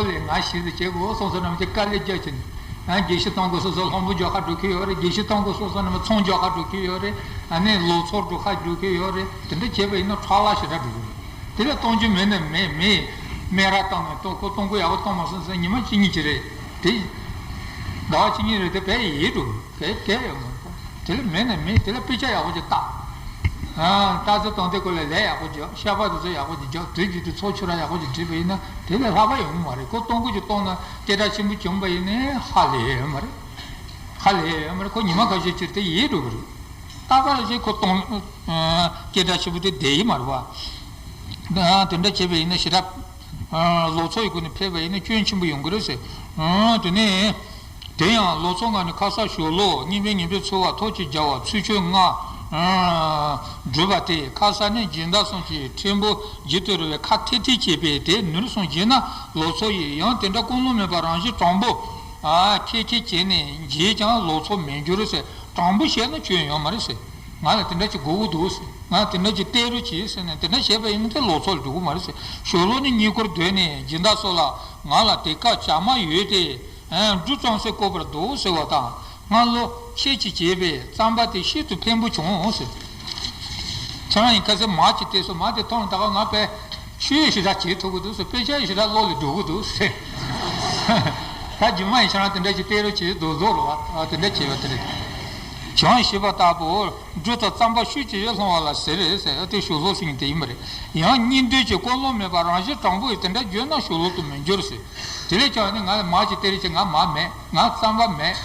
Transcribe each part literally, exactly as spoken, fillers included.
ལས་ང་ཞིག་ཏུ་བྱེད་དགོས་སོང་ཟེར་ནམ་གྱི་དཀའ་ལས་རྒྱག་བྱས་ནས། ཨ་དགེ་བཤེས་གཏོང་དགོས་སོང་ཟེར་སློབ་དཔོན་རྒྱག་ཁ་འགྲོ་གི་ཡོད་རེད། དགེ་བཤེས་གཏོང་དགོས་སོང་ཟེར་ནམ་ཚོང་རྒྱག་ཁ་འགྲོ་གི་ཡོད་རེད། ཨ་ནི་ལོ་ཚོགས་འགྲོ་ཁ་འགྲོ་གི་ཡོད་རེད། དེ་འདྲ་བྱས་པ་ཡིན་ན་ཁྲག་ལ་ཞེ་དྲག་འགྲོ་གི་རེད། དེ་ལས་གཏོང་རྒྱུ་མེད་ན་མེད་མེད། སྨན་ར་བཏང་ནས་གཏོང་ཁོ་གཏོང་གོ་ཡག་པོ་གཏོང་མ་སོང་ཟེར་ཉི་མ་གཅིག་གཉིས་ཅིག་རེད། དེ་ཟླ་བ་གཅིག་གཉིས་རེད། དེ་བས་ཡིད་འགྲོ་གི་གལ་གལ་ཡོད་མ་རེད། དེ་ལས་མེད་ན་མེད། དེ་ལས་དཔེ་ཆ་ཡག་པོ་ཅིག་ལྟ། ཨ་ལྟ་ཚེ་གཏོང་དེ་ཀོ་ལས་ལས་ཡག་པོ་རྒྱག་ཤ་པ་དེ་ཚོ་ཡག་པོ་ཅིག་རྒྱག་དུས་རྒྱུན་དུ་ཚོགས་ཆུ་ར་ཡག་པོ་ཅིག་བྲིས་པ་ཡིན་ན་དེ་ལས་ལྷག་པ་ཡོང་གི་མ་རེད། ཁོ་གཏོང་གོ་ཅིག་གཏོང་ན་སྐད་གྲགས་ཆེན་པོ་བྱུང་པ་ཡིན་ནའི་ཧ་ལས་ཡོད་མ་རེད། ཧ་ལས་ཡོད་མ་རེད། ཁོ་ཉི་མ་ཁ་ཤས་ཅིག་དེ་ཡིད་འགྲོ་གི་རེད། ད་ག་ལ་ཅིག་ཁོ་གཏོང་སྐད་གྲགས་ཆེན་པོ་དེ་བསྡད་ཡིན་མ་རེད་བ། ཨ་དེ་འདྲ་བྱས་པ་ཡིན་ན་ཞེ་དྲག་ཨ་ལོ་ཚོགས་ཡི་སྒོ་ནས་ཕེབས་པ་ཡིན་ན་སྐྱོན་ཆེན་པོ་ཡོང་གི་རེད་ཟེར། ཨ་དེ་ནས་དེ་ཡང་ལོ་ཚོགས་སྔ་ནས་ཁ་ས་ཞོ་ལོ་གཉིས་པའི་ཉིན་པའི་ཚོ་བ་ཐོག་གཅིག་བརྒྱབ་པ་ཚུལ་འཆོས་ལྔ་ཨ་བསྒྲུབས་པ་དེ་ཁ་ས་ནས་སྦྱིན་བདག་གསུམ་གྱིས་ཕྲན་བུ་བགྱིད་དུ་རུང་བའི་ཁ་ཐེ་ཐེ་བྱས་པས་དེ་ནུས་སོང་བགྱིས་ན་ལོ་ཚོགས་ཡིན། ཡང་དེ་འདྲ་ཀུན་སློང་མེད་པར་རང་བཞིན་དྲང་པོ་ཨ་ཁེ་ཁེ་བྱས་ནས་བགྱིས་ཀྱང་ལོ་ཚོགས་མི་འགྱུར་ཟེར། དྲང་པོ་བཤད་ན་སྐྱོན་ཡོད་མ་རེད་ཟེར། ང་ལ་དེ་འདྲ་ཅིག་དགོས་ཀྱི་འདུག་ཟེར། ང་ལ་དེ་འདྲ་ཅིག་སྟེར་རོགས་གྱིས་ཟེར་ནས་དེ་འདྲ་བྱས་པ་ཡིན་ན་དེ་ལོ་ཚོགས་ལ་འགྲོ་གི་མ་རེད་ཟེར། ཞོ་ལོ་ནི་རྙེད་བཀུར་འདོད་ནས་སྦྱིན་བདག་སོགས་ལ་ང་ལ་དེ་སྐབས་བྱ་མ་ཡོད་དེ། འབྲུ་བཙོང་སའི་བཀོད་པར་འདུག་ཟེར་བ་དང་སྔ་ལོ་ཁྱེད་ཀྱིས་བྱས་པའི་རྩམ་པ་དེ་ཤིན་ཏུ་ཕན་པོ་བྱུང་ཟེར། ཁྱེད་རང་ཡིན་ཁ་སེ་མ་ཅིག་བལྟས་སོང་། མ་དེ་མཐོང་ད་ག་ང་པས་ཆོས་ཞེ་དྲག་བྱེད་ཐུབ་ཀྱི་འདུག་ཟེར། དཔེ་ཆ་ཞེ་དྲག་ཀློག་ལས་འགྲོ་གི་འདུག་ཟེར། ད་རྒྱུ་མ་ཡིན་ཁྱེད་རང་དེ་འདྲ་ཞིག་བལྟས་རོགས་བྱེད་རྡོག་རྡོག་རོགས་ཨ་དེ་འདྲ་བྱས་པ་དེ་རེད། བྱང་ཞེས་པ་ལྟ་བུ་འབྲུ་དང་རྩམ་པ་ཤུགས་ཀྱིས་ཡོད་སློང་བ་ལ་ཟེར་ཟེར། དེ་ཞོ་ལོ་ཟེར་མཁན་དེ་ཡིན་པ་རེད། ཡང་རྙེད་འདོད་ཀྱི་ཀུན་སློང་མེད་པར་རང་བཞིན་དྲང་པོ་ཡིས་དེ་འདྲ་བརྗོད་ན་ཞོ་ལོ་དུ་མི་འགྱུར་ཟེར། དེ་ལས་ཀྱང་ནི་ང་ལ་མ་ཅིག་སྟེར་ཅིག་ང་མ་མེད། ང་རྩམ་པ་མེད།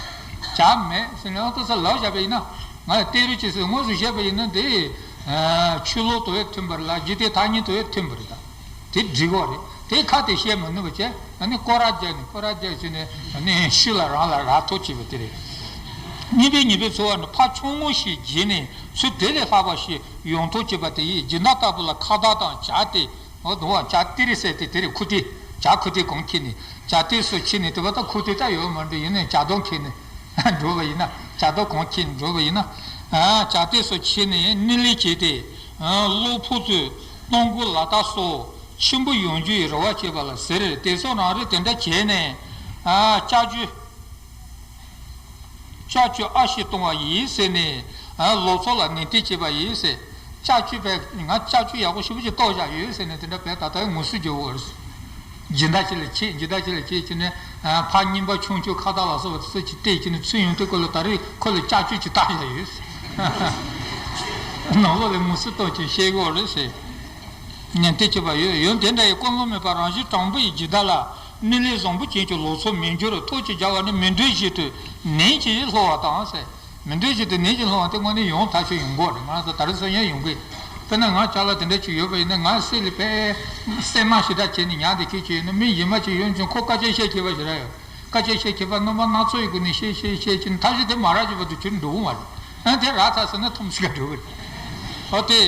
ཇ་མེད་ཟེར་ནས་ཨོ་ཏོ་ས་ལབ་བཞག་པ་ཡིན་ན། ང་ལ་སྟེར་རོགས་བྱེད་ཟེར་དངོས་སུ་བཤད་པ་ཡིན་ན་དེ་ཆོས་ལུགས་དང་ཡང་མཐུན་པ་རེད་ལ་འཇིག་རྟེན་ཐ་སྙད་དང་ཡང་མཐུན་པ་རེད་ད། དེ་འགྲིག་གོ་རེད། དེ་ཁ་དེ་བཤད་མི་ནུས་པ་བྱས་ཨ་ནི་སྐོར་ར་རྒྱག་ནས་སྐོར་ར་རྒྱག་བྱས་ནས་ཨ་ནི་ཤི་ལ་རང་ལ་རག་ཐོག་བྱེད་པ་དེ་རེད། གཉིས་པའི་ཉིན་པའི་འཚོ་བ་ནི་ཕ་ཆུང་ངུ་ཞིག་བགྱིས་ནས་ཚུལ་དེ་ལས་ལྷག་པ་ཞིག་ཡོང་ཐབས་བྱེད་པ་དེ་ཡིས་སྦྱིན་བདག་ལྟ་བུ་ལ་ཁ་བརྡ་དང་བྱ་སྟེ། འོ་དུ་བ་བྱ་སྟེ་རེད་ཟེར་ཏེ་དེ་རེད། ཁུ་ཏི་བྱ་ཁུ་ཏི་གང་ཁྱེར་ནས་བྱ་སྟེ་སུ་ཁྱེར་ནས་དེ་བ་ད་ཁུ་ཏི་ད་ཡོད་མ་འདྲ་ཡིན་ནས་བྱ་དོང་ཁྱེར་ནས་འགྲོ་བ་ཡིན་ན་བྱ་དོང་གང་ཁྱེར་ནས་འགྲོ་བ་ཡིན་ན་བྱ་སྟེ་སུ་ཁྱེར་ནས་སྣེ་ལེན་བྱས་ཏེ་གློ་ཕོག་ཚོས་གཏོང་སྒོ་ལ་དྭགས་སོགས་ཆེན་པོ་ཡོང་རྒྱུ་ཡི་རེ་བ་བྱེད་པ་ལ་ཟེར། དེ་སོགས་རང་རེ་དེ་འདྲ་བྱས་ནས་ལྕགས་ཀྱུ། ལྕགས་ཀྱུ་ཨ་ཞིག་གཏོང་བ་ཡིན་ཟེར་ནས་ལོ་ཚོགས་ལ་ནན་ཏན་བྱེད་པ་ཡིན་ཟེར། ལྕགས་ཀྱུ་བས་ང་ལྕགས་ཀྱུ་ཡག་པོ་ཞེ་པོ་ཅིག་གཏོར་བཞག་ཡོད་ཟེར་ནས་དེ་འདྲ་བས་ད་ལྟ་ངོ་སོ་རྒྱོབ་འོར། སྦྱིན་བདག་ཅིག་ལ་ཁྱེད་སྦྱིན་བདག་ཅིག་ལ་ཁྱེད་ཀྱི་ནས་ཕ་རྙིང་པ་ཆུང་ཆུང་ཁ་བཏགས་ལ་སོགས་པ་དེ་ཚོ་ཅིག་སྤྲད་ཀྱི་ནས་ཚུར་ཡོང་དུས་ཁོ་ལ་ད་རེས་ཁོ་ལ་ལྕགས་ཀྱུ་ཅིག་བཏགས་བཞག་ཡོད་ཟེར། ནང་ལོགས་ལ་ངོ་སོ་གཏོང་ཅིག་བཤད་གི་འོར་ཟེར། ནན་ཏན་བྱེད་པ་ཡོད། ཡང་དེ་འདྲ་ཡི་ཀུན་སློང་མེད་པར་རང་བཞིན་དྲང་པོ་ཡི་སྦྱིན་བདག་ལ་སྣེ་ལེན་བཟང་པོ་ཅན་གྱི་ལོ་ཚོགས་མི་འགྱུར། ཐོག་གཅིག་བརྒྱབ་པ་ནི་མི་འདོད་བཞིན་དུ་ནན་གྱིས་སློང་བ་དང་ཟེར། མི་འདོད་བཞིན་དུ་ནན་གྱིས་སློང་བ་དེ་དངོས་གནས་ཡོང་ཐག་ཆོད་ཡོང་གི་རེད། ང་རང་ཚོ་ད་རེས་སང་ཉིན་ཡོང་གི་དཔེར་ན་ང་ཅག་ལ་དེ་འདྲ་ཅིག་ཡོད་པ་ཡིན་ན་ང་སེམས་ལ་དཔེ་སེམས་ནང་ཞེ་དྲག་བྱས་ནས་ཉར་བསྡད་མཁན་ཅིག་ཡོད་ན་མི་གཞན་མ་ཅིག་ཡོང་བྱུང་ཁོ་སྐད་ཆ་བཤད་མཁས་པ་ཞེ་དྲག་ཡོད། སྐད་ཆ་བཤད་མཁས་པ་རྣམ་པ་སྣ་ཚོགས་ཡི་སྒོ་ནས་བཤད་བཤད་བཤད་ཀྱིན་མཐའ་གཞི་དེ་མ་རག་བྱེད་པ་དུ་གྱུར་འགྲོ་གི་མ་རེད། ཨ་དེ་རག་ཚར་ཟེར་ན་ཐུམ་སི་ཀ་འགྲོ་གི་རེད། ཨོ་དེ་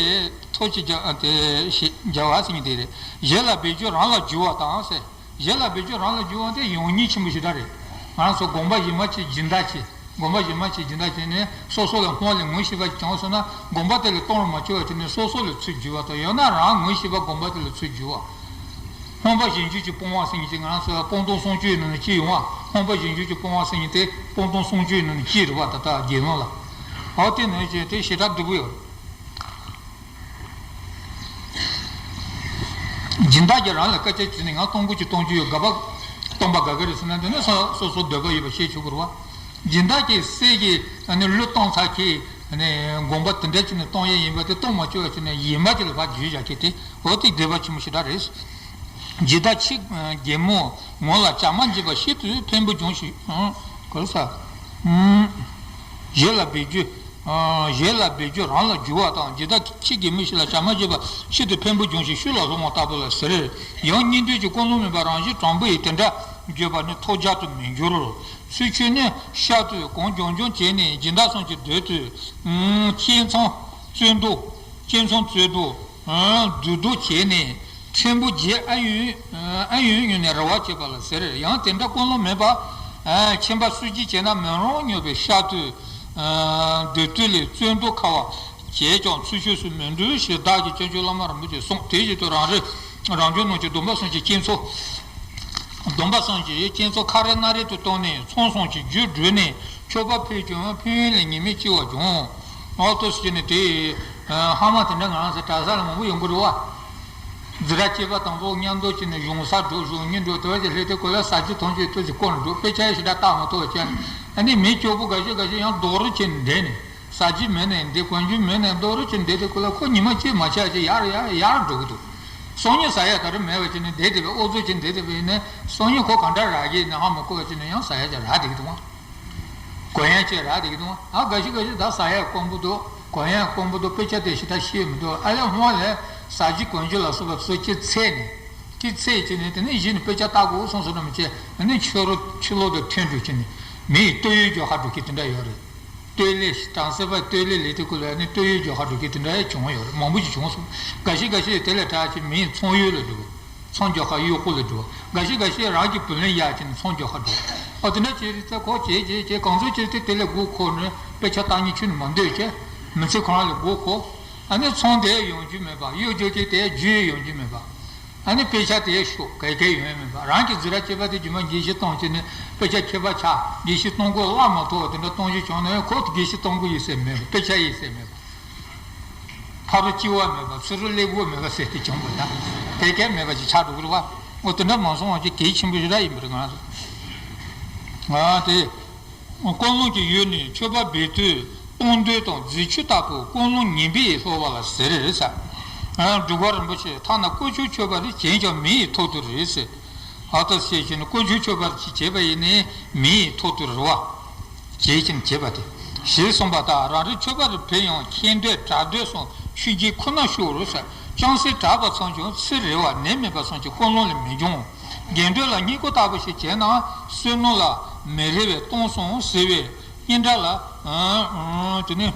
ཐོག་གཅིག་རྒྱ་ཨ་དེ་ཞེས་རྒྱལ་བ་ཟེར་མཁན་དེ་རེད། གཞན་ལ་འབད་རྒྱུ་རང་ལ་འགྱུར་བ་དང་ཟེར། གཞན་ལ་འབད་རྒྱུ་རང་ལ་འགྱུར་བ་དེ་ཡོང་ཉེན་ཆེན་པོ་ཞེ་དྲག་རེད། ང་རང་ཚོ་དགོན་པ་གཞན་མ་ཅིག་སྦྱིན་བདག་བྱས། དགོན་པ་གཞན་མ་ཅིག་སྦྱིན་བདག་བྱས་ནས་སོ་སོ་ལ་སྔོན་ལ་ངོ་ཤེས་པ་ཅིག་བྱུང་སོང་ན་དགོན་པ་དེ་ལ་གཏོང་རུ་མ་བཅུག་པ་བྱས་ནས་སོ་སོ་ལ་ཚུར་འགྱུར་བ་དང་ཡང་ན་རང་ངོ་ཤེས་པ་དགོན་པ་དེ་ལ་ཚུར་འགྱུར་བ། སྔོན་པ་གཞན་འགྱུར་གྱི་སྤོང་བ་ཟེར་མཁན་ཅིག་ང་རང་ཚོ་སྤོང་ལྟུང་གསུམ་སྤྱོད་ནང་ནས་གཅིག་ཡོང་བ། སྔོན་པ་གཞན་འགྱུར་གྱི་སྤོང་བ་ཟེར་མཁན་དེ་སྤོང་ལྟུང་གསུམ་སྤྱོད་ནང་ནས་གཅིག་རེད་བ། ད་ལྟ་དགེ་སློང་ལ། འོ་དེ་ནང་བཞིན་དེ་ཞེ་དྲག་སྡུག་པོ་ཡོད། སྦྱིན་བདག་གིས་རང་ལ་སྐད་ཆ་བྱས་ནས་ང་གཏོང་སྒོ་ཅིག་གཏོང་རྒྱུ་ཡོད། དགའ་པ་གཏོང་པ་དགའ་གི་རེད་ཟེར་ན་དེ་ནི་སོ་སོ་སོ་འདོད་པ་ཡོད་པ་བཤད་ཆོག་གི་རེད་བ། སྦྱིན་བདག་གིས་སྲས་ཀྱི་ཨ་ནི་གླུ་གཏོང་ཚར་གྱིས་ཨ་ནི་དགོངས་པ་དེ་འདྲ་བྱས་ནས་གཏོང་ཡས་ཡིན་པ་དེ་གཏོང་མ་བཅུག་པ་བྱས་ནས་ཡིན་པ་ཅིག་ལ་ཕར་བརྗོད་བཞག་མཁན་དེ་འོ་དེ་འདོད་པ་ཆེན་པོ་ཞེ་དྲག་རེད། ཇི་ལྟར་ཕྱི་རྒན་མོ་ངོ་ལ་བྱ་མ་འཇིབ་པ་ཤིན་ཏུ་ཕན་པོ་འབྱུང་ཞིང་། ག་རེ་ཟ། གཞན་ལ་འབད་རྒྱུ། གཞན་ལ་འབད་རྒྱུ་རང་ལ་འགྱུར་བ་དང་ཇི་ལྟར་ཕྱི་རྒན་མོ་ཞིག་ལ་བྱ་མ་འཇིབ་པ་ཤིན་ཏུ་ཕན་པོ་འབྱུང་ཞིང་ཤུགས་ལ་སློང་བ་ལྟ་བུ་ལ་ཟེར། ཡང་རྙེད་འདོད་ཀྱི་ཀུན་སློང་མེད་པར་རང་བཞིན་དྲང་པོ་ཡིས་དེ་འདྲ་བརྗོད་པ་ནི་ཐོགས་རྒྱག་ཏུ་མི་འགྱུར། ཚུལ་འཆོས་ནི་ཤ་དུས་གང་རྒྱང་རྒྱང་བྱས་ནས་སྦྱིན་བདག་གསུམ་གྱི་མདུན་དུ། སྐྱེད་མཚམས་རྩོད་འདུ། སྐྱེད་མཚམས་རྩོད་འདུ། སྡུག་སྡུག་བྱས་ནས་ཕྲན་བུ་བརྗེད་ཨ་ཡོན་ཨ་ཡོན་ཡོན་ནས་རེ་བ་བྱེད་པ་ལ་ཟེར། ཡང་དེ་འདྲ་ཀུན་སློང་མེད་པ། ཁྱིམ་པ་སུ་གཅིག་བྱས་ན་མི་རང་ཉོབ་པའི་ཤ་དུས། སྡུག་དུས་ལས་རྩོད་འདུ་ཁ་བ་བྱས་ཀྱང་ཚུལ་འཆོས་སུ་མི་འགྲོ་ཞེས་བདག་གིས་བསྟན་བཅོས་བླ་མ་རིན་པོ་ཆེས་གསུངས། དེ་བཞིན་དུ་རང་རེ་རང་བྱུང་རྣམས་ཀྱི་སྡོམ་པ་གསུམ་གྱི་རྐྱེན་ཚོ། སྡོམ་པ་སངས་རྒྱས་སྤྱན་ཚོགས་ཁ་རལ་སྣ་རལ་དུ་བཏང་ནས་ཚོང་ཟོང་གི་རྒྱུ་བསྒྲུབས་ནས་མཆོད་པ་ཕུལ་ཀྱང་ཕན་ཡོན་ལས་ཉེས་དམིགས་ལྕི་བ་བྱུང་། ཨོ་ཏོ་ཟེར་ནས་དེ་ཧ་མ་དེ་འདྲ་ང་རང་ཚོ་གྲྭ་ས་ལ་མང་པོ་ཡོང་གི་རེད་བ། འཛི་ར་སྐྱེས་པ་དང་པོ་མཉམ་དུ་བྱས་ནས་གཞུང་ས་འགྲོ་གཞུང་གཉིས་འགྲོ་དེ་བ་ཅིག་སླེབས་དུས་སྐོར་ལ་ས་གཅིག་ཐོན་ཅིག་ཏུ་ཅིག་སྐོར་འགྲོ། དཔེ་ཆ་ཡི་ཞེ་དྲག་བལྟ་མ་ཐུབ་བ་ཅན། ཨ་ནི་མི་སྐྱོ་པོ་འགའ་ཤས་འགའ་ཤས་ཡང་རྡོག་རོལ་བྱས་ནས་བསྡད་ནས། ཟ་རྒྱུ་མེད་ནས་འདི་གོན་རྒྱུ་མེད་ནས་རྡོག་རོལ་གྱིས་འདི་དེ་ཀུ་ལ་ཁོ་ཉི་མ་གཅིག་མ་ཆག་ཅིག་ཡར་ཡར་ཡར་འགྲོ་གི་འདུག་སང་ཉིན་ཟ་ཡ་ད་རུང་མེད་པ་བྱས་ནས་བསྡད་དེ་བས་ཨོ་ཚོད་ཀྱིས་འདི་དེ་བས་ནས་སང་ཉིན་ཁོ་ག་འདྲ་རག་གི་ནས་ཧ་མ་གོ་བ་བྱས་ནས་ཡང་ཟ་ཡ་ཅིག་རག་བསྡད་ཀྱི་འདུག་གོན་ཡ་ཅིག་རག་བསྡད་ཀྱི་འདུག་ཨ་འགའ་ཤས་འགའ་ཤས་ད་ཟ་ཡ་དཀོན་པོ་འདུག་གོན་ཡ་དཀོན་པོ་འདུག་དཔེ་ཆ་དེ་ཞེ་དྲག་ཤེས་མི་འདུག་ཨ་ལས་སྔོན་ལས་ཟ་རྒྱུ་གོན་རྒྱུ་ལ་སོགས་པ་ཚོ་ཅིག་ཚད་ནས་ཅིག་ཚད་བྱས་ནས་དེ་ནས་གཞི་ནས་དཔེ་ཆ་ལྟ་དགོས་སོང་སོང་ན་མི་བྱེད། ཨ་ནི་ཕྱི་རུ་ཕྱི་ལོག་ཏུ་ཐོན་འགྲོ་བྱས་ནས་མི་ཡི་སྟོད་ཡོལ་རྒྱག་ཁ་འགྲོ་གི་དེ་འདྲ་ཡོད་རེད། སྟོད་ལས་བྲམ་ཟེ་པ་སྟོད་ལས་ལས་དེ་ཀུ་ལ་ནི་སྟོད་ཡོལ་རྒྱག་ཁ་འགྲོ་གི་དེ་འདྲ་ཡང་བྱུང་ཡོད་རེད། མང་པོ་ཞིག་བྱུང་སོང་། འགའ་ཤས་འགའ་ཤས་དེ་ལས་དྲག་ཅིག་མི་ཡི་ཚོང་ཡོལ་ལ་འགྲོ། ཚོང་རྒྱག་ཁ་གཡོག་པོ་ལ་འགྲོ། འགའ་ཤས་འགའ་ཤས་རང་གི་བུ་ལོན་གཡར་བྱས་ནས་ཚོང་རྒྱག་ཁ་འགྲོ། ཨོ་དེ་འདྲ་བྱས་རེད་ཚེ་ཁོ་བྱས་བྱས་བྱས་གང་ཚོད་བྱས་ཏེ་དེ་ལས་མགོ་འཁོར་ནས་དཔེ་ཆ་ལྟ་ཉིན་ཆུ་ནས་མ་འདོད་བྱས། མི་ཚེ་ཁོ་རང་ལས་མགོ་འཁོར། ཨ་ནི་ཚོང་དེ་ཡོང་རྒྱུ་མེད་པ། གཡོག་རྒྱུག་གི་དེ་རྒྱུ་ཡོང་རྒྱུ་མེད་པ། ཨ་ནི་དཔེ་ཆ་དེ་ཤོག་ག་གེ་ཡོང་ཡ་མེད་པ། རང་གི་འཛི་ར་སྐྱེས་པ་དེ་རྒྱུ་མ་འགན་ཞིག་བཏང་བྱས་ནས་དཔེ་ཆ་ཁྱད་པར་ཆགས་འགན་ཞིག་གཏོང་དགོས་བླ་མ་ཐོག་དེ་འདྲ་གཏོང་རྒྱུ་བྱུང་ན་ཡང་ཁོ་འགན་ཞིག་གཏོང་དགོས་ཡིན་ཟེར་མེད་པ། དཔེ་ཆ་ཡིན་ཟེར་མེད་པ། ཕ་རུ་སྐྱིད་པ་མེད་པ་ཚུ་རུ་སླེབས་དགོས་མེད་པ་ཟེར་དེ་བྱུང་བ་ད་དེ་གས་མེད་པ་ཞིག་ཆགས་འགྲོ་གི་རེད་བ། འོ་དེ་འདྲ་མ་སོང་བ་ཅིག་གལ་ཆེན་པོ་ཞིག་ར་ཡིན་པ་རེད་ང་ཚོ། ང་དེ། ཀུན་སློང་གི་ཡུལ་ནི་མཆོད་པ་འབུལ་དུས་གཏོར་འདོན་དང་རྫས་ཆུ་ལྟ་བུ་ཀུན་སློང་ངན་པས་ལྷོ་བ་ལ་ཟེར་ཟེར། འབྲུག་པ་རིན་པོ་ཆེ་ཐ་ན་དཀོན་མཆོག་མཆོད་པ་ནི་བྱས་ཀྱང་མེ་ཡི་ཐོག་ཏུ་རེད་ཟེར། ཨ་ཏོ་ཞེས་བྱས་ནས་དཀོན་མཆོག་མཆོད་པ་ཅིག་བྱས་པ་ཡིན་ནའི་མེ་ཡི་ཐོག་ཏུ་རེད་བ། བྱས་ཀྱང་བྱས་པ་དེ། ཞེས་གསུངས་པ་ལྟར་རང་རེའི་མཆོད་པ་རེ་ཕུལ་ཡང་ཁེངས་འདོད་གྲགས་འདོད་སོགས་ཆོས་བརྒྱད་ཁོ་ནར་ཤོར་ཟེར། ཅུང་ཟད་གྲགས་པ་ཙམ་ཀྱང་ཚེ་རིང་བ་ནད་མེད་པ་སོགས་ཀྱི་ཀུན་སློང་ལས་མི་འབྱུང་། དགེ་འདུན་ལ་བསྙེན་བཀུར་ལྟ་བུ་ཞིག་བྱས་ན་བསོད་ནམས་ལ་མི་རེ་བས་གཏོང་སོང་ཟེར་བའི་སྙན་གྲགས་ལ། ཨང་ཨང་། དེ་ནི།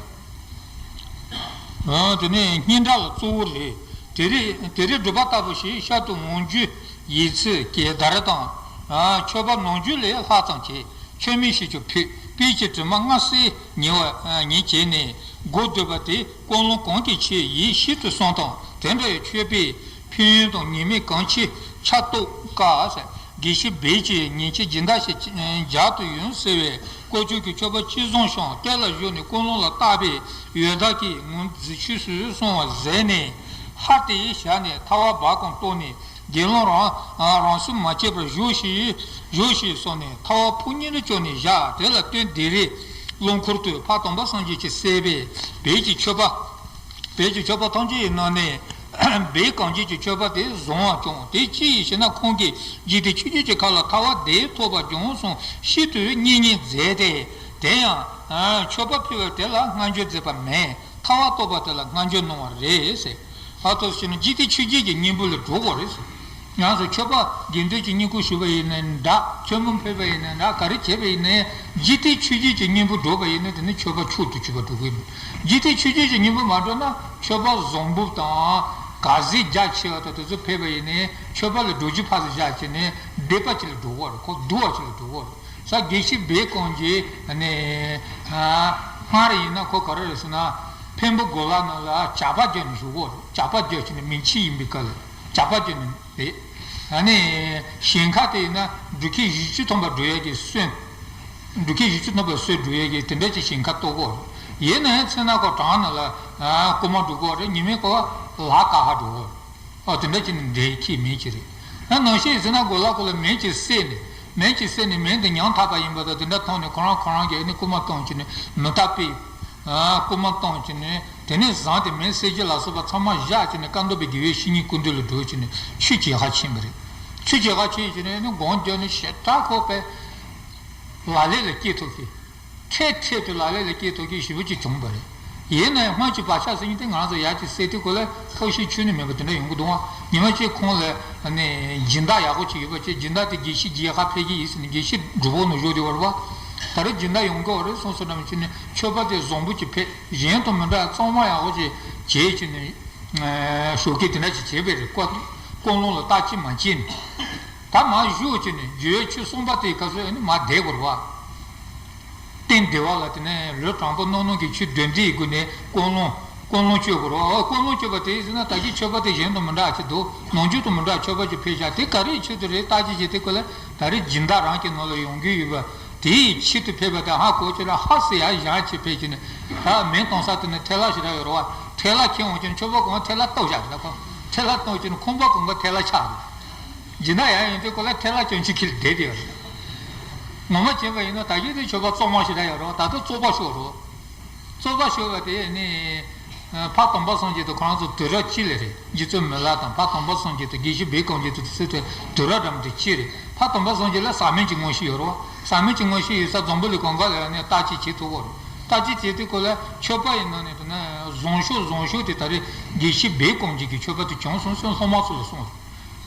ཨང་། དེ་ནི་སྙན་གྲགས་ལ་གཙོ་བོར་སླེབས། དེ་རིང་དེ་རིང་སྒྲུབ་པ་ལྟ་བུ་ཞིག་ཤར་དུ་འོང་རྒྱུ་ཡིད་ཚིམ་གྱི་བརྡར་དང་། ཨང་། མཆོད་པ་ནམ་རྒྱུན་ལས་ལྷག་ཙམ་བྱས། མཆོད་མེ་ཞིག་ཀྱང་ཕུལ། དཔལ་གྱི་དྲི་མ་སྔར་བསྲེ་ཉེ་བ་ཉེ་བྱས་ནས་སྒོ་བསྡུས་པ་དེ་ཀུན་སློང་གང་གི་ཆེད་ཡིད་བཞིན་དུ་སོང་དང་། དེ་འདྲ་བའི་མཆོད་པའི་ཕན་ཡོན་དང་ཉེས་དམིགས་གང་ཆེ་ཆ་རྟོགས་དཀའ་ཟེར། དགེ་བཤེས་སྦས་ཀྱིས་ཉིན་གཅིག་སྦྱིན་བདག་ཞིག་མཇལ་དུ་ཡོང་ཟེར་བས། དཀོན་མཆོག་གི་མཆོད་པ་ཅི་བཟུང་ཞིང་གཏེར་ལ་བཞག་ནས་ཀུན་སློང་ལ་བརྟགས་པས་ཡོན་བདག་གིས་ངོ་རྫས་ཆུད་ཟོས་སོང་བ་གཟིགས་ནས་ཧ་དེ་བཞག་ནས་ཐལ་བ་སྦ་གང་བཏོགས་ནས། དགེ་སློང་རང་རང་སེམས་མ་བསྐྱེད་པར་བཞུགས་ཤིག་བཞུགས་ཤིག་གསུངས་ནས་ཐལ་བ་ཕུ་ཉིན་ལ་བཅོས་ནས་བཞག་དེ་ལ་སྟོན། དེ་རིང་རླངས་འཁོར་དུ་ཕ་དམ་པ་སངས་རྒྱས་ཀྱི་སྲས་པས་བོད་ཀྱི་མཆོད་པ། བོད་ཀྱི་མཆོད་པ་ཐམས་ཅད་ཡི་ནང་ནས་བོད་གངས་ཅན་གྱི་མཆོད་པ་དེ་བཟང་བ་བྱུང་། དེ་ཅི་ཡིན་ཞེ་ན་ཁོང་གིས་འཇིག་རྟེན་ཆོས་བརྒྱད་ཀྱི་ཁ་ལ་ཐལ་བ་དེ་ཐོབ་པ་བྱུང་གསུངས་ཤིན་ཏུ་མཉེས་མཉེས་མཛད་དེ། དེ་ཡང་མཆོད་པ་ཕུལ་བ་དེ་ལ་བསྔགས་བརྗོད་མཛད་པ་མེད། ཐལ་བ་བཏོགས་པ་དེ་ལ་བསྔགས་བརྗོད་གནང་བ་རེད་ཟེར། ཨ་ཏོ་ཞེ་ན་འཇིག་རྟེན་ཆོས་བརྒྱད་ཀྱི་གཉེན་པོ་ལ་འགྲོ་དགོས་རེད་ཟེར། ང་ཚོ་མཆོད་པ་དགེ་འདུན་གྱི་བསྙེན་བཀུར་ཞུ་བ་ཡིན་ནའི་འདྲ། མཆོད་མེ་ཕུལ་བ་ཡིན་ནའི་འདྲ། ག་རེ་བྱས་པ་ཡིན་ནའི་འཇིག་རྟེན་ཆོས་བརྒྱད་ཀྱི་གཉེན་པོ་འགྲོ་བ་ཡིན་ན་དེ་ནི་མཆོད་པ་མཆོག་ཏུ་གྱུར་པ་འགྲོ་གི་ཡིན། འཇིག་རྟེན་ཆོས་བརྒྱད་ཀྱི་གཉེན་པོ་མ་འགྲོ་ན་མཆོད་པ་བཟང་པོ་དང་ག་ཟེ་རྒྱ་ཆེ་བ་དང་དེ་ཚོ་ཕུལ་བ་ཡིན་ནའི་མཆོད་པ་ལ་འགྲོ་རྒྱུ་ཕར་ཚུར་བཞག་བྱས་ནས་སྡིག་པ་ཅིག་ལ་འགྲོ་གི་རེད། ཁོ་སྡུག་པ་ཅིག་ལ་འགྲོ་གི་རེད། ས་དགེ་བཤེས་སྦས་གང་གི་ནས་སྔར་ཡིན་ན་ཁོ་ག་རེ་རེད་ཟེར་ན་འཕན་པོ་གོ་ལ་ནང་ལ་ཇག་པ་རྒྱག་ནས་བཞུགས་གི་རེད། ཇག་པ་རྒྱག་བྱས་ནས་མིང་ཆད་ཡིན་པའི་སྐབས་ལ་ཇག་པ་རྒྱག་ནས་རེད། ཨ་ནི་ཞིང་ཁ་དེ་ཡིན་ན་འབྲུག་ཁལ་བཞི་བཅུ་ཐམ་པ་སྒྲུག་ཡས་ཀྱི་སོན། འབྲུག་ཁལ་བཞི་བཅུ་ཐམ་པ་སོན་སྒྲུག་ཡས་ཀྱི་དེ་འདྲ་ཅིག་ཞིང་ཁ་གཏོགས་གོ། ཡིན་ནའི་མཚན་ན་ཁོ་གྲང་ན་ལ་རྐུ་མ་སྒྲུག་གོ་རེད། ཉི་མའི་ཁོ་ལ་ཀ་ཧ་འགྲོ་གོ། ཨོ་དེ་འདྲ་ཅིག་ནི་འདྲའི་ཁྱི་མིན་ཅི་རེད། ཨ་ནང་བཞིན་ཟེར་ན་གོ་ལ་ཁོ་ལ་མེ་ཅིག་བསད་ནས་མེ་ཅིག་བསད་ནས་མེ་འདི་ཉམ་ཐག་པ་ཡིན་པ་དང་དེ་འདྲ་མཐོང་ནས་ཁོ་རང་ཁོ་རང་གིས་ཨ་ནི་རྐུ་མ་བཏང་བྱས་ནས་མི་རྟག་པའི། ཨ་རྐུ་མ་བཏང་བྱས་ནས་དེ་ནས་བཟང་དེ་མེ་བསད་རྒྱུ་ལ་སོགས་པ་ཚང་མ་བཞག་བྱས་ནས་བཀའ་གདམས་པའི་དགེ་བའི་བཤེས་གཉེན་སྐུ་མདུན་ལ་འགྲོ་བྱས་ནས་ཆོས་བྱེད་ཁ་ཕྱིན་པ་རེད། ཆོས་བྱེད་ཁ་ཕྱིན་བྱས་ནས་ཨ་ནི་སྒོམ་རྒྱབ་ནས་ཞེ་དྲག་ཁོ་པས་ལག་ལེན་ལ་སྐྱེལ་ཐུབ་ཤིང་། འཕྲལ་འཕྲལ་དུ་ལག་ལེན་ལ་སྐྱེལ་ཐུབ་མཁན་ཞེ་པོ་ཅིག་བྱུང་བ་རེད། ཡིན་ནའི་སྔོན་གྱི་བག་ཆགས་ཟེར་མཁན་དེ་ང་ཚོ་ཡར་གྱི་སེ་ཏི་ཁོ་ལ་ཐབས་ཤེས་ཁྱོན་ནས་མེད་པ་དེ་འདྲ་ཡོང་གི་འདུག་ཨང་། ཉི་མ་གཅིག་ཁོང་ལ་ནས་སྦྱིན་བདག་ཡག་པོ་ཅིག་ཡོད་པ་ཅིག་སྦྱིན་བདག་དེ་དགེ་བཤེས་མཇལ་ཁ་ཕེབས་ཀྱི་ཡིན་ཟེར་ནས་དགེ་བཤེས་སྒྲུབ་པོ་ནང་བཞུགས་བསྡད་པ་རེད་བ། ད་རེས་སྦྱིན་བདག་ཡོང་གི་ཡོད་རེད་གསུངས་སོང་ན་མི་ཁྱོད་ནས་མཆོད་པ་དེ་བཟང་པོ་ཅིག་ཕེབས་གཞན་དང་མི་འདྲ་གཙང་མ་ཡག་པོ་ཅིག་བྱས་བྱས་ནས་ཞོགས་ཀས་དེ་འདྲ་ཅིག་བྱས་པ་རེད། ཀོ་ཀོ་ལོང་ལ་བརྟག་དཔྱད་མ་བྱས་ནས་ད་མར་བཞུགས་བྱས་ནས་འཇུ་བའི་ཆོས་གསུངས་པ་དེའི་སྐབས་སུ་ཨ་ནི་མར་བསྡད་དགོས་རེད་བ། རྟེན་བདེ་བ་ལ་དེ་ནས་ལུས་དྲང་པོ་རྣམ་སྣང་གི་ཆོས་བདུན་འདིའི་སྒོ་ནས་ཀུན་སློང་ ཀུན་སློང་བཅོས་དགོས་རེད། ཨོ། ཀུན་སློང་བཅོས་པ་དེ་ཡིན་ཟེར་ན། ད་གིན་མཆོད་པ་དེ་གཞན་དང་མི་འདྲ་ཅིག་འདུག་ནང་རྒྱུད་དང་མི་འདྲ་མཆོད་པ་ཅིག་ཕུལ་བཞག་དེ་ག་རེའི་ཆེད་དུ་རེད། བརྟག་དཔྱད་བྱས་དེ་ཁོ་ལ་ད་རེས་སྦྱིན་བདག་རང་གི་ནང་ལ་ཡོང་རྒྱུ་ཡོད་པ་དེའི་ཆེད་དུ་ཕུལ་བ་དང་། ཧ་གོ་བྱས་ན་ཧ་སེ་ཡར་བཞེངས་བྱས་ཕུལ་བྱས་ནས། ད་མིང་གཏོང་ས་དེ་ནི་ཐལ་བ་ཞེ་དྲག་ཡོད་རེད་བ། ཐལ་བ་ཁྱེར་འོང་བྱས་ནས་མཆོད་པ་གང་ཐལ་བ་གཏོར་བཞག་རེད། ད་ཁོ་ཐལ་བ་གཏོར་བྱས་ནས་ཁང་པ་གང་ག་ཐལ་བ་ཆགས་རེད། སྦྱིན་བདག་ཡར་ཡོང་དུས་ཁོ་ལ་ཐལ་བ་གྱོན་ཆས་ཁྱེར་བསྡད་དེ་ཡོད་རེད། ངོ་མ་བྱས་པ་ཡིན་ན་ད་གིན་དེ་མཆོད་པ་གཙང་མ་ཞེ་དྲག་ཡོད་རེད་བ། ད་ལྟ་བཙོག་པ་ཤོར་རེད། བཙོག་པ་ཤོར་བ་དེ་ནི། ཨ། ཕ་དམ་པ་སངས་རྒྱས་དང་ཁོ་རང་ཚོ་དུས་རབས་གཅིག་ལ་རེད། རྗེ་བཙུན་མི་ལ་དང་ཕ་དམ་པ་སངས་རྒྱས་དང་དགེ་བཤེས་བེ་ཀོང་ཇོ་དང་དེ་ཚོ་དུས་རབས་འདྲ་མི་འདྲ་གཅིག་རེད། ཕ་དམ་པ་སངས་རྒྱས་ལ་ཟག་མེད་ཀྱི་མངོན་ཤེས་ཡོད་རེད་བ། ཟག་མེད་ཀྱི་མངོན་ཤེས་ཡོད་ས་འཛམ་བུ་གླིང་གང་ག་ལ་ནི་བརྟག་དཔྱད་བྱེད་ཐུབ་ཀྱི་རེད། བརྟག་དཔྱད་བྱེད་དུས་ཁོ་ལ་མཆོད་པ་ཡི་ནང་ནས་དེ་ནི་བཟང་ཤོས་བཟང་ཤོས་དེ་ད་རེས་དགེ་བཤེས་བེ་ཀོང་ཇོ་གི་མཆོད་པ་དེ་བྱུང་སོང་ཟེར་སློབ་མ་ཚོ་ལ་གསུངས་རེད།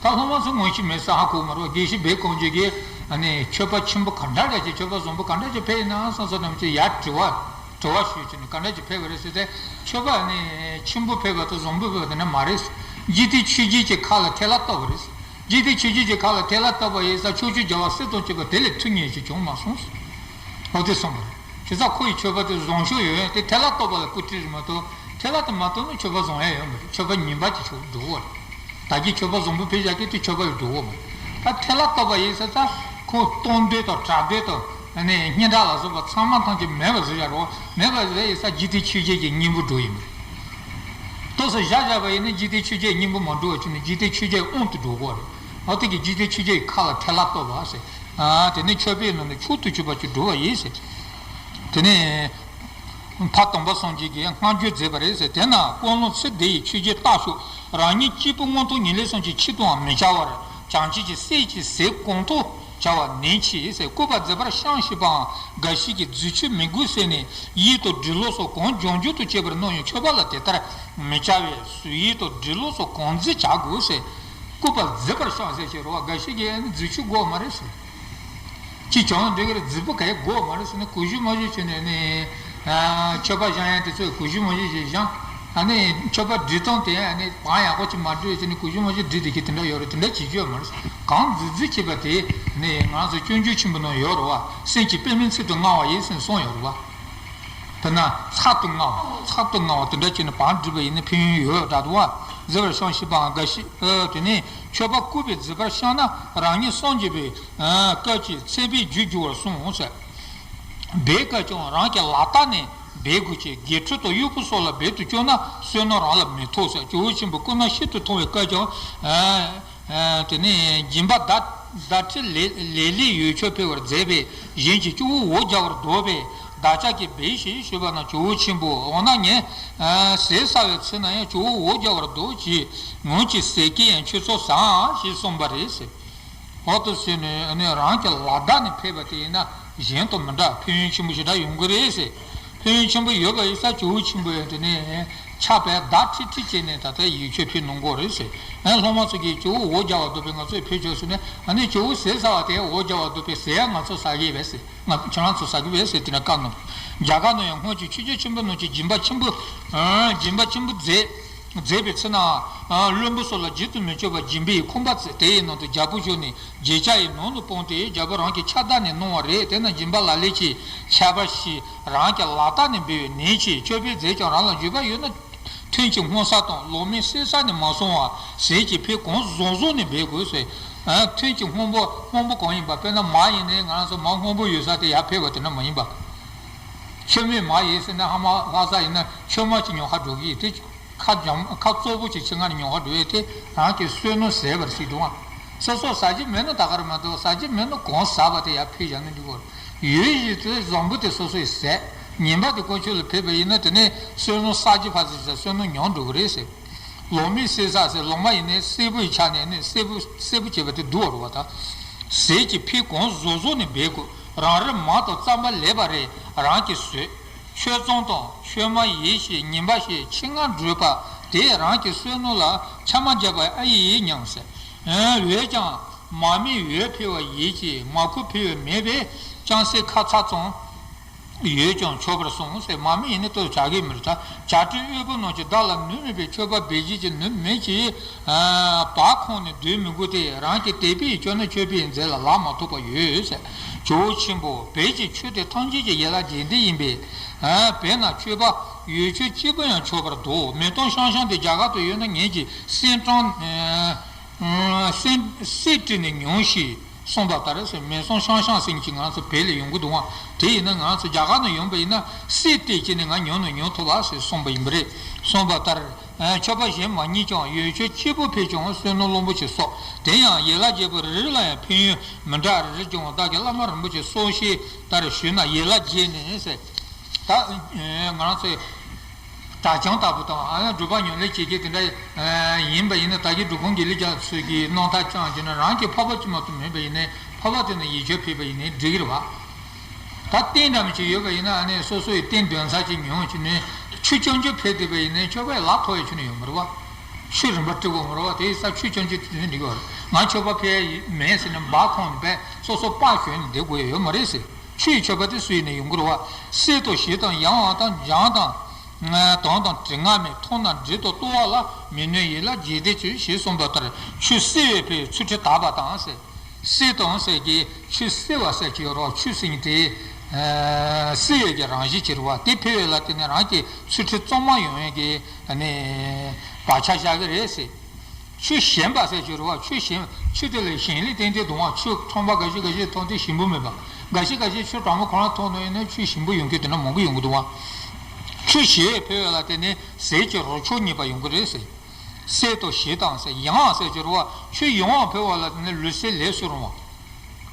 ད་སློབ་མ་ཚོ་མངོན་ཤེས་མེད་ས་ཧ་གོ་མ་རེད་བ། དགེ་བཤེས་བེ་ཀོང་ཇོ་གིས་ཨ་ནི་མཆོད་པ་ཆེན་པོ་ག་འདྲ་འདྲ་ཅིག་མཆོད་པ་བཟང་པོ་ག་འདྲ་ཅིག་ཕུལ་ཡིན་ནའང་སོང་ཙང་ནམ་ཅིག་ཡར་དྲི་བ། དྲི་བ་ཞུས་བྱས་ནས་ག་འདྲ་ཅིག་ཕུལ་བ་རེད་ཟེར་ཏེ། མཆོད་པ་ནི་ཆེན་པོ་ཕུལ་བ་དང་བཟང་པོ་ཕུལ་བ་དེ་འདྲ་མ་རེད། འཇིག་རྟེན་ཆོས་བརྒྱད་ཀྱི་ཁ་ལ་ཐལ་བ་གཏོར་བ་རེད། འཇིག་རྟེན་ཆོས་བརྒྱད་ཀྱི་ཁ་ལ་ཐལ་བ་གཏོར་བ་ཡིན་ཙང་ཕྱོགས་བཅུའི་རྒྱལ་བ་སྲིད་དང་བཅས་པ་དེ་ལས་ཐུབ་མཁན་ཞིག་བྱུང་མ་སོང་། འོ་དེ་གསུངས་པ་རེད། བྱས་ཙང་ཁོ་ཡི་མཆོད་པ་དེ་བཟང་ཤོས་ཡོད་ཡང་དེ་ཐལ་བ་གཏོར་བ་ལ་སྐུལ་ཁྲིད་རེད་མ་གཏོགས། ཐལ་བ་དེ་མ་གཏོར་ན་མཆོད་པ་བཟང་ཡ་ཡོད་མ་རེད། མཆོད་པ་ངན་པ་ཅིག་ཆགས་འགྲོ་གི་རེད། ད་གིན་མཆོད་པ་བཟང་པོ་ཕུལ་བཞག་གི་དེ་མཆོད་པ་ལ་འགྲོ་གི་མ་རེད། ད་ཐལ་བ་གཏོར་བ་ཡིན་ཟེར་ཙང་ཁོ་གཏོར་འདོད་དང་གྲགས་འདོད་དང་ནི་སྙན་གྲགས་ལ་སོགས་པ་ཚང་མ་ཐམས་ཅད་མེད་པ་བཟོ་བཞག་རོགས། མེད་པ་བཟོ་ཡིན་ཙང་འཇིག་རྟེན་ཆོས་བརྒྱད་ཀྱི་གཉེན་པོ་འགྲོ་ཡིན་མ་རེད། ཏོག་ཙམ་བཞག་བཞག་པ་ཡིན་ན་འཇིག་རྟེན་ཆོས་བརྒྱད་གཉེན་པོ་མ་འགྲོ་བ་བྱུང་ནས་འཇིག་རྟེན་ཆོས་བརྒྱད་དབང་དུ་འགྲོ་གི་རེད། འོ་དེ་གི་འཇིག་རྟེན་ཆོས་བརྒྱད་ཀྱི་ཁ་ལ་ཐལ་བ་གཏོར་བ་ཟེར། ཨ། དེ་ནི་མཆོད་པའི་ནང་ནས་མཆོག་ཏུ་གྱུར་པ་ཅིག་འགྲོ་བ་ཡིན་ཟེར། དེ་ནས། ཕ་དམ་པ་སངས་རྒྱས་ཀྱིས་སྔགས་སྒྱུར་མཛད་པ་རེད་ཟེར། དེས་ན་ཀུན་སློང་ཚུལ་འདི་ཡིས་ཆོས་བརྒྱད་བརྟག་ཤོག་རང་ཉིད་གཅིག་པུ་མངོན་མཐོ་ངེས་ལེགས་སོགས་ཀྱི་ཆོས་དུའང་མི་བྱ་བར། བྱང་ཆུབ་ཀྱི་སྲས་ཀྱི་ཟས་གོང་དུ་བྱ་བ་ནན་གྱིས་ཟེར། སྐུར་པ་མཛད་པར་བཤམས་ཞེས་པའང་འགའ་ཞིག་གིས་རྫུ་འཕྲུལ་མི་དགོས་ཟེར་ནས་ཡིད་དང་འབྲི་ཀློག་སོགས་གང་འབྱུང་འགྱུར་དུ་བྱེད་པར་སྣང་ཡང་མཆོད་པ་ལ་དེ་ལྟར་མི་བྱ་བས་སུ། ཡིད་དང་འབྲི་ཀློག་སོགས་གང་མཛད་བྱ་དགོས་ཟེར། སྐུར་པ་མཛད་པར་བཤམས་ཟེར་ཞེས་རོ་བ། འགའ་ཞིག་གིས་ནི་རྫུ་འཕྲུལ་དགོས་མ་རེད་ཟེར། ཅི་བྱུང་འདྲི་གི་རེད། རྫིག་པོ་ག་ཡེ་དགོས་མ་རེད་ཟེར་ནས་གུས་ཞབས་མ་ཞུ་བྱས་ནས་ནི། ཨ། མཆོད་པ་བཞེངས་ཡ་དེ་ཚོས་གུས་ཞབས་མ་ཞུ་ཞིག་བཞེངས། ཨ་ནི་མཆོད་པ་སྒྲིག་སྟངས་དེ་ཨ་ནི་བང་ཡག་པོ་ཅིག་མ་སྒྲིག་བྱས་ནས་གུས་ཞབས་མ་ཞུ་སྒྲིག་བསྡད་ཀྱི་དེ་འདྲ་ཡོད་རེད། དེ་འདྲ་བྱེད་རྒྱུ་ཡོད་མ་རེད། གང་རྫིག་རྫིག་བྱས་པ་དེ་ནི་ང་ཚོ་སྤྱོད་འཇུག་ཆེན་པོ་ནང་ཡོད་རེད་བ། སེམས་ཀྱི་པདྨའི་ཚལ་དུ་མངའ་བ་ཡིན་ཟེར་གསུངས་ཡོད་རེད་བ། དེ་ན་ཚར་དུ་མངའ་བ། ཚར་དུ་མངའ་བ་དེ་འདྲ་བྱས་ནས་བང་སྒྲིག་པ་ཡིན་ན་ཕན་ཡོན་ཡོད་འདྲ་འདུག་བ། མཛད་པར་བཤམས་ཞེས་པའང་འགའ་ཞིག་ཨ། དེ་ནས་མཆོད་པ་སྐུར་པས་མཛད་པར་བཤམས་ན་རང་ཉིད་སངས་རྒྱས་པའི། ཨ། སྐབས་ཀྱི་མཚན་དཔེའི་རྒྱུར་འགྱུར་བར་གསུངས་ཟེར། འབད་སྐབས་ཀྱང་རང་གི་ལག་རྟགས་ནས་འབད་དགོས་ཀྱི། དགེ་ཕྲུག་དང་གཡོག་པོ་སོགས་ལ་འབད་དུ་བཅུག་ན་བསོད་ནམས་རང་ལ་མི་ཐོབ་ཟེར། ཇོ་བོ་ཆེན་པོ་སྐུ་ན་ཤིན་ཏུ་མཐོ་བའི་སྐབས་ཀྱང་། ཨ། ཨ། དེ་ནས་སྦྱིན་པ་ཟླ་ཟླ་ཁྲི་ལས་ལས་ལས་ཡོས་མཆོད་ཕུལ་བར་མཛད་པས་གཞན་གྱིས་སྐྱོ་བོ་འོ་བརྒྱལ་བར་འདོད་པས་བདག་ཅག་གིས་འབད་ཞེས་ཞུས་པ་ན། ཇོ་བོ་ཆེན་པོས་འོ་ན་ངས། ཨ། ཟས་ཟ་བའི་ཚེ་ན་ཡང་སྐྱོ་བོ་འོ་བརྒྱལ་བར་འདོད་ཀྱིས་ངོས་ཀྱི་ཟས་ཀྱིས་ཡང་ཁྱོད་ཚོ་ཟ་ཞེས་གསུངས་པ་རེད་ཟེར། འོ་དེ་ཟེར་ནས་ཨ་ནི་རང་གི་ལག་རྟགས་ནས་ཕུལ་བ་དེ་ཡིན་ན་གཞན་དང་མི་འདྲ་ཕན་ཡོན་ཆེན་པོ་ཞེ་དྲག་ཡོང་གི་རེད་ཟེར། ཕན་ཡོན་ཆེན་པོ་ཡོད་པ་ཡིན་ཙང་ཇོ་བོ་ཆེན་པོ་ཡང་དེ་ནས་ཕྱག་དཔེ་བརྡ་ཁྲིག་ཁྲིག་བྱས་ནས་ད་ལྟ་ཡོས་མཆོད་ཕུལ་གནང་གི་རེད་ཟེར། ཨ། སློབ་མ་ཚོ་གིས་སྐྱོ་བོ་འོ་བརྒྱལ་བར་འདོད་པས་ང་ཚོས་ཕུལ་ཆོག་ཟེར་ནས། ཨ་ནི་སྐྱོ་བོ་ཟས་ཟ་བ་དེ་འོ་བརྒྱལ་བར་འདོད་པས་ཟས་ཡང་ང་ཚོ་ཟ་གི་ཡོད་པས་ཟེར། ང་ཁྱེད་རང་ཚོ་ཟ་གི་ཡོད་པས་ཟེར་དེ་ནས་བཀའ་གནང་། རྒྱ་གར་ནང་ཡང་སྔོན་གྱི་ཆོས་བརྒྱུད་ཆེན་པོ་རྣམས་ཀྱིས་སྦྱིན་པ་ཆེན་པོ། ཨ། སྦྱིན་པ་ཆེན་པོ་མཛད། མཛད་པའི་ཚེ་ན། ཨ། བློན་པོ་སོགས་ལ་བརྗེད་དུ་མི་བཅུག་པར་སྦྱིན་པའི་ཁང་པ་བརྩིགས། དེ་ཡི་ནང་དུ་རྒྱལ་པོ་བཞུགས་ནས་རྒྱལ་ཆ་ཡི་ནང་དུ་སྤུངས་ཏེ་རྒྱལ་པོ་རང་གི་ཕྱག་བདར་ནས་གནང་བ་རེད། དེས་ན་སྦྱིན་པ་ལ་ལས་ཀྱི་ཁྱད་པར་ཞིག་རང་གི་ལག་རྟགས་ནས་འབད་བས་ནན་གྱིས། མཆོད་པའི་རྫས་ཀྱང་རང་ལ་འཇུག་པ་ཡོད་ན། ཐུན་གྱི་སྔོ་ས་དང་ལོ་མའི་སེར་ས་ནས་མ་སོང་བར་ཟས་ཀྱི་ཕུད་གང་བཟང་བཟང་ནས་འབད་དགོས་ཟེར། ཨ། ཐུན་གྱི་སྔོན་པོ། སྔོན་པོ་གང་ཡིན་པ། དཔེར་ན་མར་ཡིན་ནའི་ང་རང་ཚོ་མར་སྔོན་པོ་ཡོད་ས་དེ་ཡར་ཕུལ་བ་དེ་འདྲ་མ་ཡིན་པ། མཆོད་མེ་མར་ཡིན་ཟེར་ན་ཧ་མ་ལྷ་ས་ཡིན་ན་མཆོད་མར་གྱི་ཉོ་ཁ་འགྲོ་གི་ཡིན་དེ། ཁ་འཇམ་ཁ་བཙོག་པོ་ཅིག་ཕྱི་ནང་ནས་ཉོ་ཁ་འགྲོ་ཡས་དེ་རང་གི་བསོད་ནམས་ཟད་པར་སྲིད་འགྲོ་ཨ། སོ་སོ་ཟ་རྒྱུ་མེད་ན་ད་ག་རེ་མ་གཏོགས། ཟ་རྒྱུ་མེད་ན་གང་ཟ་བ་དེ་ཡར་ཕུལ་བཞག་ན་འགྲིག་གོ། ཡོད་བཞིན་དུ་བཟང་པོ་དེ་སོ་སོས་ཟད། ངན་པ་དེ་དཀོན་མཆོག་ལ་ཕུལ་བ་ཡིན་ན་དེ་ནས་བསོད་ནམས་བསགས་རྒྱུ་ཕར་ཟད་ཟད་བསོད་ནམས་ཉམས་འགྲོ་གི་རེད་ཟེར། ལོ་མའི་སེར་ས་ཟེར། ལོ་མ་ཡིན་ནའི་སེར་པོའི་ཆ་ནས་ནི་སེར་པོ་སེར་པོ་བྱེད་པ་དེ་སྡུག་པ་རེད་བ་ད། ཟས་ཀྱི་ཕུད་གང་བཟང་བཟང་ནས་འབད་དགོས། རང་རེ་མང་དང་རྩ་བ་ལེགས་པ་རེ་རང་གིས་བཟོས། ཆོས་གཙང་དང་ཆོས་མ་ཡིན་ཞེས་ངན་པ་ཞེས་ཆེད་མངགས་བསྒྲུབས་པ་དེས་རང་གི་བསོད་ནམས་ལ་ཆ་མ་བརྒྱབ་པ་ཨེ་ཡིན་སྙམ་ཟེར། འོན་ཀྱང་མ་སྨད་འོས་འཕེན་པ་ཡིན་གྱི་མ་ཁུ་འཕེན་པ་མེད་པས་ཅང་སེ་ཁ་ཚ་ཙམ་ཡོད་ཀྱང་ཆོག་པར་གསུངས་ཟེར། མ་སྨད་ཡིན་ན་ལྟོས་བྱ་གི་མི་རེད་ད། བྱ་སྤྲེལ་དབུལ་པོ་རྣམས་ཀྱིས་བདག་ལ་ནུས་མེད་པའི་མཆོད་པ་འབད་བྱེད་ཀྱི་ནུས་མེད་ཀྱི། ཨ། བག་ཁོངས་ནས་སྡོད་མི་དགོས་ཏེ་རང་གིས་དད་པས་བཅོལ་ན་མཆོད་པའི་རྫས་ལ་ལག་མ་ཐོགས་པ་ཡོད་ཟེར། ཇོ་བོ་ཆེན་པོ་འབད་བྱེད་ཆོས་དེ་ཐམས་ཅད་ཀྱི་ཡན་ལག་རྒྱན་ལྡན་ཡིན་པས། ཨ། འབད་ན་མཆོད་པ་ ཡོས་བཅོས་གཅིག་པུ་ཡང་ཆོག་པར་འདུག་མེ་ཏོག་ཤང་ཤང་དེ་རྒྱ་གར་དུ་ཡོད་ན་ངེད་ཀྱིས་སྲན་ཀྲང་། སྲན་སྲན་བྲིས་ནས་ཉོན་ཞེས་གསུངས་པ་ལྟར་ཟེར། མེ་ཏོག་ཤང་ཤང་ཟེར་མཁན་ཅིག་ང་ཚོ་བོད་ལ་ཡོང་གི་འདུག་ཨང་། དེ་ཡིན་ན་ང་ཚོ་རྒྱ་གར་ནས་ཡོང་པ་ཡིན་ན་སྲན་བྲིས་བྱས་ནས་ང་ཉོས་ན་ཉོ་ཐུབ་པ་ཟེར་གསུངས་པ་ཡིན་པ་རེད། གསུངས་པ་ལྟར། མཆོད་པ་གཞན་མ་རྙེད་ཀྱང་ཡོས་བཅོས་གཅིག་པུ་ཕུལ་ཀྱང་བསོད་ནམས་རླུང་བུ་ཞིག་གསོག་དེ་ཡང་ཡན་ལག་བརྒྱད་པོ་རེ་རེ་ལ་ཡང་ཕན་ཡོན་མི་འདྲ་རེ་རེ་འབྱུང་བ་བདག་གི་བླ་མ་རིན་པོ་ཆེའི་གསུང་བཤད་ལྟར་ཞུས་ན། ཡན་ལག་བརྒྱད་ནི་ཟེར། ད་ང་རང་ཚོའི་གྲྭ་རྐྱང་ལྟ་བུ་དང་ཨ་ཡང་སྒྲུབ་པ་ཉམས་ལེན་བྱེད་མཁན་དེ་འདྲ་ཡིན་པ་ཡིན་ན། ད་གིན་སྒྲུབ་ཁང་དགེ་ལེགས་རྒྱ་མཚོ་གིས་རྣམ་ཐར་བསྐྱངས་བྱས་ན་རང་གི་འཕགས་པ་ཅིག་མ་གཏོགས་མེད་པ་ཡིན་ནའི་འཕགས་པ་དེ་ནས་ཡིད་ཆེས་ཕེབས་པ་ཡིན་ནའི་འགྲིག་གི་རེད་བ། ད་རྟེན་འདྲ་མི་ཅིག་ཡོད་པ་ཡིན་ན་ཨ་ནི་སོ་སོ་ཡི་རྟེན་འདོན་ས་ཅིག་ཉོ་བྱས་ནས་ཆུ་རྐྱང་རྐྱང་ཕུལ་བསྡད་པ་ཡིན་ནའི་མཆོད་པའི་ལག་ཐོགས་ཡ་ཁྱོན་ནས་ཡོད་མ་རེད་བ། ཆུ་རིན་པ་སྤྲད་དགོས་མ་རེད་བ། དེ་ཡི་ས་ཆུ་རྐྱང་རྐྱང་དེ་ནས་འགྲིག་གི་རེད། ང་མཆོད་པ་ཕུལ་ཡ་མེད་ཟེར་ནས་འབག་ཁོམ་ནས་བསྡད་སོ་སོ་པར་ཞོན་ནས་བསྡད་དགོས་ཡ་ཡོད་མ་རེད་ཟེར། ཆུ་ཡི་མཆོད་པ་དེ་སུ་ཡིན་ནའི་ཡོང་གི་རེད་བ། གསེར་དང་གཞི་དང་ཡང་བ་དང་སྦྱངས་དང་། དོན་དང་དྲི་ང་མེད། མཐོང་ན་འབྲས་དང་ལྟོ་བ་ལ། མི་གནོད་ཡན་ལག་བརྒྱད་ལྡན་ཆོས་ཞེས་གསུངས་པ་ལྟར་ཆུ་བསིལ་བས་ཕོ་བའི་ཚུལ་ཁྲིམས་དག་པ་དང་ཟེར། བསིལ་དང་ཟེར་གྱི་ཆུ་བསིལ་བ་ཟེར་གྱི་རོ་ཆུ་བསིལ་དེ། བསིལ་བའི་གི་རང་བཞིན་གྱི་རེད་བ། དེ་ཕོ་བ་ལ་བརྟེན་ནས་རང་གི་ཚུལ་ཁྲིམས་གཙང་མ་ཡོང་བའི་གི་ནི་བག་ཆགས་བཞག་གི་རེད་ཟེར། ཆུ་ཞན་པ་ཟེར་གྱི་རེད་བ། ཆུ་ཞན་ཆུ་དེ་ལ་ཞན་ལས་བརྟེན་ཏེ་འདུག་བ། ཆུ་ཁྲོན་པ་འགའ་ཞིག་འགའ་ཞིག་མཐོང་དུས་ཞིམ་པོ་མེད་པ། འགའ་ཞིག་འགའ་ཞིག་ཆུ་གྲང་མོ་ཁོ་རང་མཐོང་ནས་ཡིན་ན་ཆུ་ཞིམ་པོ་ཡོང་མཁན་དེ་འདྲ་མང་པོ་ཡོང་གི་འདུག་བ། ཆུ་ཞན་ཕོ་བ་ལ་བརྟེན་ནས་ཟས་ཀྱི་རོ་མཆོག་རྙེད་པ་ཡོང་གི་རེད་ཟེར། གསེར་དང་གཞི་དང་ཟེར། ཡང་ཟེར་གྱི་རེད་བ། ཆུ་ཡང་བ་ཕོ་བ་ལ་བརྟེན་ནས་ལུས་སེམས་ལས་སུ་རུང་བ།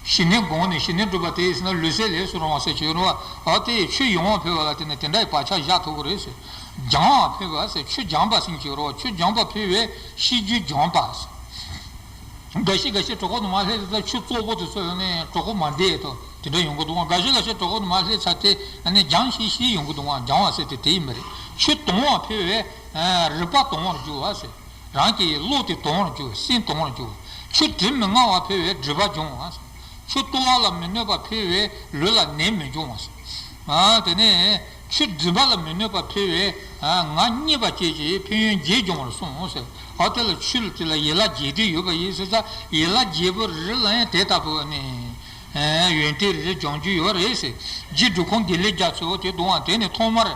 ཞི་གནས་སྒོམ་ནས་ཞི་གནས་སྒྲུབ་པ་དེ་ཡིན་ན་ལུས་སེམས་ལས་སུ་རུང་བ་ཟེར་གྱི་ཡོད་རེད་བ། ཨ་དེ་ཆུ་ཡང་བ་ཕོ་བ་ལ་བརྟེན་ནས་དེ་འདྲའི་བག་ཆགས་བཞག་ཐུབ་ཀྱི་རེད་ཟེར། སྦྱངས་པ་ཕོ་བ་ཟེར། ཆུ་སྦྱངས་པ་ཟེར་གྱི་ཡོད་རེད་བ། ཆུ་སྦྱངས་པ་ཕོ་བའི་ཤེས་རྒྱུད་སྦྱངས་པ་ཟེར། འགའ་ཞིག་འགའ་ཞིག་གྲོད་ཁོག་ནང་མར་སླེབས་ཚར་ཆུ་བཙོག་པོ་དེ་ཚོ་ཡོང་ནས་གྲོད་ཁོག་མ་བདེ་དང་དེ་འདྲ་ཡོང་གི་འདུག་བ། འགའ་ཞིག་འགའ་ཞིག་གྲོད་ཁོག་ནང་མར་སླེབས་ཚར་དེ་ཨ་ནི་སྦྱངས་ཤིག་ཤིག་ཡོང་གི་འདུག་བ། སྦྱངས་པ་ཟེར་དེ་དེ་ཡིན་པ་རེད། ཆུ་དྭངས་པ་ཕོ་བའི་རིག་པ་དྭངས་པར་འགྱུར་བ་ཟེར། རང་གི་བློ་དེ་དྭངས་པར་འགྱུར། སེམས་དྭངས་པར་འགྱུར། ཆུ་དྲི་མི་མངར་བ་ཕོ་བའི་སྒྲིབ་པ་སྦྱོང་བ། ཆུ་ལྟོ་བ་ལ་མི་གནོད་པ་ཕོ་བའི་ལུས་ལ་ནད་མི་འབྱུང་བ། དེ་ནས་ཆུ་སྒྲིབ་པ་ལ་མི་གནོད་པ་ཕོ་བའི་ངག་རྙེད་པ་བཅས་ཀྱི་ཕན་ཡོན་བརྒྱད་འབྱུང་བར་གསུངས་ཟེར། ཨ་དེ་ལ་ཆུ་ལ་དེ་ལ་ཡན་ལག་བརྒྱད་ལྡན་ཡོད་པ་ཡིན་ཟེར་ཙང་ཡན་ལག་བརྒྱད་པོ་རེ་རེ་ལ་ཡང་དེ་ལྟ་བུ་ནི། ཡོན་ཏན་རེ་རེ་སྦྱང་རྒྱུ་ཡོད་རེད་ཟེར། རྗེ་འབྲི་གུང་དགེ་ལེགས་རྒྱ་མཚོ་དེ་གདོང་བ་དེ་ནི་ཐོག་མར།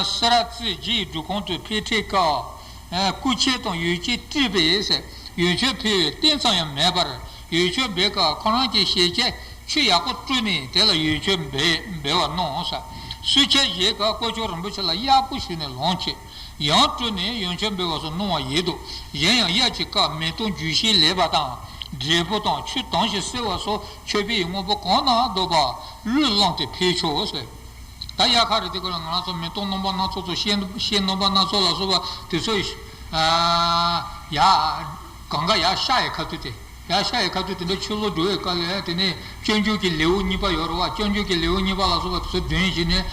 སེ་ར་བཙུན་རྗེ་ཡི་འབྲི་གུང་དུ་ཕེབས་འཕྲལ་སྐབས། སྐུ་ཆས་དང་ཡོ་བྱད་སྤྲས་པས་ཟེར། ཡོ་བྱད་ཕུལ་བའི་རྟེན་ཙམ་ཡང་མེད་པར་ཡོ་བྱད་འབུལ་སྐབས་ཁོ་རང་གི་ཞལ་གྱིས་ཆུ་ཡག་པོ་བཀྲུས་ནས་དེ་ལ་ཡོ་བྱད་འབུལ་འབུལ་བ་གནང་ཟེར། གསོལ་ཇ་བཞེས་སྐབས་དཀོན་མཆོག་རིན་པོ་ཆེ་ལ་ཡག་པོ་ཞུས་ནས་ལོངས་སྤྱོད། ཡང་བཀྲུས་ནས་ཡོ་བྱད་འབུལ་བ་སོགས་གནང་བ་ཡོད་དོ། གཞན་ཡང་དབྱར་གྱི་སྐབས་མེ་ཏོག་འགྱུར་ཞིང་ལེགས་པ་དང་། འབྲས་བུ་དང་ཆུ་དྭངས་ཤིང་བསིལ་བ་སོགས་མཆོད་པའི་དངོས་པོ་གང་ན་འདོད་པ་བླུད་བླངས་ཏེ་ཕུལ་ཆོག་ཟེར། ད་དབྱར་ཁ་རེད། དེ་ཁོ་ལ་ང་རང་ཚོ་མེ་ཏོག་རྣམ་པ་སྣ་ཚོགས་ཚོ་ཤེལ་ཤེལ་རྣམ་པ་སྣ་ཚོགས་ལ་སོགས་པ་དེ་ཚོ་ཡ་གང་ག་ཡར་ཤར་ཡའི་ཁ་ཐུག་དེ། ཡར་ཤར་ཡའི་ཁ་ཐུག་དེ་འདྲ་ཆུ་ལོག་འགྲོ་བའི་སྐབས་ལ་དེ་ནས་སྤྱོད་འཇུག་གི་ལེའུ་གཉིས་པ་ཡོད་རེད་བ། སྤྱོད་འཇུག་གི་ལེའུ་གཉིས་པ་ལ་སོགས་པ་དེ་ཚོ་འདོན་བྱས་ནས་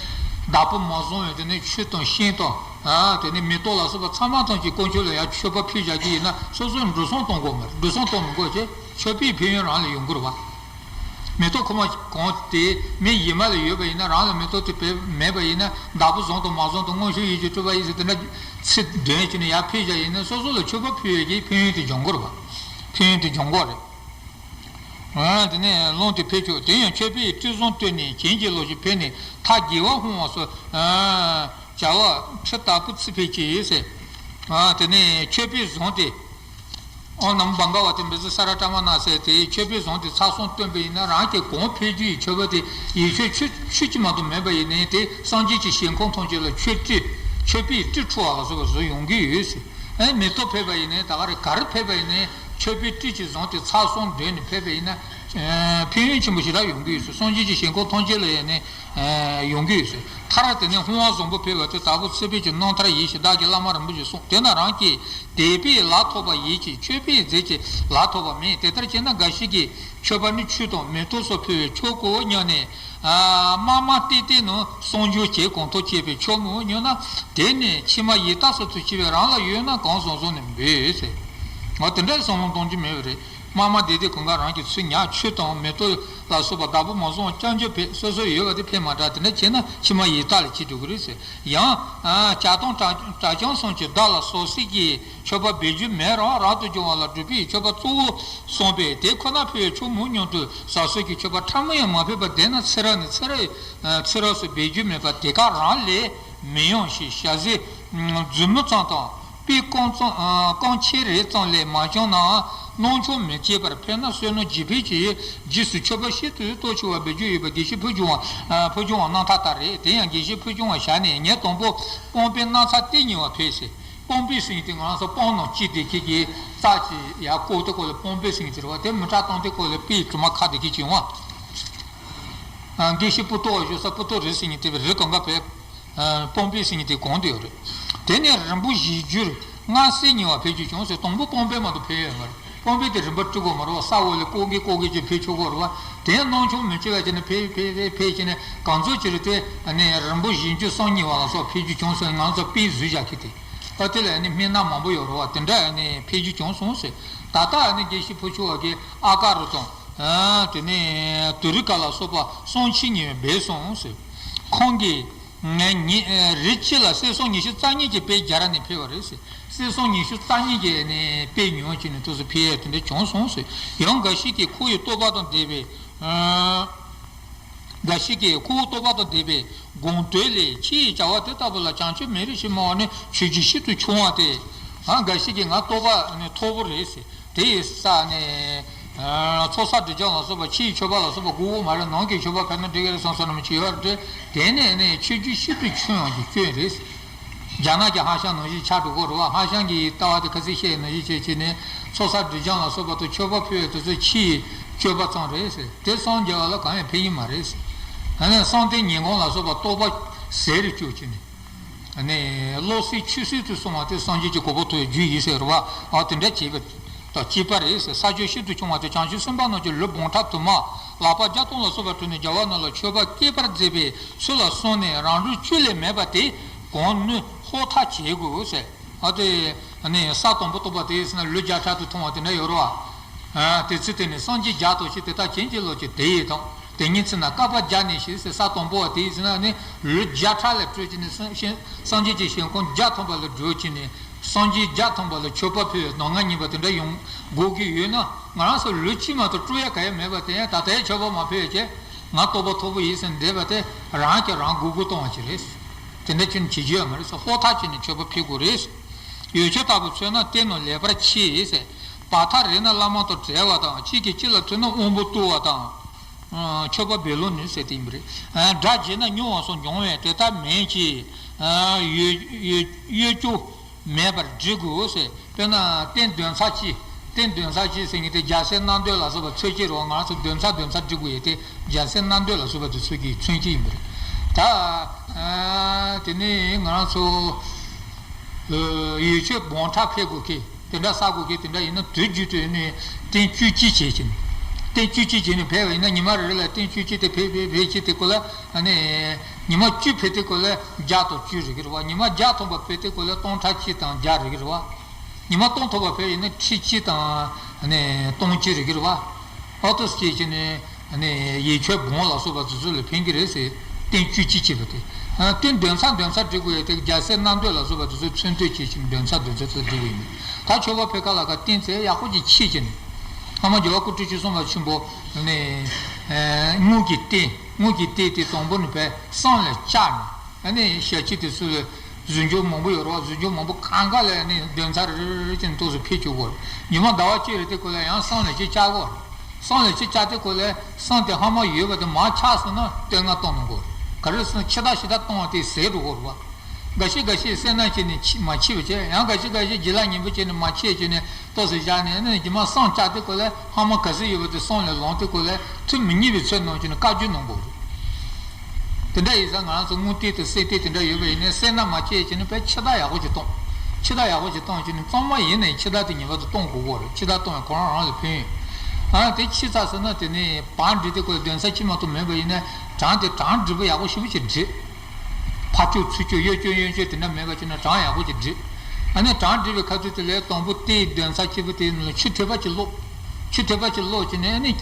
བདག་པོ་མ་བཟུང་བའི་དེ་ནས་ཆུ་དང་ཤིང་དང་། ཨ་དེ་ནས་མེ་ཏོག་ལ་སོགས་པ་ཚང་མ་ཐམས་ཅད་དཀོན་མཆོག་ལ་ཡར་མཆོད་པ་ཕུལ་བཞག་གི་ཡིན་ན་སོ་སོས་འགྲོ་སོང་གཏོང་དགོས་མ་རེད། འགྲོ་སོང་གཏོང་མི་དགོས་ཅེས་མཆོད་པའི་ཕན་ཡོན་རང་ལ་ཡོང་གི་རེད་བ། མེ་ཏོག་ཁོ་མ་གང་དེ་མི་གཞན་མ་ལ་ཡོད་པ་ཡིན་ན་རང་ལ་མེ་ཏོག་དེ་བེ་མེད་པ་ཡིན་ན་བདག་པོ་བཟུང་དང་མ་བཟུང་དང་མངོན་ཤེས་ཡིད་ཀྱིས་སྤྲུལ་པ་ཡིན་ཟེར་དེ་འདྲ་ཚིག་འདོན་བྱས་ནས་ཡར་ཕུལ་བཞག་ཡིན་ན་སོ་སོ་ལ་མཆོད་པ་ཕུལ་བའི་གི་ཕན་ཡོན་དེ་འབྱུང་གི་རེད་བ། ཕན་ཡོན་དེ་འབྱུང་གི་རེད། ཨ་དེ་ནས་ལོངས་ཏེ་ཕུལ་ཆོག་དེ་ཡང་མཆོད་པའི་སྤྲིན་བཟང་བཏོན་ནས་བྱིན་གྱིས་རློབ་ཅིང་ཕུལ་ནས་ཐག་རྒྱས་པ་ཧཱུྃ་སོགས་བྱ་བ་ཁྲི་ལྟ་བུ་ཚིག་ཕེབས་ཀྱིས་ཟེར། ཨ་དེ་ནས་མཆོད་པའི་ཟོང་དེ། ཨོཾ་ནམ་བྷ་ག་ཝ་ཏེ་བཛྲ་ས་ར་ཏ་མ་ན་ཟེར་དེ་མཆོད་པའི་ཟོང་དེ་ཚར་གསུམ་བཏོན་པ་ཡིན་ན་རང་གི་གང་ཕུལ་རྒྱུ་ཡི་མཆོད་པ་དེ་ཡིད་མཆོད་ཆུ་ཆུ་གཅིག་མ་གཏོགས་མེད་པ་ཡིན་ནའི་དེ་སངས་རྒྱས་ཀྱི་ཞིང་ཁམས་ཐམས་ཅད་ལ་མཆོད་སྤྲིན་མཆོད་པའི་སྤྲིན་འཁྲུགས་པ་ལ་སོགས་པ་བཟོ་ཡོང་གི་ཡོད་ཟེར། ཨེ་མེ་ཏོག་ཕུལ་བ་ཡིན་ནའི་ད་ག་རེ་ག་རེ་ཕུལ་བ་ཡིན་ནའི་མཆོད་པའི་སྤྲིན་གྱི་ཟོང་དེ་ཚར་གསུམ་བཏོན་ནས་ཕུལ་བ་ཡིན་ན་ཕན་ཡོན་ཆེན་པོ་ཞེ་དྲག་ཡོང་གི་ཡོད་ཟེར། སངས་རྒྱས་ཀྱི་ཞིང་ཁམས་ཐམས་ཅད་ལ་ཡང་ནི། ཡོང་གི་ཡོད་ཟེར། མཐར་དེ་ནས་ཧཱུྃ་བཟང་པོ་ཕུལ་བ་དེ་དྭགས་པོ་ཚེ་འཕེལ་གྱི་རྣམ་ཐར་ཡིན་ཞེས་བདག་གི་བླ་མ་རིན་པོ་ཆེས་གསུངས། དེས་ན་རང་གིས་དད་པས་ལག་ཐོགས་པ་ཡིན་གྱི་མཆོད་པའི་རྫས་ཀྱི་ལག་ཐོགས་པ་མིན། དེ་ལྟར་བྱས་ན་འགའ་ཞིག་གིས་མཆོད་པ་ནི་ཆུ་དང་མེ་ཏོག་སོགས་ཕུལ་བས་ཆོག་གོ་སྙམ་ནས། མ་མ་ཏི་ཏི་ནང་གསང་སྦྱོར་བྱེད་གང་ཐུབ་བྱས་པས་ཆོག་མོད་སྙམ་ན། དེ་ནི་ཕྱི་མ་ཡི་དྭགས་སུ་ཐུགས་ཆེ་བས་རང་ལ་ཡོད་ན་གང་བཟང་བཟང་ནས་འབུལ་ཟེར། འོ་དེ་འདྲའི་བསམ་བློ་གཏོང་རྒྱུ་མེད་པ་རེད། མ་མ་དེ་དེ་གང་ག་རང་གི་ཚུལ་ཉག་ཆུ་དང་མེ་ཏོག་ལ་སོགས་པ་བདག་པོ་མ་བཟུང་བ་སྐྱབས་འཇུག་ཕེབས་སོ་སོ་ཡོད་པ་དེ་ཕེབས་མ་དྲག་དེ་འདྲ་བྱས་ན་ཕྱི་མ་ཡི་དྭགས་ལ་སྐྱེ་འགྲོ་གི་རེད་ཟེར། ཡང་། བྱ་བཏང་གྲྭ་གྲྭ་རྐྱང་གསུམ་གྱིས་བདག་ལ་ཟོག་སྲེད་ཀྱི་མཆོད་པ་འབུལ་རྒྱུ་མེད་རུང་རབ་ཏུ་བྱུང་བ་ལ་སྒྲུབ་པའི་མཆོད་པ་གཙོ་བོར་བསམས་པས་དེ་ཁོ་ན་ཕུལ་བས་ཆོག་མོད་སྙམ་དུ་ཟོག་སྲེད་ཀྱི་མཆོད་པ་ཕྲ་མོ་ཡང་མ་ཕུལ་བར་བསྡད་ན་ཚེ་རབས་ནས་ཚེ་རབས་ཚེ་རབས་སུ་འབུལ་རྒྱུ་མེད་པ་དེ་ཀ་རང་ལས། མི་ཡོང་ཞིང་ཞལ་ཟས་རྫུས་མ་ཙམ་དང་། སྤོས་རྐང་ཙམ་རྐང་ཕྱེད་རེ་ཙམ་ལས་མ་བྱུང་ནའང་སྣང་ཆུང་མི་བྱེད་པར་ཕེབས་ན་བསོད་ནམས་ལྗིད་པས་ཆེ། རྗེས་སུ་མཆོད་པ་ཤིན་ཏུ་སྟོབས་ཆེ་བ་འབུལ་རྒྱུ་ཡོད་པ་དགེ་བཤེས་ཕུར་བྱུང་བ་ཕུར་བྱུང་བ་རྣམ་ཐར་ལྟར་རེད། དེ་ཡང་དགེ་བཤེས་ཕུར་བྱུང་བ་ཞལ་ནས་ངས་དང་པོ་སྤང་སྤོས་སྣག་ཚ་ཏིལ་ཉོ་བར་ཕེབས་ཟེར། སྤང་སྤོས་ཟེར་མཁན་དེ་ང་རང་ཚོ་སྤང་ནང་གཅིག་དེ་ཁྱེད་ཀྱིས་རྩྭ་ཅིག་ཡར་བརྐོས་དེ་སྐོར་ལ་སྤང་སྤོས་ཟེར་མཁན་དེ་རེད་བ། དེ་མི་ཁྲག་བཏང་དེ་སྐོར་ལ་སྤོས་དྲི་མ་ཁ་དེ་ཁྱེད་ཀྱིས་འོང་བ། དགེ་བཤེས་པོ་ཏོ་བ་བཞུགས་ས་པོ་ཏོ་རི་ཟེར་མཁན་དེ་རི་གང་ག་བས། སྤང་སྤོས་ཟེར་མཁན་དེ་གང་དུ་ཡོད་རེད། དེ་ནས་རིན་པོ་བཞི་འགྱུར་སྔ་སེ་ཉོ་བར་ཕེབས་རྒྱུ་བྱུང་ཟེར། དང་པོ་སྤང་སྤོས་མ་གཏོགས་ཕེབས་ཡོད་མ་རེད། སྤང་སྤོས་དེ་རིན་པ་སྤྲོད་དགོས་མ་རེད་བ། ས་འོག་ལ་བརྐོ་གིན་བརྐོ་གིན་ཅིག་ཕེབས་ཆོག་གི་རེད་བ། དེ་ཡང་སྣང་ཆུང་མི་བྱེད་པ་བྱས་ནས་ཕེབས་ཕེབས་ཕེབས་ཕེབས་བྱས་ནས་གང་ཚོད་ཅིག་རེད་དེ། ཨ་ནི་རིན་པོ་བཞི་འགྱུར་སུམ་གཉིས་བ་ལ་སོགས་ཕེབས་རྒྱུ་བྱུང་ཟེར། ང་ཚོ་དཔེ་བཟོས་བཞག་གི་དེ། ཨ་དེ་ལ་ཨ་ནི་སྨན་སྣ་མང་པོ་ཡོད་རེད་བ། དེ་འདྲ་ཨ་ནི་ཕེབས་རྒྱུ་བྱུང་སོང་ཟེར། ད་ལྟ་ཨ་ནི་དགེ་བཤེས་ཕུར་བྱུང་བ་གིས་ཨ་ཀ་རུ་དང་། ཨ་དེ་ནས་དུ་རི་ཀ་ལ་སོགས་པ་སུམ་ཆ་གཉིས་སྦས་སོང་ཟེར། ཁོང་གིས། ངས་ཉིན་རེ་གཅིག་ལ་གསེར་སྲང་ཉི་ཤུ་རྩ་གཉིས་ཀྱི་དཔེ་སྦྱར་ནས་ཕེབས་པ་རེད་ཟེར། གསེར་སྲང་ཉི་ཤུ་རྩ་གཉིས་ཀྱི་ནས་དཔེ་ཉོ་བྱས་ནས་དུས་སུ་ཕེབས་ཡས་དེ་འདྲ་བྱུང་སོང་ཟེར། ཡང་འགའ་ཞིག་གིས་ཁོ་ཡི་རྟོགས་པ་དང་ལྡན་པའི། ཨ་འགའ་ཞིག་གིས་ཁོ་བོ་རྟོགས་པ་དང་ལྡན་པའི་དགོངས་དོན་ལས་ཁྱི་ཡི་བྱ་བ་དེ་ལྟ་བུ་ལ་བྱང་ཆུབ་མེད་རིགས་ཞེས་སྨྲ་བ་ནི་ཆོས་བརྒྱུད་ཤིན་ཏུ་ཆུང་བ་སྟེ། ཨ་འགའ་ཞིག་གིས་ང་རྟོགས་པ་ནི་མཐོ་པོ་རེད་ཟེར། དེ་ཡི་ས་ནས། ཚོགས་བསགས་སྒྲིབ་སྦྱང་ལ་སོགས་པ་ཕྱིའི་མཆོད་པ་ལ་སོགས་པ་དགོས་མ་རེད། ནང་གི་མཆོད་པ་ཕན་ན་འགྲིག་གི་རེད་བསམ་བསམ་ནམ་ཅི་ཡོད་རེད། དེ་ནས་ནས་ཆོས་བརྒྱུད་ཤིན་ཏུ་ཆུང་ཡང་གི་སྐྱོན་རེད། རྒྱ་ནག་གི་ཧྭ་ཤང་ནང་བཞིན་ཆགས་འགྲོ་གི་རེད་བ། ཧྭ་ཤང་གི་ལྟ་བ་དེ་ཁ་སང་བཤད་ནང་བཞིན་བྱས་བྱས་ནས་ཚོགས་བསགས་སྒྲིབ་སྦྱང་ལ་སོགས་པ་དང་མཆོད་པ་ཕུལ་བའི་དུས་ཚོད་ཕྱིའི་སྤྱོད་པ་ཙམ་རེད་ཟེར། དེ་སངས་རྒྱ་བ་ལ་གང་ཡང་ཕན་གྱི་མ་རེད་ཟེར། ཨ་ནི་བསམ་གཏན་ཉིན་གུང་ལ་སོགས་པ་རྟོགས་པ་ཟད་རུ་བཅུག་བྱས་ནས། ནས་བློ་གསལ་ཆོས་གསལ་དུ་སོང་བ་དེ་སངས་རྒྱས་ཀྱི་གོ་འཕང་ཐོབ་པའི་རྒྱུ་ཡིན་ཟེར་བ། ཨ་དེ་འདྲ་བྱས་པ་དང་གཅིག་པ་རེད་ཟེར། ས་བཅུ་ཤིན་ཏུ་ཆུང་བ་དེ་བྱང་ཆུབ་སེམས་དཔའ་རྣམས་ཀྱིས་ལུས་འབུམ་ཕྲག་དུ་མ་ལག་པ་བརྒྱ་སྟོང་ལ་སོགས་པ་བྲུས་ནས་རྒྱལ་བ་རྣམས་ལ་མཆོད་པ་བསྐྱེད་པར་མཛད་པའི་ཚུལ་ལ་སོང་ནས་རང་གྲོལ་བཅུ་ལས་མེད་པ་དེ་གང་ནུས་ཧུར་ཐག་བྱེད་དགོས་ཟེར། ཨ་དེ་ནས་ས་དང་པོ་རྟོགས་པ་དེ་ཟེར་ན་ལུས་བརྒྱ་ཕྲག་ཏུ་མཐོང་བ་དེ་འདྲ་ཡོད་རེད་བ། དེ་ཚེ་དེ་ནས་སངས་རྒྱས་བརྒྱ་དང་བཞི་དེ་དག་བྱིན་གྱིས་རློབ་ཀྱི་དེ་ཡི་དང་། དེ་ཉིད་ཚེ་ན་བསྐལ་པ་བརྒྱ་ནས་ཞེས་ཟེར། ས་དང་པོ་བ་དེ་ཡི་ཚེ་ན་ནི་ལུས་བརྒྱ་ཕྲག་ལས་སྤྲོས་ཀྱི་ནི་སངས་རྒྱས་ཀྱི་ཞིང་ཁམས་བརྒྱ་ཐམ་པ་ལ་བགྲོད་ཀྱི་ནི་སངས་རྒྱས་བརྒྱ་ཐམ་པ་ལ་མཆོད་པ་ཕུལ་བའི་ནང་ང་ཉིད་པ་དེ་འདྲ་ཡོང་དགོས་ཀྱི་ཡོད་ན། ང་རང་ཚོ་ལུས་གཅིག་མ་གཏོགས་སྤྲོ་ཡ་ག་ཡ་མེད་པ་དེ་ཡང་ད་ལྟའི་མཆོད་པ་མ་ཕུལ་ཡ་ཅེ་ང་རྟོགས་པ་ཐོབ་པོ་ཡིན་ཟེར་འདེབས་པ་དེ་རང་གིས་རང་མགོ་སྒུར་གཏོང་བ་ཅིག་རེད། དེ་འདྲ་ཅུང་བྱེད་རྒྱུ་ཡོད་མ་རེད་ཟེར། ཧོ་ཐག་བྱས་ནས་མཆོད་པ་ཕུལ་དགོས་རེད། ཡོ་བྱད་ལྟ་བུ་འཚོལ་ན་གཏན་ནས་ལེགས་པར་མཆིས་ཟེར། བར་ཐག་རིང་ན་བླ་མ་དང་བྲལ་བ་དང་གཅིག་གིས་གཅིག་ལ་ཐུག་ན་དབང་པོ་རྟུལ་བ་དང་། མཆོད་པ་འབུལ་ལོང་ནུས་ཟེར་དེ་ཡིན་པ་རེད། དགྲ་བགྱིས་ན་སྨྱོ་བ་སོགས་འབྱུང་བས་དེ་ལྟར་མིན་གྱི། གཡོ་གཡོ་གཡོ་སྐྱོ་མེད་པར་སྒྲིག་དགོས་ཟེར། དཔེར་ན་རྟེན་འདོན་ས་ཅི། རྟེན་འདོན་ས་ཅི་ཟེར་མཁན་དེ་རྒྱལ་སྲས་རྣམ་འདོད་ལ་སོགས་པ་ཚོད་ཀྱི་རོགས་ང་ཚོ་འདོན་ས་འདོན་ས་སྒྲིག་དགོས་ཡོད་དེ་རྒྱལ་སྲས་རྣམ་འདོད་ལ་སོགས་པ་དེ་ཚོད་ཀྱི་མཚོན་གྱི་ཡིན་པ་རེད། ད་དེ་ནས་ང་རང་ཚོ་ཡོ་བྱད་འབུམ་ཕྲག་ཕེབས་དགོས་ཀི། དེ་འདྲ་ས་དགོས་ཀི། དེ་འདྲ་ཡིན་ན་དུས་རྒྱུན་དུ་ནི་རྟེན་བཅུ་གཅིག་བྱས་ཀྱི་ནི། རྟེན་བཅུ་གཅིག་བྱས་ནི་ཕེབས་པ་ཡིན་ན་ཉི་མ་རེ་རེ་ལ་རྟེན་བཅུ་གཅིག་དེ་ཕེབས་ཕེབས་ཕེབས་ཀྱི་དེ་ཀོ་ལ་ཨ་ནི་ཉི་མ་བཅུ་ཕེབས་དེ་ཀོ་ལ་བརྒྱ་དང་བཅུ་རེ་གི་རེད་བ། ཉི་མ་བརྒྱ་ཐམ་པ་ཕེབས་དེ་ཀོ་ལ་སྟོང་ཕྲག་གཅིག་དང་བརྒྱ་རེ་གི་རེད་བ། ཉི་མ་སྟོང་ཐམ་པ་ཕེབས་ཡིན་ན་ཁྲི་གཅིག་དང་ཨ་ནི་སྟོང་གཅིག་རེ་གི་རེད་བ། ཨོ་ཏོ་སྐྱེས་ཀྱི་ནི། ཨ་ནི་ཡོ་བྱད་འབུམ་ལ་སོགས་པ་དེ་ཚོ་ལ་ཕན་གྱི་རེད་ཟེར། རྟེན་བཅུ་གཅིག་བྱས་པ་དེ། ཨ་རྟེན་འདོན་ས་འདོན་ས་སྒྲིག་དགོས་ཡོད་དེ་རྒྱལ་སྲས་རྣམ་འདོད་ལ་སོགས་པ་དེ་ཚོ་མཚོན་དོན་བྱེད་ཀྱི་འདོན་ས་འདོན་ས་དེ་སྒྲིག་དགོས་ཡིན། ད་མཆོད་པ་ཕུལ་ཁ་ལ་ཁ་རྟེན་ཚེ་ཡག་པོ་ཅིག་ཕྱིས་ཀྱི་ནི། ཨ་མ་རྒྱལ་བ་སྐུ་ཕྲེང་བཅུ་གསུམ་པ་ཆེན་པོ་ནི། དངུལ་གྱི་རྟེན་དངུལ་གྱི་རྟེན་དེ་དང་པོ་ནི་བས་བསང་ལ་བཅག་ནས། ཨ་ནི་ཞལ་ཆེ་དེ་ཚོ་ལ་གཟུགས་འཇོག་མང་པོ་ཡོད་རེད་བ། གཟུགས་འཇོག་མང་པོ་གང་ག་ལ་ཨ་ནི་འདོན་ཚར་རེ་རེ་ཅན་ཏོག་ཙམ་ཕུལ་བཅུག་གོ། ཉི་མ་ཟླ་བ་གཅིག་རེ་དེ་ཀོ་ལ་ཡང་བསང་ལ་ཅིག་བཅག་གོ། བསང་ལ་ཅིག་བཅག་དེ་ཀོ་ལ་བསང་དེ་ཧ་མ་ཡོད་པ་དེ་མར་ཆག་སོང་ན་སྟོད་ང་གཏོང་གནང་གོ། ག་རེ་སོང་ཕྱི་ཟླ་ཕྱི་ཟླ་གཏོང་བ་དེ་ཟད་འགྲོ་གོ་རེད་བ། འགའ་ཤས་འགའ་ཤས་སེར་སྣ་བྱས་ནས་མ་མཆིས་པ་བྱས། ཡང་འགའ་ཤས་འགའ་ཤས་བརྗིད་ལ་ཉིན་པོ་བྱས་ནས་མ་མཆིས་བྱས་ནས། ཏོག་ཙམ་བཞག་ནས་ནི་རྗེས་མ་བསང་བཅག་དེ་ཀོ་ལས་ཧ་མ་ག་ཚོད་ཡོད་པ་དེ་བསང་ལས་ལོངས་དེ་ཀོ་ལས་ཐུགས་མི་མཉེས་པའི་ཚུལ་གནང་བྱས་ནས་བཀའ་བཀྱོན་གནང་དགོས། དེ་འདྲ་ཡིན་ཙང་ང་རང་ཚོ་དངུལ་རྟེན་དང་གསེར་རྟེན་དེ་འདྲ་ཡོད་པ་ཡིན་ནའི་སེར་སྣ་མ་བྱས་བྱས་ནས་དཔེ་ཕྱི་ཟླ་ཡག་པོ་ཅིག་གཏོང་། ཕྱི་ཟླ་ཡག་པོ་ཅིག་གཏོང་བྱས་ནས་གཙང་མ་ཡིན་ནའི་ཕྱི་ཟླ་དེ་ཉིན་པ་དུ་གཏོང་དགོས་ཀོ་རེད། ཕྱི་ཟླ་གཏོང་བས་ཁོ་རང་རང་ལ་ཕན་ཡོད། ཨ་དེ་ཕྱི་ཟླ་ཟེར་ན་དེ་ནས་བང་སྒྲིག་དེ་ཀོ་ལས་འདོན་ས་ཅི་མ་གཏོགས་མེད་པ་ཡིན་ནའི་གྲངས་དེ་གྲངས་སྒྲིག་པ་ཡག་པོ་ཞེ་པོ་ཅིག་སྒྲིག་ཕར་བཅུག་ཚུར་བཅུག་གཡོ་སྐྱོ་གཡོ་སྐྱོ་དེ་འདྲ་མེད་པ་བྱས་ན་གྲངས་ཡག་པོ་ཅིག་སྒྲིག་ཨ་ནི་གྲངས་སྒྲིག་པའི་ཁ་ཐུག་དེ་ལས་དང་པོ་རྟེན་འདོན་ས་སྐྱིད་པོ་དེ་ནང་ལ་ཆུ་ཐིགས་པ་ཅིག་བླུགས། ཆུ་ཐིགས་པ་ཅིག་བླུགས་བྱས་ནས་ཨ་ནི་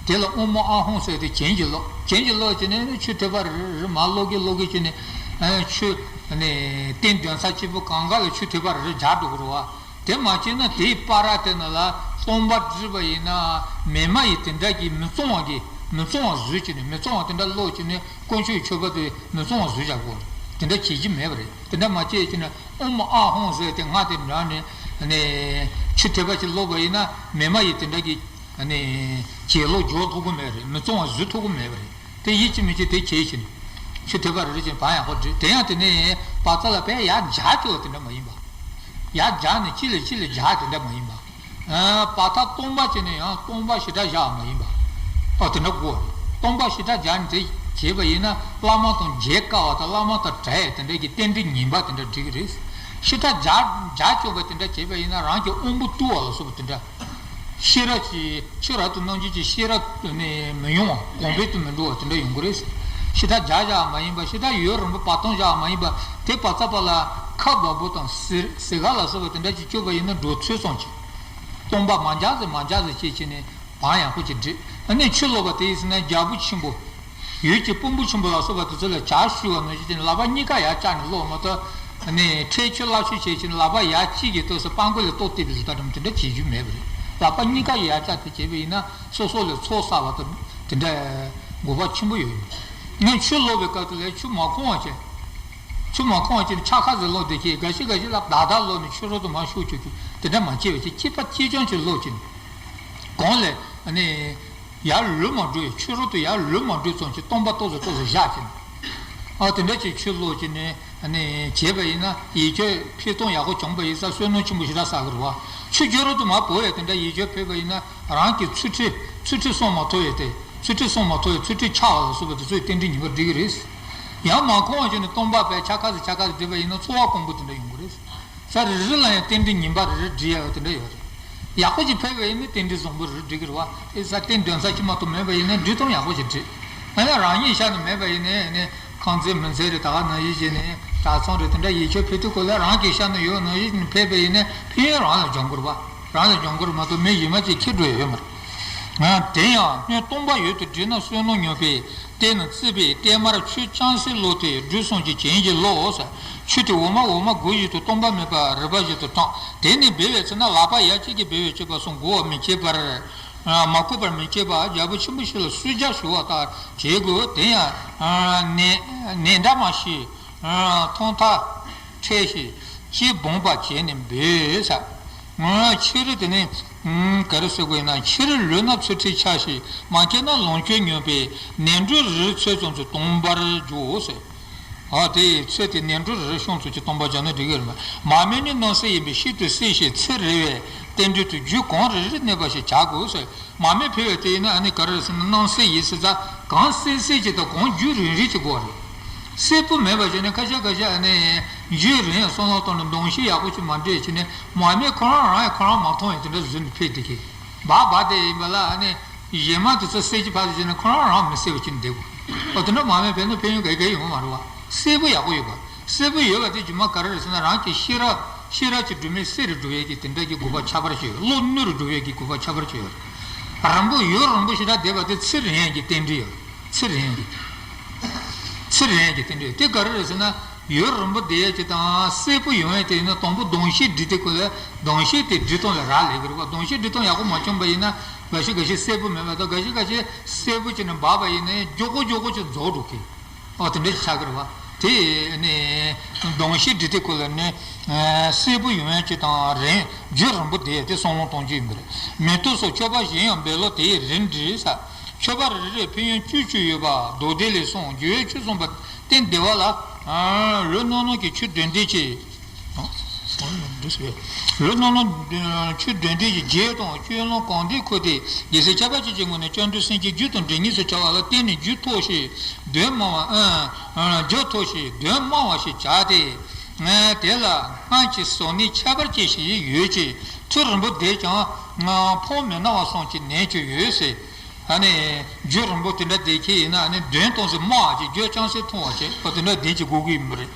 དེ་ལ་ཨོཾ་མ་ཨཱཿ་ཧཱུྃ་ཟེར་དེ་གྱེན་གྱིས་བླུགས། གྱེན་གྱིས་བླུགས་བྱས་ནས་ཨ་ནི་ཆུ་ཐིགས་པ་རེ་རེ་མར་བླུགས་གིན་བླུགས་གིན་བྱས་ནས་ཨ་ནི་ཆུ་ཨ་ནི་རྟེན་འདོན་ས་སྐྱིད་པོ་གང་ག་ལ་ཆུ་ཐིགས་པ་རེ་རེ་འབྱར་འགྲོ་གི་རེད་བ། དེ་མ་བྱས་ན་དེའི་བར་དེ་ནང་ལ་སྟོང་པ་སྒྲིག་པ་ཡིན་ན་མེ་མ་ཡིས་དེ་འདྲ་གི་མི་གཙང་བ་གི་མི་གཙང་བ་བཟོས་བྱས་ནས་མི་གཙང་བ་དེ་འདྲ་བླུགས་བྱས་ནས་དཀོན་མཆོག་མཆོད་པ་དེ་མི་གཙང་བ་བཟོས་བཞག་གོ། དེ་འདྲ་བྱེད་ཀྱི་མེད་པ་རེད། དེ་འདྲ་མ་བྱེད་ཀྱི་ན་ཨོཾ་ཨཱཿཧཱུྃ་ཟེར་དེ་སྔགས་དེ་འདྲ་ནས་ནས་ཆུ་ཐིགས་པ་ཅིག་བླུགས་པ་ཡིན་ན་མི་མ་ཡིན་དེ་འདྲ་གི་ནས་གྱེན་ལོག་འཇོག་ཐུབ་ཀྱི་མེད་རེད། མི་གཙང་བ་བཟོ་ཐུབ་ཀྱི་མེད་པ་རེད། དེ་ཡིད་ཆེས་མི་བྱེད་དེ་བྱེད་ཀྱི་ནས་ཆུ་ཐིགས་པ་རེ་རེ་བཞིན་བག་ཡངས་པོ་བསྒྲིལ། དེ་ཡང་དེ་ནས་བག་ཚ་ལ་བས་ཡར་འཇག་བཅུག་པ་དེ་འདྲ་མ་ཡིན་པ། ཡར་འཇག་ནས་གཅིག་ལས་གཅིག་ལས་འཇག་དེ་འདྲ་མ་ཡིན་པ། བར་ཐག་སྟོང་པ་བྱས་ནས་ཡང་སྟོང་པ་ཞེ་དྲག་བཞག་མ་ཡིན་པ། ཨོ་དེ་འདྲ་དགོས་རེད། སྟོང་པ་ཞེ་དྲག་བཞག་ནས་དེ་བྱས་པ་ཡིན་ན་བླ་མ་དང་མཇལ་དཀའ་བ་དང་བླ་མ་དང་བྲལ་དེ་འདྲ་གི་རྟེན་འབྲེལ་ངན་པ་དེ་འདྲ་འགྲིག་གི་རེད། ཞེ་དྲག་འཇག་འཇག་བཅུག་པ་དེ་འདྲ་བྱས་པ་ཡིན་ན་རང་གི་དབང་པོ་རྟུལ་བ་ལ་སོགས་པ་དེ་འདྲ། ཤེས་རབ་ཀྱི་ཆོས་རབ་ཏུ་རྣམ་འབྱེད་ཀྱི་ཤེས་རབ་ནས་མི་ཡོང་བ་གོང་འཕེལ་དུ་མི་འགྲོ་བ་དེ་འདྲ་ཡོང་གི་རེད། ཞེ་དྲག་འཇག་བཞག་མ་ཡིན་པ། ཞེ་དྲག་ཡུན་རིང་པོ་བར་སྟོང་བཞག་མ་ཡིན་པ། དེ་བར་ཚ་བར་ལ་ཁ་འབབ་པོ་དང་ཟི་ཟི་ག་ལ་སོགས་པ་དེ་འདྲ་ཅིག་བཅུག་པ་ཡིན་ན་འགྲོ་ཚུལ་ཙམ་གྱིས། སྟོང་པ་མ་འཇག་ཟེར་མ་འཇག་ཟེར་བྱེད་བྱས་ནས་བག་ཡངས་པོ་ཅིག་བསྒྲིལ། ཨ་ནི་ཆུ་བླུགས་པ་དེ་ཡིན་ཟེར་ན་རྒྱལ་པོ་ཆེན་པོ། ཡུལ་གྱི་དཔོན་པོ་ཆེན་པོ་ལ་སོགས་པ་དེ་ཚོ་ལ་ཇ་བཞུས་པ་ནང་བཞིན་བྱས་ནས་ལག་པ་གཉིས་ཀ་ཡར་བཀྱགས་ནས་བླུགས་མ་གཏོགས། ཨ་ནི་ཁྲལ་ཆུ་སློག་ཆུ་བྱས་བྱས་ནས་ལག་པ་ཡར་གཅིག་གིས་ལྟོས་སུ་སྤང་གོ་ལས་ལྟོ་བལྟས་པའི་བཟོ་ལྟ་འདྲ་མོ་དེ་འདྲ་བྱེད་རྒྱུ་མེད་པ་རེད། ལག་པ་གཉིས་ཀ་ཡར་བཀྱགས་དེ་བྱས་པ་ཡིན་ན་སོ་སོ་ལ་ཚོགས་བསགས་པ་དང་དེ་འདྲ་དགོས་པ་ཆེན་པོ་ཡོད། ངས་ཆུ་བླུགས་པའི་སྐབས་དེ་ལ་ཆུ་མ་ཁོང་བ་བྱས། ཆུ་མ་ཁོང་བ་བྱས་ནས་ཆ་ཁ་ཟིག་བླུགས་བསྡད་ཀྱི་འགའ་ཞིག་འགའ་ཞིག་ལ་བདག་བདག་བླུགས་ནས་ཆུ་རོལ་དུ་མར་ཤོར་བཅུག་རྒྱུ་དེ་འདྲ་མ་བྱས་པ་བྱས། གཅིག་པ་གཅིག་རྐྱང་ཅིག་བླུགས་བྱས་ནས་གོང་ལས་ཨ་ནི། ཡར་ལུད་མ་འགྲོ་ཡི་ཆུ་རོལ་དུ་ཡར་ལུད་མ་འགྲོ་ཙམ་གྱི་སྟོང་པ་ཏོག་ཙམ་ཏོག་ཙམ་བཞག་ཅིང་། ཨ་དེ་འདྲ་ཅིག་ཆུ་བླུགས་ཅིག་ནས་ནས་བྱས་པ་ཡིན་ན་ཡིད་དཔྱོད་འཕེལ་སྟངས་ཡག་པོ་བྱུང་པ་ཡིན་ཙང་བསོད་ནམས་ཆེན་པོ་ཞེ་དྲག་བསགས་ཀྱི་རེད་བ། ཆུ་རྒྱུན་རིང་དུ་མར་བབས་ཡ་དེ་འདྲ་ཡིད་དཔྱོད་འཕེལ་བ་ཡིན་ན་རང་གི་ཚུལ་ཁྲིམས་ཚུལ་ཁྲིམས་སྲུང་མ་ཐུབ་ཡ་དེ། ཚུལ་ཁྲིམས་སྲུང་མ་ཐུབ་ཡ་ཚུལ་ཁྲིམས་ཆག་པ་ལ་སོགས་པ་དེ་ཚོས་རྟེན་འབྲེལ་ངན་པ་འགྲིག་གི་རེད། ཡང་མ་ཁོང་བ་བྱས་ནས་སྟོང་པ་བས་ཆ་ཁ་ཟིག་ཆ་ཁ་ཟིག་བསྒྲིལ་བ་ཡིན་ན་ཚོར་བ་གོང་བུ་དེ་འདྲ་ཡོང་གི་རེད། ས་རེ་རེ་ལ་ཡང་རྟེན་འབྲེལ་ངན་པ་རེ་རེ་འགྲིག་ཡག་དེ་འདྲ་ཡོད་རེད། ཡག་པོ་ཞིག་ཕེབས་པ་ཡིན་ན་རྟེན་འབྲེལ་བཟང་པོ་རེ་རེ་འགྲིག་གི་རེད་བ། དེ་ས་རྟེན་འདོན་ས་ཅིག་མ་གཏོགས་མེད་པ་ཡིན་ན་འགྲིག་སྟངས་ཡག་པོ་ཞིག་འགྲིག་ང་ལ་རང་ཉིད་ཤ་ནི་མེད་པ་ཡིན་ནའི་ནི་ཁང་ཚན་མི་ཚན་རེ་ད་ག་ནང་བཞིན་བྱས་ནས་གྲྭ་ཚང་རེ་དེ་འདྲ་ཡིད་དཔྱོད་འཕེལ་དུས་སྐོར་ལ་རང་གི་ཤ་ནི་ཡོད་ནང་བཞིན་ཕེབས་པ་ཡིན་ན་ཕན་ཡོན་རང་ལ་འབྱུང་གི་རེད་བ། རང་ལ་འབྱུང་གི་རེད་མ་གཏོགས་མི་གཞན་མ་ཅིག་ཁྱེར་འགྲོ་ཡ་ཡོད་མ་རེད། དེ་ཡང་སྔོན་སྟོང་པ་ཡུལ་དུ་བསྒྲིལ་ན་བསོད་ནམས་མྱུར་བས། དེ་ནི་རྩིས་པས་བརྟན་མར་ཆུ་རྐྱང་སེ་བླུགས་ཏེ་སྦྲུས་སོང་ཅིག་བྱིན་གྱིས་རློབས། ཆུ་དེ་འོ་མ་འོ་མ་དགུ་བཞི་དུ་སྟོང་པ་མེད་པར་རིལ་པ་བཞིན་དུ་དྲངས། དེ་ནས་སྦས་པའི་ཚེ་ན་ལག་པ་ཡ་གཅིག་གིས་སྦས་པའི་སྤྱོད་པ་སོགས་འགུལ་བ་མི་བྱེད་པར། མ་བཀོད་པར་མི་བྱེད་པར་རྒྱལ་པོ་ཆེན་པོ་ཞིག་ལ་གསོལ་ཇ་ཞུ་བ་ལྟར་བྱེད་དགོས། དེ་ཡང་ནད་ནད་འདྲ་མ་ཞིག་ཐོང་ཐག་འཕྲད་ཞིང་ལྕེ་སྦོམ་པ་བྱས་ནས་འབོད་ས། ཕྱི་རུ་དེ་ནི་ག་རེ་ཟེར་དགོས་ན། ཕྱི་རུ་ལུས་ན་ཚུལ་ཁྲིམས་འཆལ་ཞིང་། མ་སྐྱེས་ན་ལོངས་སྤྱོད་མྱོང་བས། ནས་འབྲུ་རེ་རེ་ཚོད་ཙམ་གྱིས་སྟོང་པར་འཇོག་ཟེར། ཨ་དེ་ཚོད་དེ་ནས་འབྲུ་རེ་རེ་ཤོང་ཙམ་གྱིས་སྟོང་པར་འཇོག་ན་འགྲིག་གི་རེད། མ་རྨོས་ནི་སྣང་སྲིད་ཡིན་པས་ཤིན་ཏུ་བསིལ་ཞིང་ཚིལ་རེ་བའི་རྟེན་འབྲེལ་དུ་རྒྱུད་གང་རེ་རེ་གནས་པ་ཞིག་བྱ་དགོས་ཟེར། མ་རྨོས་ཕལ་བའི་དེ་ཡིན་ན་ཨ་ནི་ག་རེ་ཟེར་ན་སྣང་སྲིད་ཡིན་ཟེར་ཙང་གང་སེ་སེ་ཅིག་དང་གང་རྒྱུན་རིང་རིང་ཅིག་དགོས་རེད། སེར་པོ་མེད་པ་བྱས་ནས་ཁ་ཤས་ཁ་ཤས་ཨ་ནི་རྒྱུན་རིང་བསམ་བློ་བཏང་ནས་གདོང་ཤེས་ཡག་པོ་ཅིག་མ་འདྲེས་བྱས་ནས་མ་རྨོས་ཁོ་རང་རང་ཡང་ཁོ་རང་མ་མཐོང་ཡང་དེ་འདྲ་བཟོས་ནས་ཕེབས་བསྡད་ཀྱི། འབའ་འབའ་དེ་ཡིན་པ་ལ་ཨ་ནི་གཞན་མ་དེ་ཚོ་སེ་ཅིག་ཕར་ཚུར་བྱས་ནས་ཁོ་རང་རང་མི་སེར་བ་ཅིག་འདེབས་དགོས། ཨོ་དེ་འདྲ་མ་རྨོས་ཕེབས་ན་ཕན་ཡོན་ག་གེ་ཡོང་མ་རེད་བ། སེར་པོ་ཡག་པོ་ཡོད་པ། སེར་པོ་ཡོད་པ་དེ་རྒྱུ་མ་ག་རེ་རེད་ཟེར་ན་རང་གི་ཤེས་རབ་ཤེས་རབ་ཀྱི་སྒྲོན་མེ་གསལ་རུ་འགྲོ་ཡས་ཀྱི་དེ་འདྲ་གི་དགོས་པ་ཁྱད་པར་ཅིག་ཡོད། བློ་རྣོ་རུ་འགྲོ་ཡས་ཀྱི་དགོས་པ་ཁྱད་པར་ཅིག་ཡོད། རིང་པོ་ཡུན་རིང་པོ་ཞེ་དྲག་བསྡད་པ་དེ་ཚེ་རིང་ཡས་ཀྱི་རྟེན་འབྲེལ་ཡོད། ཚེ་རིང་ཡས་ཀྱི་ཚེ་རིང་ཡས་ཀྱི་རྟེན་འབྲེལ་དེ་ག་རེ་རེད་ཟེར་ན། ཡུན་རིང་པོ་བསྡད་ཡས་ཀྱི་དང་སེར་པོ་ཡོང་ཡས་དེ་ཡིན་ན་དང་པོ་གདོང་ཤེས་སྒྲིག་དེ་ཁོ་ལ་གདོང་ཤེས་དེ་སྒྲིག་སྟངས་ལ་རག་ལས་ཀྱི་རེད་བ། གདོང་ཤེས་སྒྲིག་སྟངས་ཡག་པོ་མ་བྱུང་པ་ཡིན་ན་འགའ་ཞིག་འགའ་ཞིག་སེར་པོ་མེད་པ་དང་འགའ་ཞིག་འགའ་ཞིག་སེར་པོ་བྱས་ནས་འབར་བ་ཡིན་ན་མགྱོགས་པོ་མགྱོགས་པོ་ཅིག་རྫོགས་འགྲོ་གི། ཨོ་དེ་འདྲ་ཆགས་ཀྱི་རེད་བ། དེ་ནི་གདོང་ཤེས་སྒྲིག་དེ་ཁོ་ལ་ནི་སེར་པོ་ཡོང་ཡས་ཀྱི་དང་རིང་རྒྱུན་རིང་པོ་བསྡད་ཡས་དེ་བསམ་བློ་གཏོང་རྒྱུ་ཡིན་པ་རེད། མེ་ཏོག་སོགས་མཆོད་པ་གཞན་ཡང་འབུལ་ལོ་དེའི་རིན་འགྲིག་ས། མཆོད་པ་རེ་རེར་ཕན་ཡོན་བཅུ་བཅུ་ཡོད་པ་མདོ་སྡེ་ལས་གསུངས། རྒྱུ་ཡོད་ཆོས་གསུངས་པ་སྟེ་འདི་བ་ལ། ལུས་རྣམ་སྣང་གི་ཆུ་འདོན་ལྡན་གྱི། ལུས་རྣམ་སྣང་ཆུ་འདོན་ལྡན་གྱི་རྒྱལ་དང་སྤྱོད་ལམ་གང་འདུལ་ཁུར་ཏེ་རྒྱལ་སྲས་ཁྱབ་པ་ཅན་གྱི་ངོས་ནས་སྐྱབས་འགྲོ་སེམས་བསྐྱེད་རྒྱུ་དང་འབྲེལ་ངེས་སུ་བྱ་བ་ལ་བརྟེན་ནས་རྒྱུ་མཐོ་ཞིང་འདོན་དམའ་བ། རྒྱུ་མཐོ་ཞིང་འདོན་དམའ་བ་ཞིག་བྱ་སྟེ། དེ་ལ་སྔར་གྱི་བཟང་ནུས་ཁྱད་པར་ཅན་ཞིག་ཡོད་ཅིང་ཚུལ་རིང་པོ་བསྡད་ཀྱང་ཕོངས་མི་སྣང་བ་སོགས་ཀྱི་ནད་ཀྱང་ཡོད་ཟེར། ཨ་ནི་རྒྱུན་རིང་པོ་དེ་འདྲ་བསྡད་མཁན་ཡིན་ན་ཨ་ནི་འདོན་གཏོང་ཟེར་དམའ་བ་ཅིག་རྒྱུ་རྐྱང་སེ་མཐོང་བ་ཅིག་ཨོ་དེ་འདྲ་བསྡད་ཀྱི་དགོས་ཀྱི་ཡིན་པ་རེད།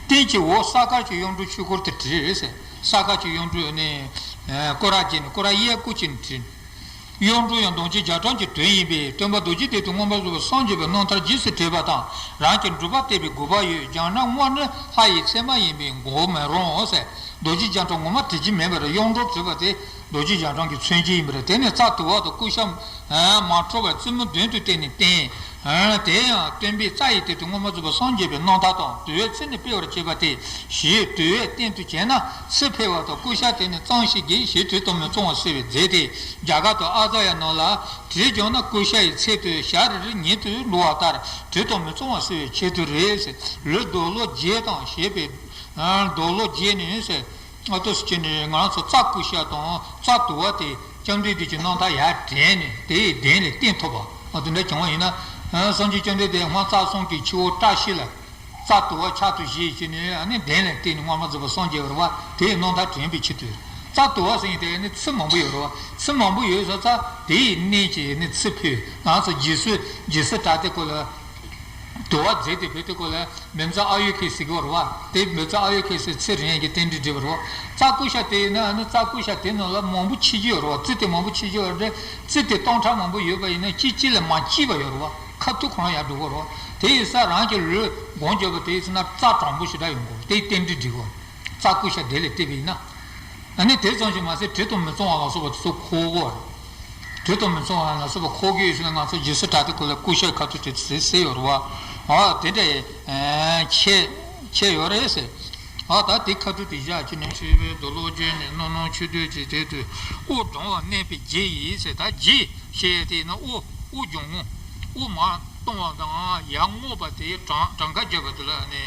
རྟེན་གྱི་འོག་ས་དཀར་གྱི་གཡུང་དྲུང་ཆོས་སྐོར་དུ་བྲིས་ཟེར། ས་དཀར་གྱི་གཡུང་དྲུང་ནི་སྐོར་ར་བརྒྱབ་ནས་སྐོར་ར་གཡས་སྐོར་གྱིས་བྲིས། གཡུང་དྲུང་ཡང་རྡོ་རྗེ་རྒྱ་གྲགས་ཀྱི་དོན་ཡིན་པས་སྟོན་པ་རྡོ་རྗེ་གདན་དུ་མངོན་པར་རྫོགས་པའི་སངས་རྒྱས་པའི་རྣམ་ཐར་རྗེས་སུ་དྲན་པ་དང་རང་གི་སྒྲུབ་པ་བལྟས་པའི་དགོས་པ་ཡོད། རྒྱ་གྲགས་དངོས་ནི་ལྷ་ཡི་མཚན་མ་ཡིན་པས་འགོག་མི་རུང་ཟེར། རྡོ་རྗེ་རྒྱ་གྲགས་ངོ་མ་བྲི་རྒྱུ་མེད་པར་གཡུང་དྲུང་བྲིས་པ་དེ་རྡོ་རྗེ་རྒྱ་གྲགས་ཀྱིས་མཚོན་གྱི་ཡིན་པ་རེད། དེ་ནས་རྩ་དུ་བ་དང་སྐུ་ཤ་མ་འཁྲུ་བར་རྩེ་མོ་མདུན་དུ་བསྟན་ནས་བསྟན། དེ་ཡང་སྟོན་པའི་རྩ་ཡི་སྟེང་དུ་མངོན་པར་རྫོགས་པར་སངས་རྒྱས་པའི་རྣམ་ཐར་དང་། དུ་བའི་ཚེ་ནི་སྤེལ་བར་བྱེད་པ་སྟེ། ཞེས་དུ་བའི་སྟེང་དུ་བྱས་ན་ཚེ་འཕེལ་བ་དང་། ཀུ་ཤ་དེ་ནི་གཙང་ཞིང་དགེ་ཞེས་དྲི་དང་མི་གཙང་བ་སེལ་བའི་རྫས་ཏེ། རྒྱ་གར་དང་ཨ་ཛ་ཡ་རྣམས་ལ་དྲིས་བསྒྱིངས་ན་ཀུ་ཤ་ཡི་ཚད་དུ་ཞག་རེ་རེ་ཉིད་དུ་འགྲོ་བ་ལྟར་དྲི་དང་མི་གཙང་བ་སེལ་བའི་ཆེད་དུ་རེད། ལུས་རྡོ་ལོ་བརྒྱད་དང་ཞེས་པའི་རྡོ་ལོ་བརྒྱད་ནི། ཨ་ཏོ་སི་ཅི་ནི་ང་རང་ཚོ་རྩྭ་ཀུ་ཤ་དང་རྩྭ་དུ་བ་དེ་བཅོམ་ལྡན་འདས་ཀྱི་རྣམ་ཐར་ཡར་དྲན་ནས་དེའི་གདན་ལ་བཏིང་ཐུབ་པ། ཨ་དེ་འདྲ་བྱུང་བ་ཡིན་ན། སངས་རྒྱས་བཅོམ་ལྡན་འདས་སྔོན་རྩྭ་གསུམ་གྱི་ཆུ་བོ་བཀྲ་ཤིས་ལ་རྩྭ་དུ་བ་ཕྱག་ཏུ་བཞེས་བྱས་ནས། ཨ་ནི་གདན་ལ་བཏིང་ནས་མངོན་པར་རྫོགས་པར་སངས་རྒྱས་པ་རེད་བ། དེའི་རྣམ་ཐར་དྲན་པའི་ཆེད་དུ། རྩྭ་དུ་བ་ཟེར་མཁན་དེ་ནི་ཚི་མང་པོ་ཡོད་རེད་བ། ཚི་མང་པོ་ཡོད་ས་ཚ་དེའི་གནས་ཀྱི་ནི་ཚི་འཕོས། ང་ཚོ་རྗེས་སུ་རྗེས་སུ་དྲན་ཏེ་ཁོ་ལ། དུ་བ་རྫས་དེ་བོད་དུ་ཁོ་ལ་མི་ཚེ་ཨ་ཡོད་ཁེ་ཟེར་གི་རེད་བ། དེ་མི་ཚེ་ཨ་ཡོད་ཁེ་ཟེར་ཚེ་རིང་གི་རྟེན་འབྲེལ་འགྲིག་པ་རེད་བ། རྩྭ་ཀུ་ཤ་དེ་ཡིན་ན་ཨ་ནི་རྩྭ་ཀུ་ཤ་དེ་ནང་ལ་མང་པོ་མཆེད་རྒྱུ་ཡོད་རེད་བ། རྩི་དེ་མང་པོ་མཆེད་རྒྱུ་ཡོད་རེད། རྩི་དེ་སྟོང་ཕྲག་མང་པོ་ཡོད་པ་ཡིན་ན་གཅིག་གཅིག་ལ་མ་མཆིས་པ་ཡོད་རེད་བ། ཁ་ཐུག་ཁོ་རང་ཡར་འགྲོ་གི་རེད་བ། དེ་ཡིན་ས་རང་གི་ལུས་གང་རྒྱབ་པ་དེ་ཡིན་ན་རྩ་དྲང་པོ་ཞེ་དྲག་ཡོང་གི་རེད། དེའི་རྟེན་འབྲེལ་འགྲིག་གི་རེད། རྩྭ་ཀུ་ཤ་དེ་ལས་བལྟས་པ་ཡིན་ན། ཨ་ནི་དེ་ཙམ་ཞིག་མ་ཟད་དྲི་དང་མི་གཙང་བ་ལ་སོགས་པ་དེ་ཚོ་འཁོར་གི་རེད། དྲི་དང་མི་གཙང་བ་ལ་སོགས་པ་འཁོར་གྱི་ཡོད་ཟེར་ན། ང་ཚོ་རྗེས་སུ་དྲན་ཏེ་ཁོ་ལ་ཀུ་ཤའི་ཁ་ཐུག་དེ་ཟེར་ཟེར་ཡོད་རེད་བ། ཨ་དེ་འདྲ་ཡི་ཁྱད་ཁྱད་ཡོད་རེད་ཟེར། ཨ་ད་དེ་ཁ་ཐུག་དེ་བཞག་ཅིག་ནས། ཞེས་པའི་རྡོ་ལོ་བརྒྱད་ནི་རྣམ་སྣང་ཆོས་སྡུད་ཀྱི་དེ་དུས་དབུ་བགྲང་བ་གནས་པའི་རྗེ་ཡིས་ཟེར། ད་རྗེ་ཞེས་དེ་ནི་དབུ་དབུ་བགྲང་ངོ་། དབུ་མ་བཏང་བ་དང་ཡར་བསྔོ་བ་དེ་གྲངས་གྲངས་ཀ་བརྒྱབ་པ་དེ་ལ་ནི།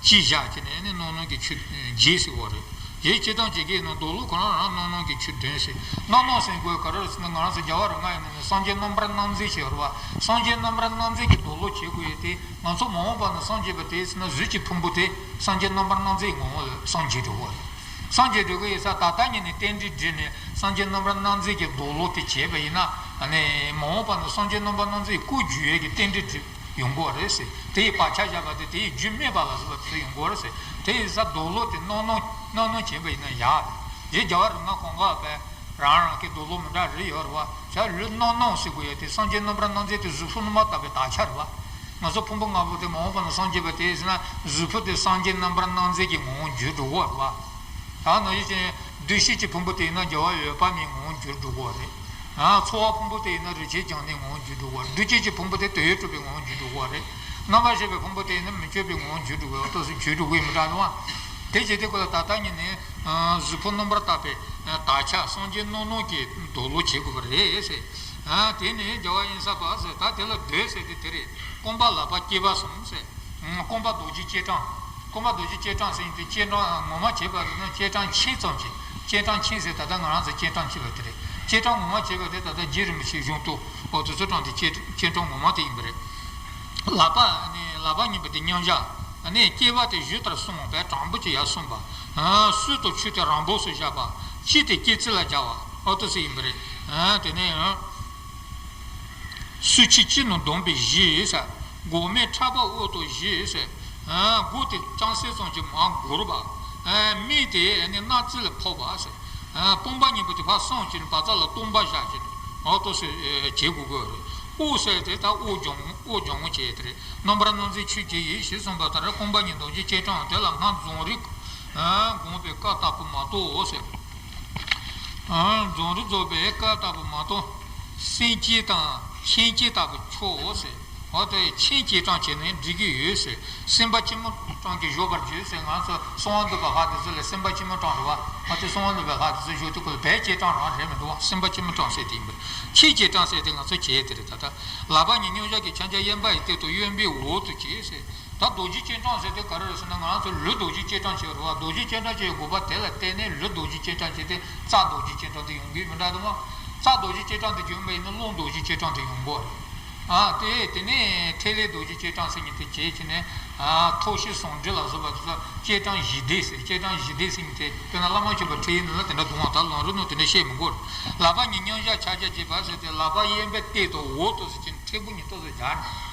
ཅི་བཞག་ཅེ་ནས་ནི་རྣམ་སྣང་གི་ཆོས་རྗེ་ཟེར་བ་རེད། རྗེ་སྤྱིར་བཏང་བྱེད་ཀྱི་ནི་རྡོ་ལོ་ཁོ་རང་རང་རྣམ་སྣང་གི་ཆོས་བདུན་ཟེར། རྣམ་སྣང་ཟེར་དགོས་ག་རེ་ཟེར་ན། ང་རང་ཚོ་རྒྱལ་བ་རིགས་ལྔ་ཡིན་ན་ནི་སངས་རྒྱས་རྣམ་པར་སྣང་མཛད་ཅེས་ཡོད་རེད་བ། སངས་རྒྱས་རྣམ་པར་སྣང་མཛད་ཀྱི་རྡོ་ལོ་བྱེད་དགོས་ཡོད་དེ། ང་ཚོ་མ་འོངས་པ་ན་སངས་རྒྱས་པ་དེ་ཟེར་ན་གཟུགས་ཀྱི་ཕུང་པོ་དེ་སངས་རྒྱས་རྣམ་པར་སྣང་མཛད་ངང་ལ་སངས་རྒྱས་འགྲོ་གི་ཡོད་རེད། སངས་རྒྱས་འགྲོ་གི་ཡོད་ས་ད་ལྟ་ཉིད་ནས་རྟེན་འབྲེལ་བསྒྲིགས་ནས་སངས་རྒྱས་རྣམ་པར་སྣང་མཛད་ཀྱི་རྡོ་ལོ་དེ་བྱས་པ་ཡིན་ན། ཨ་ནི་མ་འོངས་པ་ན་སངས་རྒྱས་རྣམ་པར་སྣང་མཛད་སྐུ་བརྗོད་ཡས་ཀྱི་རྟེན་འབྲེལ་བསྒྲིགས། ཡོང་གི་རེད་ཟེར། དེ་ཡི་བག་ཆགས་བཞག་པ་དེ་དེ་ཡི་རྒྱུ་སྨོས་པ་ལ་སོགས་པ་དེ་ཚོ་ཡོང་གི་རེད་ཟེར། དེ་ཡིན་ཙང་རྡོ་ལོ་དེ་རྣམ་སྣང་རྣམ་སྣང་བྱས་པ་ཡིན་ན་ཡག་རེད། རྗེ་རྒྱལ་བ་རིགས་ལྔ་གང་ག་བས་རང་རང་གི་རྡོ་ལོ་མི་འདྲ་རེ་ཡོད་རེད་བ། བྱ་ལུས་རྣམ་སྣང་ཟེར་དགོས་ཡོད་དེ། སངས་རྒྱས་རྣམ་པར་སྣང་མཛད་དེ་གཟུགས་ཕུང་ནུ་མ་ལྟ་བུའི་དག་ཆ་རེད་བ། ང་ཚོ་ཕུང་པོ་ལྔ་པོ་དེ་མ་འོངས་པ་ན་སངས་རྒྱས་པ་དེ་ཟེར་ན་གཟུགས་ཕུང་དེ་སངས་རྒྱས་རྣམ་པར་སྣང་མཛད་ཀྱི་ངང་འགྱུར་འགྲོ་གི་རེད་བ། ད་ནང་བཞིན་བདུད་བཞི་གི་ཕུང་པོ་དེ་ཡིན་ན་རྒྱལ་བ་འོད་དཔག་མེད་ངང་འགྱུར་འགྲོ་གི་རེད། ཨ་ཚོར་བ་ཕུང་པོ་དེ་ཡིན་ན་རིན་ཆེན་བྱང་སྣེའི་ངང་འགྱུར་འགྲོ་གི་རེད། འདུ་བྱེད་ཀྱི་ཕུང་པོ་དེ་དོན་ཡོད་གྲུབ་པའི་ངང་འགྱུར་འགྲོ་གི་རེད། རྣམ་པར་ཤེས་པའི་ཕུང་པོ་དེ་ཡིན་ན་མི་བསྐྱོད་པའི་ངང་འགྱུར་འགྲོ་གི་རེད། ཏོག་ཙམ་འགྱུར་འགྲོ་གི་མི་འདྲ་འདུག་བ། དེ་བྱས་དུས་ཁོ་ལ་ད་ལྟ་ཉིད་ནས་གཟུགས་ཕུང་རྣམ་པར་དག་པའི་དག་ཆ་སངས་རྒྱས་རྣམ་སྣང་གི་རྡོ་ལོ་བྱེད་དགོས་པ་རེད་ཟེར། ཨ་དེ་ནི་རྒྱལ་བ་དབེན་ས་པ་ཟེར། ད་དེ་ལ་མདོས་ཟེར་དེ་དེ་རེད། རྐང་པ་ལག་པ་སྐེད་པ་གསུམ་ཟེར། རྐང་པ་རྡོ་རྗེ་སྐྱེས་བྲང་། རྐང་པ་རྡོ་རྗེ་སྐྱེས་བྲང་ཟེར་ཡིན་དུས་སྐྱེས་བྲང་ངོ་མ་བྱས་པ་ཡིན་ན་སྐྱེས་བྲང་ཆེ་ཙམ་གྱི། སྐྱེས་བྲང་ཆེ་ཟེར་ད་ལྟ་ང་རང་ཚོ་སྐྱེས་བྲང་ཆེ་བ་དེ་རེད། སྐྱེས་བྲང་ངོ་མ་བྱས་པ་དེ་ད་ལྟ་རྗེ་རིན་པོ་ཆེའི་གཞུང་དུ་འོ་དེ་ཚོ་དྲངས་ཏེ་སྐྱེས་སྐྱེས་བྲང་ངོ་མ་དེ་ཡིན་པ་རེད། ལག་པ་ནི་ལག་པ་གཉིས་པོ་དེ་མཉམ་བཞག་ནི་སྐེད་པ་དེ་གཞུ་ལྟར་སྲུང་བ་བས་དྲང་པོ་ཅིག་ཡར་སྲུང་བ། སྲོད་དང་ཕྱུགས་དེ་རང་བབས་སུ་བཞག་པ། ལྕེ་དེ་སྐེ་ཚིགས་ལ་སྦྱར་བ། འོ་དེ་ཚོ་ཡིན་པ་རེད། དེ་ནས། སོ་ཕྱི་ཅི་ནུས་བསྡམས་པའི་གཞི་ཟེར། མགོ་མའི་ཕྲག་པ་འོག་ཏུ་གཞི་ཟེར། མགོ་དེ་ལྕང་སྲེ་ཙམ་གྱིས་མར་བསྒོར་བ། མིག་དེ་ནི་སྣ་རྩེ་ལ་ཕོག་པ་ཟེར། རྐང་པ་གཉིས་པོ་དེ་ཕར་སྲང་བྱས་ནས་བ་ཚྭ་ལ་སྟོང་པ་བཞག་བྱས་ནས་འོ་ཏོ་ཟེར་བྱེད་དགོས་ཀྱི་རེད། དབུ་ཟེར་དེ་ད་དབུ་སྦྱང་དབུ་སྦྱང་བྱས་དེ་རེད། རྣམ་པར་སྣང་མཛད་ཆོས་ཀྱི་ཡེ་ཤེས་གསུངས་པ་ལྟར་རྐང་པ་གཉིས་རྡོ་རྗེ་སྐྱེས་བྲང་དེ་ལ་སྔར་རྫོང་རིག་དགོངས་པའི་བཀའ་ལྟ་བུ་མ་གཏོགས་ཟེར། རྫོང་རིག་རྫོགས་པའི་བཀའ་ལྟ་བུ་མ་གཏོགས། སེམས་བསྐྱེད་དང་མཁྱེན་བསྐྱེད་ལྟ་བུ་ཆོག་ཟེར། འོ་དེ་མཁྱེན་བསྐྱེད་གྲངས་བྱས་ནས་འགྲིག་གི་ཡོད་ཟེར། སེམས་དཔའ་ཆེན་པོ་གྲངས་ཀྱིས་བཞོག་པར་བྱོས་ཟེར། ང་ཚོ་གསང་བ་འདུས་པའི་ལྷ་དེ་ཚོ་ལ་སེམས་དཔའ་ཆེན་པོ་གྲངས་རེད་བ། འོ་དེ་གསང་བ་འདུས་པའི་ལྷ་དེ་ཚོ་བཞོག་དུས་ཁོ་ལ་བས་བསྐྱེད་གྲངས་རང་རེད་མི་འདུག་བ། སེམས་དཔའ་ཆེན་པོ་གྲངས་ཟེར་དེ་ཡིན་པས། མཁྱེན་བསྐྱེད་གྲངས་ཟེར་དེ་ང་ཚོ་བྱས་དེ་རེད། ད་ལྟ་ལག་པ་གཉིས་མཉམ་བཞག་གི་ཕྱག་རྒྱ་གཡོན་པ་ཡི་སྟེང་དུ་གཡོན་པས་འོག་ཏུ་བྱས་ཟེར། ད་རྡོ་རྗེ་སྐྱེས་གྲངས་ཟེར་དེ་ག་རེ་རེད་ཟེར་ན། ང་རང་ཚོ་ལུས་རྡོ་རྗེ་སྐྱེས་གྲངས་བྱས་རེད་བ། རྡོ་རྗེ་སྐྱེས་གྲངས་བྱས་དགོས་པ་དེ་ལ་བརྟེན་ནས་ལུས་རྡོ་རྗེ་སྐྱེས་གྲངས་བྱས་ཏེ་རྩ་རྡོ་རྗེ་སྐྱེས་གྲངས་དེ་ཡོང་གི་མི་འདྲ་འདུག་མ། རྩ་རྡོ་རྗེ་སྐྱེས་གྲངས་དེ་བྱུང་བ་ཡིན་ན་རླུང་རྡོ་རྗེ་སྐྱེས་གྲངས་དེ་ཡོང་གི་རེད། ཨ་དེ་དེ་ནས་ཐིག་ལེ་རྡོ་རྗེ་སྐྱེས་གྲངས་ཟེར་མཁན་དེ་བྱས་ཕྱིན་ནས། ཨ་ཐོག་ཤེས་ཟུང་འབྲེལ་ལ་སོགས་པ་དེ་ཚོ་སྐྱེས་གྲངས་བཞི་སྡེ་ཟེར། སྐྱེས་གྲངས་བཞི་སྡེ་ཟེར་མཁན་དེ་དཔེར་ན་བླ་མ་མཆོད་པའི་ཁྲིད་ཡིག་ནང་ལ་དེ་འདྲ་འདུག་མ། ད་ལམ་རིམ་ནང་དེ་འདྲ་བཤད་མི་དགོས་རེད། ལག་པ་གཉིས་མཉམ་བཞག་ཕྱག་རྒྱ་བྱེད་པ་ཟེར་ཏེ་ལག་པ་གཡས་པའི་སྟེང་དུ་འོག་ཏུ་ཟེར་གྱིན་མཐེ་བོ་གཉིས་ཏོག་ཙམ་སྦྱར་ནས།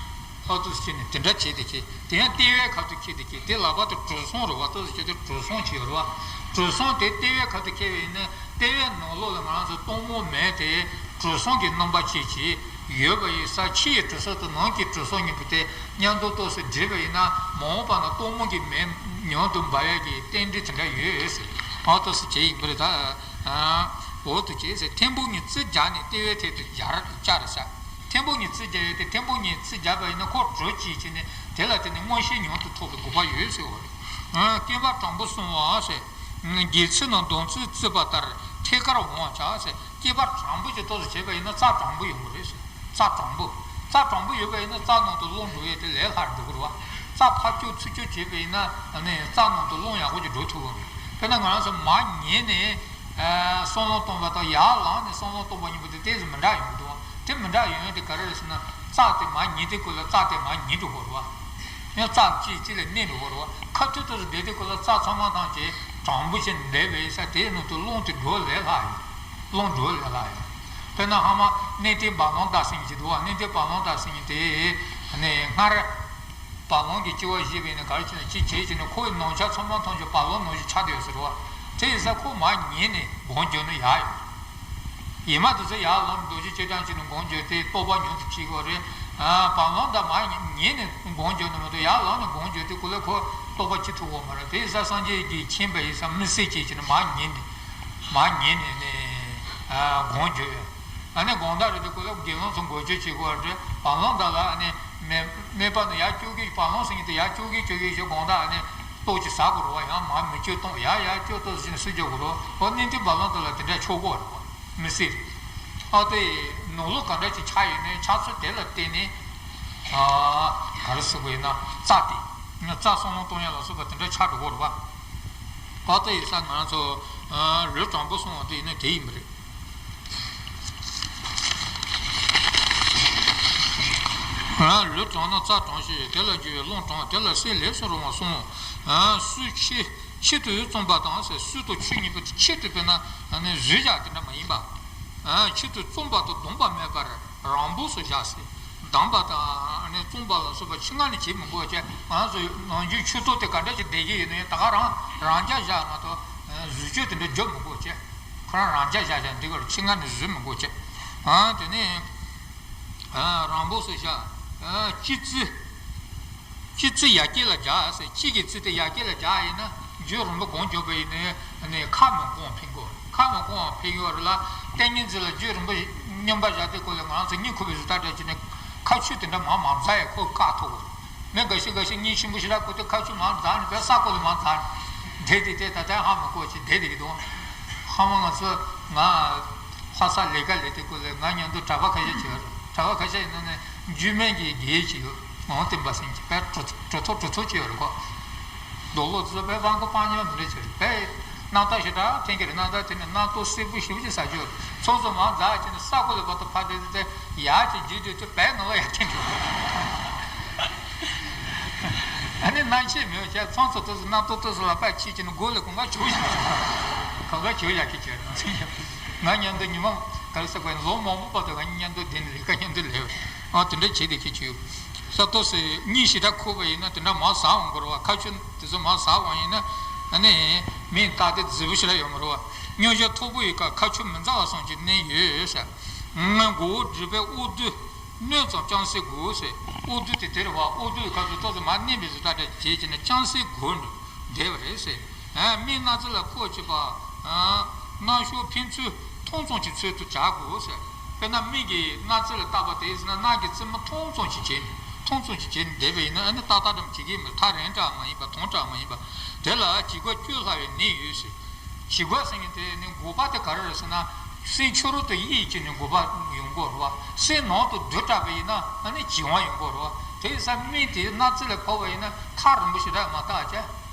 ཨོ་ཏོ་ཟེར་བྱས་ནས་དེ་འདྲ་བྱས་ཏེ་བྱས། དེ་ཡང་ལྟེ་བའི་ཁ་ཐུག་འཁྱེར་ཏེ་བྱས། དེ་ལག་པ་དེ་གྲུ་གསུམ་རེད་བ། ཏོག་ཙམ་བྱས་ཏེ་གྲུ་གསུམ་བྱས་ཡོད་རེད་བ། གྲུ་གསུམ་དེ་ལྟེ་བའི་ཁ་ཐུག་འཁྱེར་བ་ཡིན་ན་ལྟེ་བའི་ནང་ལོགས་ལ་ང་རང་ཚོ་སྟོང་མོ་མེ་དེ་གྲུ་གསུམ་གྱི་རྣམ་པ་བྱས་བྱས་ཡོད་པ་ཡིན་ས། ཕྱི་ཡི་གྲུ་གསུམ་དང་ནང་གི་གྲུ་གསུམ་གཉིས་པོ་དེ་མཉམ་དུ་ཏོག་ཙམ་སྒྲིལ་བ་ཡིན་ན་མ་འོངས་པ་ན་སྟོང་མོ་གི་མེ་མཉམ་དུ་འབར་ཡག་གི་རྟེན་འབྲེལ་དེ་འདྲ་ཡོད་ཟེར། ཨོ་ཏོ་ཟེར་བྱས་ཡིན་པ་རེད་ད། ཨོ་ཏོ་བྱས་ཟེར། ཐེམ་བུ་གཉིས་རྩིབས་སྦྱར་ནས་ལྟེ་བའི་ཐད་དུ་སྦྱར་བཅའ་རེད་ཟེར། ཐེམ་པོ་གཉིས་རྩིས་རྒྱག་ཡས་དེ་ཐེམ་པོ་གཉིས་རྩིས་རྒྱག་པ་ཡིན་ན་ཁོ་གྲོལ་གྱིས་བྱས་ནས་དེ་ལ་བརྟེན་ནས་མངོན་ཤེས་མྱུར་དུ་ཐོབ་པའི་དགོས་པ་ཡོད་ཟེར་བ་རེད། ཨ། བསྐལ་པ་དྲང་པོ་སོང་བ་ཟེར། རྒྱལ་ཚིག་ནང་སྡོམ་ཚིག་བརྩིས་པ་ལྟར་ཐད་ཀར་འོང་བར་བྱ་ཟེར། བསྐལ་པ་དྲང་པོ་ཞིག་ཏོག་ཙམ་བྱས་པ་ཡིན་ན་རྩ་དྲང་པོ་ཡོང་གི་རེད་ཟེར། རྩ་དྲང་པོ། རྩ་དྲང་པོ་ཡོད་པ་ཡིན་ན་རྩ་ནང་དུ་རླུང་འགྲོ་ཡས་དེ་ལས་སླ་རུ་འགྲོ་གི་རེད་བ། རྩ་ཕར་སྐྱོར་ཚུར་སྐྱོར་བྱས་པ་ཡིན་ན་ནི་རྩ་ནང་དུ་རླུང་ཡག་པོ་ཅིག་འགྲོ་ཐུབ་ཀྱི་རེད། དཔེར་ན་ང་རང་ཚོ་མར་ཉལ་ནས་བསམ་བློ་གཏོང་བ་དང་ཡར་ལངས་ནས་བསམ་བློ་གཏོང་བ་གཉིས་པོ་དེ་ཏོག་ཙམ་མི་འདྲ་ཡོང་གི་འདུག་བ། དེ་མི་འདྲ་ཡོང་ཡས་དེ་ག་རེ་རེད་ཟེར་ན། རྩ་དེ་མར་ཉལ་དུས་སྐབས་ལ་རྩ་དེ་མར་ཉལ་འགྲོ་གི་རེད་བ། ཡང་རྩ་གཅིག་གཅིག་ལ་གནས་འགྲོ་གི་རེད་བ། ཁ་ཐུག་ཏུ་བསྡད་དུས་སྐབས་ལ་རྩ་ཚང་མ་ཐམས་ཅད་དྲང་པོ་ཞིག་བསྡད་པ་ཡིན་ཙང་དེའི་ནང་དུ་རླུང་དེ་འགྲོ་ལས་སླ་ཡོད། རླུང་འགྲོ་ལས་སླ་ཡོད། དཔེར་ན་ཧ་མ་གནས་བརྟན་བ་ལང་རྟ་སེང་ཅིག་འདུག་བ། གནས་བརྟན་བ་ལང་རྟ་སེང་དེ་ནས་སྔར་བ་ལང་གི་ལྕི་བ་བཞེས་པ་ཡིན་ན་ག་རེ་བྱས་ན་ཅི་བྱས་ཀྱི་ན་ཁོའི་ནང་ཆ་ཚང་མ་ཐམས་ཅད་བ་ལང་ནང་བཞིན་ཆགས་བསྡད་ཡོད་ཟེར་བ། དེ་ཡིན་ཙང་ཁོ་མར་ཉལ་ནས་སྒོམ་རྒྱག་ན་ཡག་ཡོད། ཡིན་མ་དེ་ཚོ་ཡར་ལངས་རྡོ་རྗེ་ཅོ་ཅང་བྱས་ནས་སྒོམ་རྒྱག་དེ་རྟོགས་པ་མྱུར་དུ་སྐྱེ་གི་རེད། བ་ལང་དང་མར་ཉལ་ནས་སྒོམ་རྒྱག་ནི་མ་གཏོགས་ཡར་ལངས་ནས་སྒོམ་རྒྱག་དུས་སྐབས་ལ་ཁོ་རྟོགས་པ་སྐྱེ་ཐུབ་ཀྱི་མ་རེད། དེ་ཡིན་ཙང་སངས་རྒྱས་ཀྱི་མཁྱེན་པ་ཡིན་ཙང་དམིགས་བསལ་གྱིས་བྱས་ནས་མར་ཉལ་ནས་མར་ཉལ་ནས་ནས་སྒོམ་རྒྱག་ཡ། ཨ་ནི་དགོང་དག་རེད་དུས་སྐབས་ལ་དགེ་སློང་ཚོ་འགོ་བཅོལ་བྱེད་དགོས་རེད། བ་ལང་དག་ལ་ཨ་ནི་སྨན་སྨན་པ་ནི་ཡར་སྐྱོར་གི། བ་ལང་ཟེར་མཁན་དེ་ཡར་སྐྱོར་གི་སྐྱོར་གི་ཞེས་དགོང་དག་ཨ་ནི་ཏོག་ཅིག་ཟ་དགོས་རེད་བ། ཡང་མར་མི་སྐྱོར་གཏོང་། ཡར་ཡར་སྐྱོར་ཏོག་ཙམ་ཟེར་རྒྱག་དགོས་རེད་བ། འོ་གནས་བརྟན་བ་ལང་དག་ལ་དེ་འདྲ་ཆོག་གི་རེད་བ། མི་སྲིད་རེད། ཨ་དེ་ནོར་ལུག་ག་འདྲ་ཅིག་ཆགས་ཡོད་ནའི་ཆགས་ཚུལ་དེ་ལ་བརྟེན་ནས། ཨ་ག་རེ་ཟེར་དགོས་ཡིན་ན་རྩ་དེ། རྩ་བསམ་བློ་གཏོང་ཡ་ལ་སོགས་པ་དེ་འདྲ་ཆགས་འགྲོ་གི་རེད་བ། ཨ་དེ་ཡིན་ཙང་ང་རང་ཚོ་ཨ་ལུས་དྲང་པོ་སོང་བ་དེ་ཡིན་ན་དེ་ཡིན་པ་རེད། ལུས་དྲང་ན་རྩ་དྲང་ཞིང་། དེ་ལ་རྒྱུ་བའི་རླུང་དྲང་། དེ་ལ་སེམས་ལས་སུ་རུང་བ་གསུངས། ཨ་སུ་ཆེ་ཆེད་དུ་བརྩམས་པ་དང་ཟེར། སུ་དང་ཆུ་གཉིས་པོ་དེ་ཆེད་དུ་དཔེར་ན་ཨ་ནི་བཟོས་བཞག་དེ་འདྲ་མ་ཡིན་པ། ཨ་ཆེད་དུ་བརྩམས་པ་དང་བསྡོམས་པ་མེད་པར་རང་འབོགས་སུ་བཞག་ཟེར། བསྡམས་པ་དང་ཨ་ནི་བརྩམས་པ་ལ་སོགས་པ་ཕྱི་ནང་ནས་བྱེད་མི་དགོས་བྱས། ང་ཚོ་ནམ་རྒྱུན་ཆུ་ཐོག་དེ་ག་འདྲ་ཞིག་བསྡད་ཀྱི་ཡོད་ན་ཡང་ད་ག་རང་རང་འཇགས་བཞག་མ་གཏོགས་བཟོ་བཅོས་དེ་འདྲ་རྒྱབ་མི་དགོས་བྱས། ཁོ་རང་རང་འཇགས་བཞག་བཞག་འདི་གར་ཕྱི་ནང་ནས་བཟོས་མི་དགོས་བྱས། ཨ་དེ་ནས་ཨ་རང་འབོགས་སུ་བཞག། ཨ་སྤྱི་རྩིས། སྤྱི་རྩིས་ཡར་རྒྱས་ལ་སྦྱར་ཟེར། སྤྱི་གི་རྩིས་དེ་ཡར་རྒྱས་ལ་སྦྱར་ཡིན་ན་རྒྱུད་རིང་པོ་སྒོམ་བྱུང་བ་ཡིན་ན་ནི་ཁ་མི་གོང་འཕེལ་གོ། ཁ་མི་གོང་འཕེལ་གོ་རེད་ལ། ཏིང་ངེ་འཛིན་ལ་རྒྱུད་རིང་པོ་སྙོམས་པར་བཞག་དུས་སྐབས་ལ་ང་རང་ཚོ་གཉིད་ཁུག་པའི་གཟུགས་ཐག་འདྲ་བྱས་ནས་ཁ་ཆུ་དེ་འདྲ་མང་མང་འཛག་ཡས་ཁོ་བཀག་ཐུབ་གོ། མི་འགའ་ཤས་འགའ་ཤས་གཉིད་ཆེན་པོ་ཞེ་དྲག་ཁུག་དུས་ཁ་ཆུ་མང་འཛག་ནས་བས་ས་ཁོ་ལ་མང་འཛག་ནས་བསྡད་དེ་དེ་ད་ལྟ་ཧ་མི་གོ་ཅིག་བསྡད་དེ་གི་འདུག་ཧ་མ་ང་ཚོ་ང་། ཕ་ས་ལས་ཀ་ལས་དེ་སྐོར་ལས་ང་མཉམ་དུ་གྲྭ་པ་ཁ་ཤས་བྱས་ཡོད་རེད། གྲྭ་པ་ཁ་ཤས་ཡིན་ན་ནི་རྒྱུད་སྨད་ཀྱི་དགེ་བྱས་ཡོད། ངག་དབང་བསྟན་པ་ཟེར་མཁན་དཔེ་གྲུ་གྲུ་ཐོག་གྲུ་ཐོག་བྱས་ཡོད་རེད་ཁོ། རྡོ་ལོ་ཚོ་དཔེ་དབང་པོ་སྤང་ཉམས་མི་འདྲ་བྱས་རེད། དཔེ་རྣམ་ཐར་ཞེ་དྲག་འཐེན་གྱི་རེད། རྣམ་ཐར་དེ་ནི་རྣམ་རྟོག་སེར་པོ་ཞེ་པོ་ཅིག་ཟ་རྒྱུ་རེད། ཚོགས་གཙོ་མང་འཛག་བྱས་ནས་ས་ཁོ་ལ་བར་དུ་ཕར་དེ་དེ་ཡར་གྱི་རྒྱུད་དེ་དེ་དཔེ་ནོར་ལ་ཡར་འཐེན་གྱི་རེད། ཨ་ནི་རྣམ་ཤེས་མེད་བྱས་ཚང་ཚོ་དུས་སུ་རྣམ་རྟོག་དུས་སུ་ལ་པ་ཁྱེད་ཀྱི་ནི་མགོ་ལ་གོང་ཁ་བྱུག་བཞག་གོང་ཁ་བྱུག་བཞག་གི་ཁྱེད་ཀྱི་ང་མཉམ་དུ་ཉི་མ་ག་རེ་ཟེར་དགོས། ལོ་མང་པོ་བར་དུ་ང་མཉམ་དུ་བསྡད་ནས་ལས་ཀ་མཉམ་དུ་ལས་ཨ་དེ་འདྲ་བྱེད་དེ་ཁྱེད་ཀྱི་ས་ཏོག་སེ་གཉིད་ཞེ་དྲག་ཁུག་པ་ཡིན་ན་དེ་འདྲ་མང་ཟ་འོང་གི་རེད་བ། ཁ་ཆུ་དེ་ཚོ་མང་ཟ་འོང་ཡིན་ན་ཨ་ནི་མིག་ལྟ་དེ་རྫི་བོ་ཞེ་དྲག་ཡོད་མ་རེད་བ། སྙུང་གཞི་མཐོ་པོ་ཡི་ཁ་ཁ་ཆུ་མི་འཛག་པ་སོགས་ཀྱི་གནད་ཡོད་ཟེར། མགོ་བོ་སྒྲིལ་པའི་དབུགས་སྡུད། སྣོད་ཙམ་ལྕང་སའི་གོས་ཟེར། དབུགས་སྡུད་དེ་དེར་བ་དབུགས་སྡུད་ཁ་ཚུར་ཏོག་ཙམ་མར་མནན་པའི་བཟོ་ལྟ་འདྲ་བྱེད་ཀྱི་ནས་ལྕང་སའི་གོས་ནི་བསྡད་པ་རེད་ཟེར། མིག་སྣ་རྩེ་ལ་ཁོག་གཅིག་པ། རྣ་གཤོག་འཕེན་ཚུལ་མཐོང་ཙམ་གྱི་ཚུལ་དུ་བྱ་དགོས་ཟེར། དཔེར་ན་མིག་གིས་སྣ་རྩེ་ལ་བལྟས་པ་དེ་ཟེར་ན་རྣ་གི་རྩེ་མོ་མཐོང་ཙམ་ཞིག་བྱས་ནས་མཐོང་ཙམ་ཞིག་བྱས་ནས་བསྡད་པ་ཡིན་ན་ཨ་ནི་ཏག་ཏག་འགྲམ་བྱེད་ཀྱི་མི་ཐག་རིང་དྲགས་མ་ཡིན་པ་དྭངས་དྲགས་མ་ཡིན་པ་དེ་ལ་བྱིས་པ་བཅོས་སླ་བའི་ནད་ཡོད་ཟེར། བྱིས་པ་ཟེར་མཁན་དེ་ནི་འགོག་པ་དེ་ག་རེ་རེད་ཟེར་ན། སེམས་ཕྱི་རོལ་དུ་གཡེང་བྱས་ནས་འགོག་པ་ཡོང་གི་རེད་བ། སེམས་ནང་དུ་བསྡུས་དྲགས་པ་ཡིན་ན་ཨ་ནི་བྱིང་བ་ཡོང་གི་རེད་བ། དེ་ཡིན་ཙང་མིག་དེ་སྣ་རྩེ་ལ་ཕོག་པ་ཡིན་ན་ཐག་རིང་པོ་ཞེ་དྲག་མ་བལྟས་བྱས་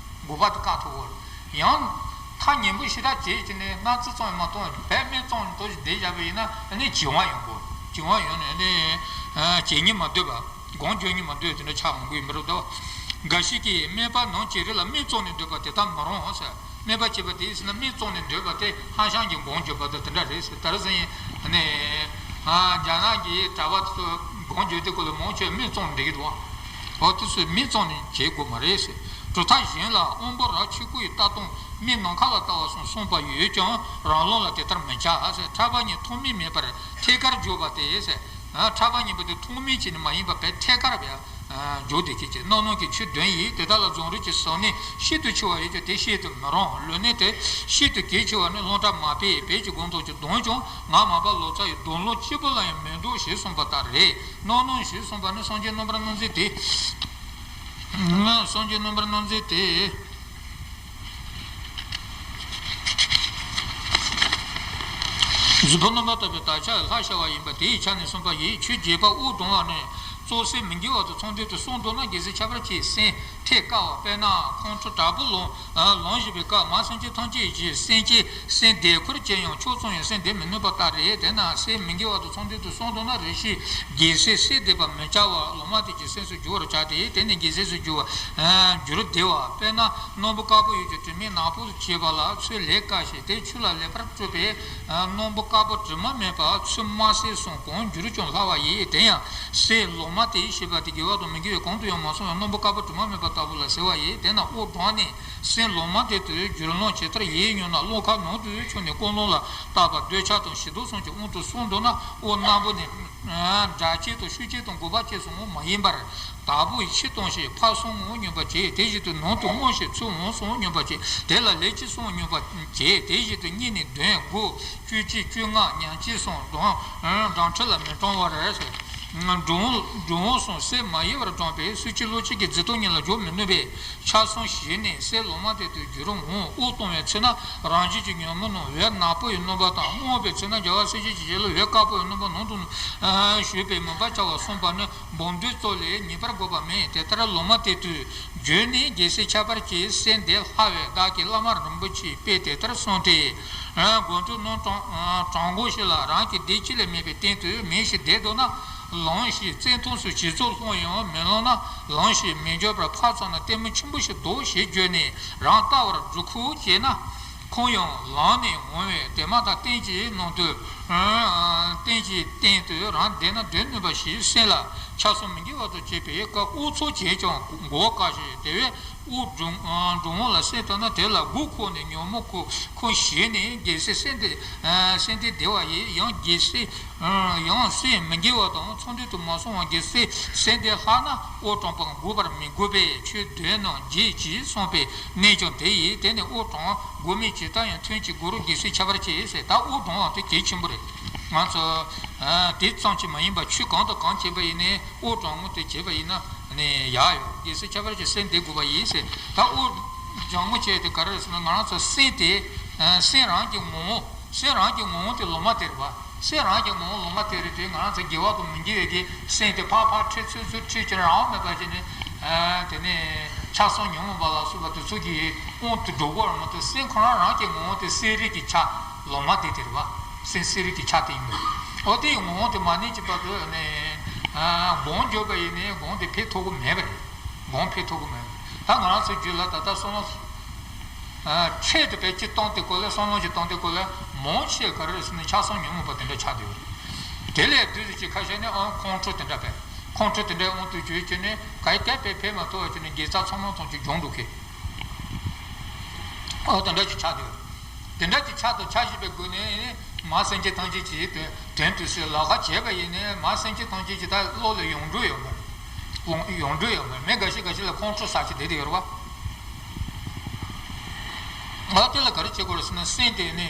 འགོག་པ་དེ་བཀག་ཐུབ་ཀྱི་རེད། ཡང་ཐག་ཉེ་པོ་ཞེ་དྲག་བྱས་བྱས་ནས་སྣ་རྩེ་ཙམ་ཡང་མ་གཏོང་བར་དཔེ་མིག་གཙང་ནས་ཏོག་ཙམ་བསྡད་བཞག་པ་ཡིན་ན་ཨ་ནི་བྱིང་བ་ཡོང་གི་རེད། བྱིང་བ་ཡོང་ནས་ཨ་ནི་བྱེད་སྙིང་མ་འདོད་པ། སྒོམ་རྒྱག་སྙིང་མ་འདོད་དེ་འདྲ་ཆགས་འོང་གི་ཡིན་པ་རེད་དོ། འགའ་ཞིག་གིས་སྨན་པ་ནང་བྱེད་རིགས་ལ་མིག་བཙུམ་ནས་སྡོད་པ་དེ་ལྟར་མི་རུང་ཟེར། སྨན་པ་བྱེད་པ་དེ་ཟེར་ན་མིག་བཙུམ་ནས་སྡོད་པ་དེ་ཧ་ཤང་གི་སྒོམ་རྒྱག་པ་དང་དེ་འདྲ་རེད་ཟེར། དེར་ཟེར་ཡིན་ནས། རྒྱ་ནག་གི་གྲྭ་པ་ཚོ་སྒོམ་རྒྱག་དུས་སྐབས་ལ་མང་ཆེ་བ་མིག་བཙུམ་ནས་བསྡད་ཀྱི་འདུག་བ། འོ་དེ་ཚོས་མིག་བཙུམ་ནས་བྱེད་དགོས་མ་རེད་ཟེར། གྲུབ་མཐའ་གཞན་ལ་དབང་པོ་རབ་ཆོས་སྐུ་ཡི་ལྟ་སྟངས་མིག་ནམ་མཁའ་ལ་ལྟ་བ་སོགས་གསུངས་པ་ཡོད་ཀྱང་རང་ལུགས་ལ་དེ་ལྟར་མི་བྱ་ཟེར། ཕྲ་བ་ཉིད་ཐོགས་མེད་མེད་པར་ཐད་ཀར་འཇོག་པ་སྟེ་ཟེར། ཕྲ་བ་གཉིས་པོ་དེ་ཐོགས་མེད་ཅིག་ནི་མ་ཡིན་པ་བས་ཐད་ཀར་བས་འཇོག་བདེ་སྐྱིད་ཅེས་རྣམ་སྣང་གི་ཆོས་བདུན་ཡིན། དེ་དག་ལ་རྫོགས་རིམ་གྱི་ཟབ་གནད་ཤིན་ཏུ་ཆེ་བ་ཡོད་ཀྱང་དེ་བཤད་དུ་མི་རུང་། ལུས་གནད་དེ་ཤིན་ཏུ་གལ་ཆེ་བ་ནི་སློབ་གྲྭ་མ་པས་བོད་ཀྱི་དགོན་ཐོག་གི་གདུང་ཀྱང་ང་མ་པ་ལོ་ཙཱ་ཡི་དོན་ལུགས་གཅིག་པུ་ལ་ཡང་མི་འདུག་ཞེས་གསུངས་པ་ལྟར་རེད། རྣམ་སྣང་ཞེས་གསུངས་པ་ནི་སངས་རྒྱས་རྣམ་པར་སྣང་མཛད་དེ། སངས་རྒྱས་རྣམ་པར་སྣང་མཛད་དེ། གཟུགས་པོ་རྣམ་པར་དག་པའི་དག་བྱ་ལྷ་ཤར་བ་ཡིན་པ་དེའི་ཆ་ནས་གསུངས་པ་ཡིན། ཆོས་རྒྱས་པ་དབུགས་གྲང་བ་ནི་གཙོ་ཟས་མི་དགེ་བ་དང་ཚངས་ཐིག་ཏུ་སོང་འདུག་ན་རྒྱལ་སྲས་ཁྱད་པར་གྱི་སེམས་ཐད་དཀའ་བ། དཔེར་ན་ཁོང་ཁྲོ་དྲག་པོ་ལངས་ལངས་བཞིན་པའི་སྐབས་མ་སེམས་ཅན་ཐམས་ཅད་ཀྱི་སེམས་ཅན་སེམས་བདེ་འཁོར་བཅས་ཡང་ཕྱོགས་མཚུངས་ཡང་སེམས་བདེ་མི་ནུས་པ་ལྟར་རེད། དེས་ན་ཟས་མི་དགེ་བ་དང་ཚངས་ཐིག་ཏུ་སོང་འདུག་ན་རེ་ཞིག་རྒྱལ་སྲས་སེམས་བདེ་བར་མི་བྱ་བར་ལོག་སྨྲ་དེ་གི་སེམས་སུ་འགྱུར་བར་བྱ་སྟེ། དེ་ནི་རྒྱལ་སྲས་སུ་འགྱུར་བ་འགྱུར་བདེ་བ། དཔེར་ན་སྣམ་བུ་དཀར་པོ་ཡོད་ཀྱང་དྲི་མས་ནག་པོ་བྱས་པ་ལ་ཚོས་ལས་དཀའ་ཞིང་དེ་ཆུ་ལ་ལེགས་པར་བཀྲུས་པས་སྣམ་བུ་དཀར་པོ་དྲི་མ་མེད་པར་ཚུལ་མ་གསལ་སོང་གང་འགྱུར་ཀྱང་སླ་བ་ཡིན། དེ་ཡང་སེམས་ལོག་སྨྲ་དེ་ཞེས་པ་དེ་དགེ་བ་དང་མི་དགེ་བའི་གང་དུ་ཡང་མ་སོང་བའི་སྣམ་བུ་དཀར་པོ་དྲི་མ་མེད་པ་ལྟ་བུ་ལ་ཟེར་བ་ཡིན། དེས་ན་དབུགས་གྲང་ནས་སེམས་ལོག་སྨྲ་དེ་དུས་བསྒྱུར་ལམ་ཇི་ལྟར་ཡིན་སྙམ་ན། རླུང་ཁ་ནང་དུ་ཕྱུང་ནས་ཀུན་སློང་ལ་བརྟགས་པ་འདོད་ཆགས་དང་ཞེ་སྡང་གསུམ་གྱི་དབང་དུ་སོང་འདུག་ན་དབུགས་རྣོན་པོ་ནས་སྒྲ་གཅིག་དང་ཤུགས་གཅིག་དང་འགུལ་བ་གཅིག་སོགས་མ་ཡིན་པར་དལ་བུ་ཕྱིར་བཏང་ཞིང་ཕར་སོང་ངོ་སྙོམས་པར་བྱེད། དེ་བཞིན་དུ་ནང་དུ་བསྔོ་ཞིང་ཚུར་འོང་སོང་སྙོམས་པར་བྱེད། དེ་ལ་ལན་གཅིག་སོང་སྙོམས་པར་བྱེད། དེ་བཞིན་དུ་གཉིས་ནས་བདུན་དགུ་བཅུ་གཅིག་བཅོ་ལྔ་ཉི་ཤུ་སོང་འགྲོ་འཕྲལ་ལ་མི་གྲང་བར། འགྲོ་འོང་སོང་སེམས་མ་ཡལ་བར་གྲངས་པས་སུ་ཅི་ལོ་གཅིག་གི་རྫི་སྟོང་གཉིས་ལ་འཇོག་མི་ནུས་པས་ཆ་ཚང་ཞིག་ནས་སེམས་ལོག་སྨྲ་དེ་དུས་བསྒྱུར་འོང་། དབུགས་གཏོང་བའི་ཚེ་ན་རང་བཞིན་གྱིས་ཉོན་མོངས་རྣམས་འོད་ནག་པོ་ཡི་སྣུམ་པ་དང་། བསྔོས་པའི་ཚེ་ན་རྒྱལ་བ་སྲས་བཅས་ཀྱི་ཞལ་ལ་འོད་དཀར་པོ་ཡི་སྣུམ་པ་ནང་དུ་ཞུགས་པས་མུན་པ་བྱ་བར་གསུངས་པ་ནི་སྦོམ་འདུས་གཙོ་ལས་ངེས་པར་དགོས་པ་མེད། དེ་ལྟར་ལོག་སྨྲ་དེ་དུས་བསྒྱུར་ནས་རྒྱལ་སྲས་ཁྱད་པར་གྱི་སེམས་བདེ་སླ་བས་བདག་གི་བླ་མ་རིན་པོ་ཆེའི་དཔེ་དེ་ལྟར་གསུངས་ཏེ། དགོན་དུ་སྣུམ་གྲང་གྲང་གོ་ཞིག་ལ་རང་གི་བདེ་སྐྱིད་ལས་མེད་པའི་སྟེང་དུ་མེ་ཞིག་བསྡད་འདུག་ན། ལངས་ཤིག་བཙོན་ཐུང་སུ་ཇེ་ཚོགས་ལྷུང་ཡང་མི་ལངས་ན་ལངས་ཤིག་མི་འགྱོད་པར་ཕར་ཚུར་ན་ལྟད་མོ་ཆེན་པོ་ཞིག་འདུག་ཞེས་བརྗོད་ནས་རང་ལྟ་བར་སྒྲུབ་ཁུལ་བྱས་ན། ཁོང་ཡང་ལངས་ནས་འོང་བས་དེ་མ་ཐག་སྟན་གྱི་ནང་དུ་སྟན་གྱི་སྟེང་དུ་རང་བསྡད་ན་སྡོད་ནུས་པ་ཞིག་སེམས་ལ་ཆགས་སོགས་མི་དགེ་བ་དང་བཅས་པའི་སྐབས་དབུགས་འཚུབ་བྱས་ཀྱང་མགོ་བོ་བཀག་ཞིང་དེ་བས་དབུགས་འབྲུམ་འབྲུམ་འོང་ལ་སེམས་གཏད་ན་དེ་ལ་མགོ་འཁོར་ནས་ཉོན་མོངས་ཁོ་ཁོ་ཞི་ནས་རྒྱལ་སྲས་སེམས་བདེ་སེམས་བདེ་བདེ་བ་ཡིན། ཡང་རྒྱལ་སྲས་ཡང་སེམས་མི་དགེ་བ་དང་ཚངས་ཐིག་ཏུ་མ་སོང་བར་རྒྱལ་སྲས་སེམས་བདེ་ལྷག་ན་དབུགས་གྲང་པོ་འགུག་པར་མི་དགོས་པས་ཆོས་བདུན་རྣམས་བགྱིད་ཅེས་གསུངས་པའི་གནད་ཀྱང་དེ་ཡིན། དེ་ནི་དབུགས་གྲང་དགོས་མེད་ཇི་ལྟར་ཡང་ཐུན་གྱིས་འགུག་རུང་རྒྱལ་སྲས་ཁྱད་པར་ཆེ་ཟེར། ད་དབུགས་གྲང་བ་དེ་གལ་ཆེན་པོ་རེད། ང་ཚོ་དེ་ཙམ་གྱིས་མ་ཡིན་པར་ཆོས་གང་དང་གང་བྱེད་པ་ཡིན་ནའི་དབུགས་གྲང་མོ་དེ་བྱེད་པ་ཡིན་ན་ནི་ཡག་ཡོད། རྒྱལ་སྲས་ཁྱད་པར་ཆེ་སེམས་བདེ་དགོས་པ་ཡིན་ཟེར། ད་དབུགས་གྲང་མོ་བྱས་ཏེ་ག་རེ་རེད་ཟེར་ན་ང་རང་ཚོ་སེམས་དེ་སེམས་རང་གི་ངོ་བོ་སེམས་རང་གི་ངོ་བོ་དེ་ལོག་སྨྲ་དེ་རེད་པ། སེམས་རང་གི་ངོ་བོ་ལོག་སྨྲ་དེ་རེད་དེ་ང་རང་ཚོ་དགེ་བ་དང་མི་དགེ་བའི་གི་སེམས་དེ་ཕར་ཕར་ཁྲིད་ཚུར་ཚུར་ཁྲིད་ཀྱི་རང་དབང་མེད་པ་བྱས་ནས་དེ་ནས་ཆགས་སོགས་ཉོན་མོངས་པ་ལ་སོགས་པ་དེ་ཚོ་གི་དབང་དུ་འགྲོ་གི་རེད་མ་གཏོགས་སེམས་ཁོ་རང་རང་གི་ངོ་བོ་དེ་སེམས་རིག་གི་ཆ་ལོག་སྨྲ་དེ་དེ་རེད་པ། སེམས་སེམས་རིག་གི་ཆ་དེ་ཡིན་པ་རེད། འོ་དེ་ཡི་ངོ་བོ་དེ་མ་གནས་ཀྱི་བར་དུ་ནས་སྒོམ་བརྒྱབ་པ་ཡིན་ནའི་སྒོམ་དེ་འཕེལ་ཐུབ་ཀྱི་མེད་པ་རེད། སྒོམ་འཕེལ་ཐུབ་ཀྱི་མེད། ད་ང་རང་ཚོའི་རྒྱུད་ལ་ད་ལྟ་བསམ་བློ་འཕྲལ་དུ་བས་ཅི་གཏོང་དེ་སྐོར་ལ་བསམ་བློ་ཞིག་གཏོང་དེ་སྐོར་ལ་མང་ཆེ་ག་རེ་རེད་ཟེར་ན་ཆགས་སོགས་ཉོན་མོངས་པ་དེ་འདྲ་ཆགས་བསྡད་ཡོད་རེད། དེ་ལས་བདུད་རྩི་ཅིག་ཁ་ཤས་ནི་ཨང་ཁོང་ཁྲོ་དེ་འདྲ་བས་ཁོང་ཁྲོ་དེ་འདྲའི་དབང་དུ་གྱུར་གྱི་ནི་ག་ཡི་ག་བས་ཕེབས་མ་ཐུབ་པ་ཅིག་ནི་དགེ་རྩ་ཚང་མ་ཚང་ཅིག་སྦྱོང་འགྲོ་གི། ཨོ་དེ་འདྲ་ཅིག་ཆགས་བསྡད་ཡོད་རེད། དེ་འདྲ་ཅིག་ཆགས་དང་ཆགས་བཞིན་པའི་སྒོ་ནས་མ་སེམས་ཅན་ཐམས་ཅད་ཀྱི་དོན་དོན་དུ་སེལ་ལག་ཁ་བྱས་པ་ཡིན་ནའི་མ་སེམས་ཅན་ཐམས་ཅད་ཀྱི་ད་བློ་ལ་ཡོངས་གྲོལ་ཡོད་མ་རེད། ཡོངས་གྲོལ་ཡོད་མ་རེད། མི་འགའ་ཞིག་འགའ་ཞིག་ལ་ཁོང་ཁྲོ་ཟ་ཞིག་བསྡད་དེ་ཡོད་རེད་བ། ང་དེ་ལ་ག་རེ་བྱེད་དགོས་རེད་ཟེར་ན་སེམས་དེ་ནི་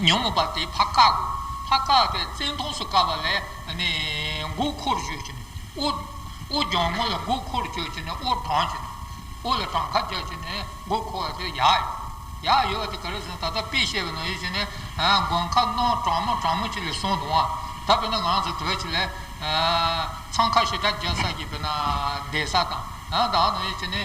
ཉོན་མོངས་པ་དེ་ཕར་བཀག་དགོས། ཕར་བཀག་པའི་བཙན་ཐུང་སུ་བཀག་པ་ལས་ནི་མགོ་འཁོར་བཅུག་བྱས་ནས་དབུགས་དབུགས་གྲང་མོ་ལ་མགོ་འཁོར་བཅུག་བྱས་ནས་དབུགས་གྲང་བྱས་ནས་དབུགས་ལ་གྲངས་ཀ་རྒྱག་བྱས་ནས་མགོ་འཁོར་བ་དེ་ཡག་ཡོད། ཡག་ཡོད་པ་དེ་ག་རེ་ཟེར་ན་ད་ལྟ་དཔེ་བཤད་པ་ནང་བཞིན་བྱས་ནས་དགོན་ཁ་ནང་གྲང་མོ་གྲང་མོ་ཅིག་ལ་སོང་འདུག་ཨ། ད་དཔེར་ན་ང་རང་ཚོ་དེ་བ་ཅིག་ལ་འཚང་ཁ་ཞེ་དྲག་རྒྱག་ས་ཀྱི་དཔེར་ན་བསྡད་ས་དང་ད་ནང་བཞིན་བྱས་ནས་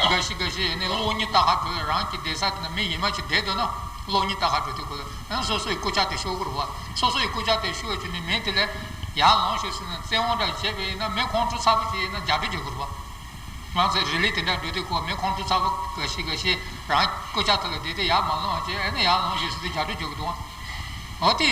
འགའ་ཞིག་འགའ་ཞིག་ནས་གློག་བརྙན་ལྟ་ག་འགྲོ་རང་གི་བསྡད་ས་དེ་ན་མི་ཡིན་མ་ཅིག་བསྡད་འདུག་ན་གློག་བརྙན་ལྟ་ག་འགྲོ་དུས་སྐབས་ལ་སོ་སོ་ཡི་སྐུ་ཕྱག་དེ་ཤོར་གི་རེད་བ། སོ་སོ་ཡི་སྐུ་ཕྱག་དེ་ཤོར་བྱས་ནས་མི་དེ་ལ་ཡར་ལངས་ཤོག་ཟེར་ན་བཙན་དབང་འདྲ་བྱས་པ་ཡིན་ན་མི་ཁོང་ཁྲོ་ཚ་པོ་ཞིག་ཡིན་ན་རྒྱབ་སྐྱོར་རྒྱག་གི་རེད་བ། ང་ཚོའི་རི་ལི་དེ་འདྲ་འགྲོ་དུས་ཁོ་མི་ཁོང་ཁྲོ་ཚ་པོ་འགའ་ཞིག་འགའ་ཞིག་རང་སྐུ་ཕྱག་ཐོག་ལ་བསྡད་དེ་ཡར་མ་ལངས་བྱས་ཨ་ནི་ཡར་ལངས་ཤོག་ཟེར་ཏེ་རྒྱབ་སྐྱོར་རྒྱག་གི་འདུག་འོ་དེ་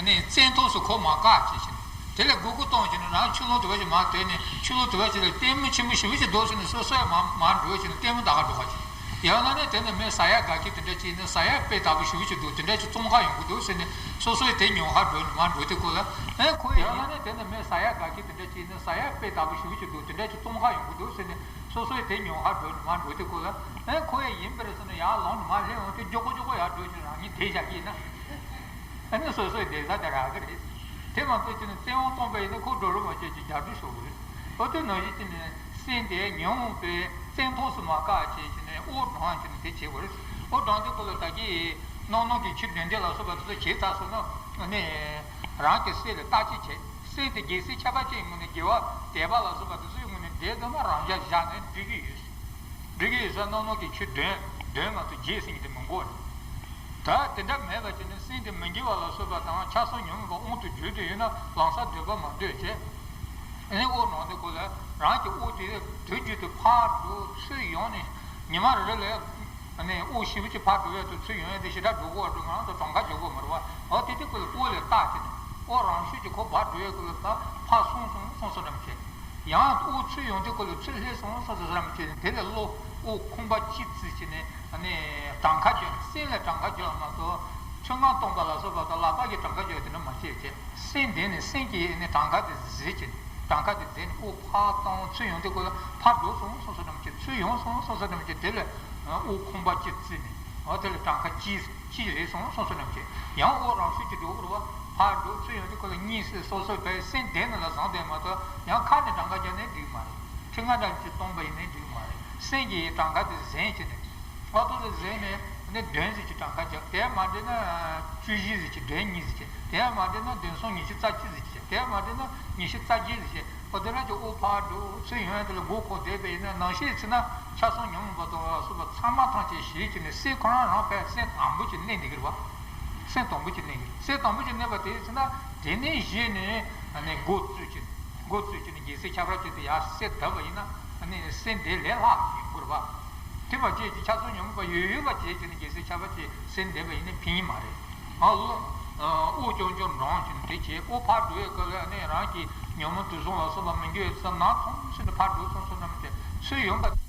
ནི་བཙན་ཐུང་སུ་ཁོ་མ་བཀག་ཅེས་བྱས་ནས་དེ་ལས་སྒུར་སྒུར་གཏོང་བྱས་ནས་རང་ཆུ་ཀླུང་དུ་བ་ཞིག་མར་དོད་ནས་ཆུ་ཀླུང་དུ་བ་ཞིག་ལ་ལྟད་མོ་ཆེན་པོ་ཞེ་པོ་ཞིག་འདུག་ཟེར་ནས་སོ་སོ་ཡང་མར་མར་འགྲོ་བྱས་ནས་ལྟད་མོ་ལྟ་ག་འགྲོ་ག་ཅིག་ཡང་ན་ནི་དེ་ནི་མི་ཟ་ཡ་དགའ་གི་དེ་འདྲ་ཅིག་ནི་ཟ་ཡ་དཔེ་ལྟ་བུ་ཞུ་གི་འདུག་དེ་འདྲ་ཅིག་བཙོང་ཁ་ཡོང་གི་འདུག་ཟེར་ནས་སོ་སོའི་དེ་ཉོ་ཧ་འགྲོ་ནི་མ་འགྲོ་དེ་ཁོ་ལ་ཨེ་ཁོ་ཡང་ན་ནི་དེ་ནི་མི་ཟ་ཡ་དགའ་གི་དེ་འདྲ་ཅིག་ནི་ཟ་ཡ་དཔེ་ལྟ་བུ་ཞུ་གི་འདུག་དེ་འདྲ་ཅིག་བཙོང་ཁ་ཡོང་གི་འདུག་ཟེར་ནས་སོ་སོའི་དེ་ཉོ་ཧ་འགྲོ་ནི་མ་འགྲོ་དེ་ཁོ་ལ་ཨེ་ཁོ་ཡང་ཡིན་པ་རེད་ཟེར་ནས་ཡར་ལོང་ནི་མ་སླེབས་འོང་དེ་མགྱོགས་པོ་མགྱོགས་པོ་ཡར་འགྲོ་ནི་རང་ཉིད་དེ་བཞག་གི་ཡིན་ན། ཨ་ནི་སོ་སོའི་བསྡད་ས་དེ་རག་གི་རེད། དེ་མ་གཏོགས་ཅི་ནས་བཙན་དབང་བཏང་པ་ཡིན་ན་ཁོ་འགྲོ་རུ་མ་བྱས་ཀྱི་རྒྱབ་འགྲོ་ཤོར་གི་རེད། ཨོ་དེ་ནང་བཞིན་ཅི་ནས་སེམས་དེ་ཉོན་མོངས་པའི་བཙན་ཐབས་སུ་མ་བཀག་བྱས་ཅི་ནས་དབུགས་གྲང་ཅི་ནས་དེ་བྱེད་དགོས་རེད། དབུགས་གྲང་དེ་ཁོ་ལ་ད་གི་རྣམ་སྣང་གི་ཆོས་བདུན་ལྡན་ལ་སོགས་པ་དེ་ཚོ་བྱེད་ཚར་སོང་ན་ཨ་ནི་རང་གི་སེམས་ལ་བརྟག་དཔྱད་བྱེད། སེམས་དེ་རྒྱལ་སྲས་ཁྱད་པར་ཅན་ཡིན་ངོས་ནས་དགེ་བ་དད་པ་ལ་སོགས་པ་དེ་ཚོ་ཡིན་ངོས་ནས་བསྡད་འདུག་ན་རང་རྒྱལ་བཞག་ནས་འགྲིག་གི་ཡོད། འགྲིག་གི་ཡོད་ས་རྣམ་སྣང་གི་ཆོས་བདུན་བདུན་མ་གཏོགས་བརྒྱད་ཟེར་མཁན་དེ་མི་དགོས། ད་དེ་འདྲ་མེད་པ་བྱས་ནས་སེམས་དེ་མི་དགེ་བ་ལ་སོགས་པ་དང་ཆགས་སོགས་ཉོན་མོངས་པ་དབང་དུ་གྱུར་ཏེ་ཡོད་ན་ལམ་སང་འདོད་པ་མ་འདོད་བྱས། ཨ་ནི་དབུགས་གྲང་དེ་ཁོ་ལ་རང་གི་དབུགས་དེ་དུས་རྒྱུན་དུ་ཕར་འགྲོ་ཚུར་ཡོང་ནས་ཉི་མ་རེ་རེ་ལ་ཨ་ནི་དབུགས་ཞེ་པོ་ཅིག་ཕར་འགྲོ་ཡ་དང་ཚུར་ཡོང་ཡ་དེ་ཞེ་དྲག་འགྲོ་གི་བ་འགྲོ་ང་རང་ཚོ་གྲངས་ཀ་འཇོག་གི་མ་རེད་བ། འོ་དེ་དུས་ཁོ་ལ་དབུགས་ལ་བརྟག་བྱས་ནས་དབུགས་རང་ཤུགས་ཀྱིས་ཁོ་ཕར་འགྲོ་ཡ་ཁོ་ལ་ཕར་སོང་སོང་སོང་སོང་འདྲ་མི་བྱེད། ཡང་དབུགས་ཚུར་ཡོང་དུས་ཁོ་ལ་ཚུར་སླེབས་སོང་སོང་སོང་ཟེར་མི་བྱེད་ནས་དེ་ལས་བློ་དབུགས་ཁང་པ་གཅིག་བརྩིས་བྱས་ནས་ཨ་ནི་གྲངས་ཀ་བརྗོད་ནས་སེམས་ལ་གྲངས་ཀ་བརྗོད་མ་གཏོགས་ཚིག་རྐང་སྟོང་པ་ལ་སོགས་པ་དང་ལག་པ་གི་གྲངས་ཀ་བརྗོད་དེ་འདྲ་མ་བྱེད་བྱས་སེམས་བདེ་ནས་སེམས་ཀྱི་ཨ་ནི་གྲངས་ཀ་དེ་གཟིགས་བྱས་ནས་གྲངས་ཀ་དེ་གཟིགས་ནས་དབུགས་ཕར་བཏང་ཚུར་ཡོང་དུས་ཁོ་ལ་ཕར་འགྲོ་སོང་སོང་སོང་འདྲ་མི་བྱེད་ཚུར་ཡོང་སོང་སོང་སོང་འདྲ་མི་བྱེད་དེ་ལས་དབུགས་ཁང་པ་གཅིག་བརྩིས་ནས་འོ་དེ་ལ་གྲངས་ཀ་གཅིག་གཅིག་རེད་སོང་སོང་སོང་འདྲ་མི་བྱེད་ཡང་དབུགས་རང་ཤུགས་ཀྱིས་འགྲོ་དགོས་རེད་བ། ཕར་འགྲོ་ཚུར་ཡོང་དུས་ཁོ་ལ་གཉིད་སད་སོ་སོ་བས་སེམས་བདེ་ན་ལ་བཟང་བསྡད་མ་གཏོགས་ཡང་ཁ་ནས་གྲངས་ཀ་བརྒྱབ་ནས་འགྲིག་མ་རེད། ཁྲི་ལྔ་འདྲ་ཅིག་སྟོང་པ་ཡིན་ནའི་འགྲིག་མ་རེད། སེམས་ཀྱི་གྲངས་ཀ་དེ་གཟན་བྱས་ནས་ཨོ་ཐོ་དེ་གཟན་ནས་ནི་བདུན་ཟེར་གྱི་གྲངས་ཀ་བརྒྱབ་དེ་མ་འགྲིག་ན་བཅུ་བཞི་ཟེར་གྱི་བདུན་གཉིས་ཟེར་གྱི་དེ་མ་འགྲིག་ན་བདུན་སོང་ཉི་ཤུ་རྩ་གཅིག་ཟེར་གྱི་དེ་མ་འགྲིག་ན་ཉི་ཤུ་རྩ་བརྒྱད་ཟེར་གྱི་ཨོ་དེ་ན་ཅིག་དབུགས་ཕར་འགྲོ་ཚུར་ཡོང་ཡ་དེ་ལ་མགོ་འཁོར་བསྡད་པ་ཡིན་ན་ནང་བཤད་ཚིག་ན་ཆགས་སོགས་ཉོན་མོངས་པ་དང་ལ་སོགས་པ་ཚང་མ་ཐམས་ཅད་ཞི་བྱས་ནས་སེམས་ཁོ་རང་རང་དཔེ་སེམས་དང་པོ་ཅིག་གནས་འདི་གི་རེད་བ། སེམས་དང་པོ་ཅིག་གནས་གི་སེམས་དང་པོ་ཅིག་གནས་པ་དེ་ཚེ་ན་དེ་ནས་གཞི་ནས་ནས་འགོ་བཙུགས་ཀྱི་འགོ་བཙུགས་ཀྱི་ནས་རྒྱལ་སྲས་ཁྱད་པར་ཅན་དེ་ཡར་སེམས་བསྡད་པ་ཡིན་ན་ནས་སེམས་དེ་ལས་ལྷག་ཡིན་དགོས་རེད་བ། དེ་མ་བྱས་ཀྱི་ཆགས་སོགས་ཉོན་མོངས་པ་ཡོད་ཡོད་པ་བྱས་ཀྱི་ནས་རྒྱལ་སྲས་ཁྱད་པར་ཅན་སེམས་བསྡད་པ་ཡིན་ན་ཕན་ཡིན་མ་རེད། ཨ་ལོ། དབུགས་རྐྱང་རྐྱང་འགྲོ་བཞིན་དེ་བྱས་དབུགས་ཕར་འགྲོ་བའི་སྐབས་ལ་ནི་རང་གི་ཉོན་མོངས་དུག་གསུམ་ལ་སོགས་པ་མི་འགྱུར་བའི་ཚེ་ན་ཐམས་ཅད་ནི་ཕར་འགྲོ་སོང་སོང་ན་མི་བྱེད་ཚུར་ཡོང་པ་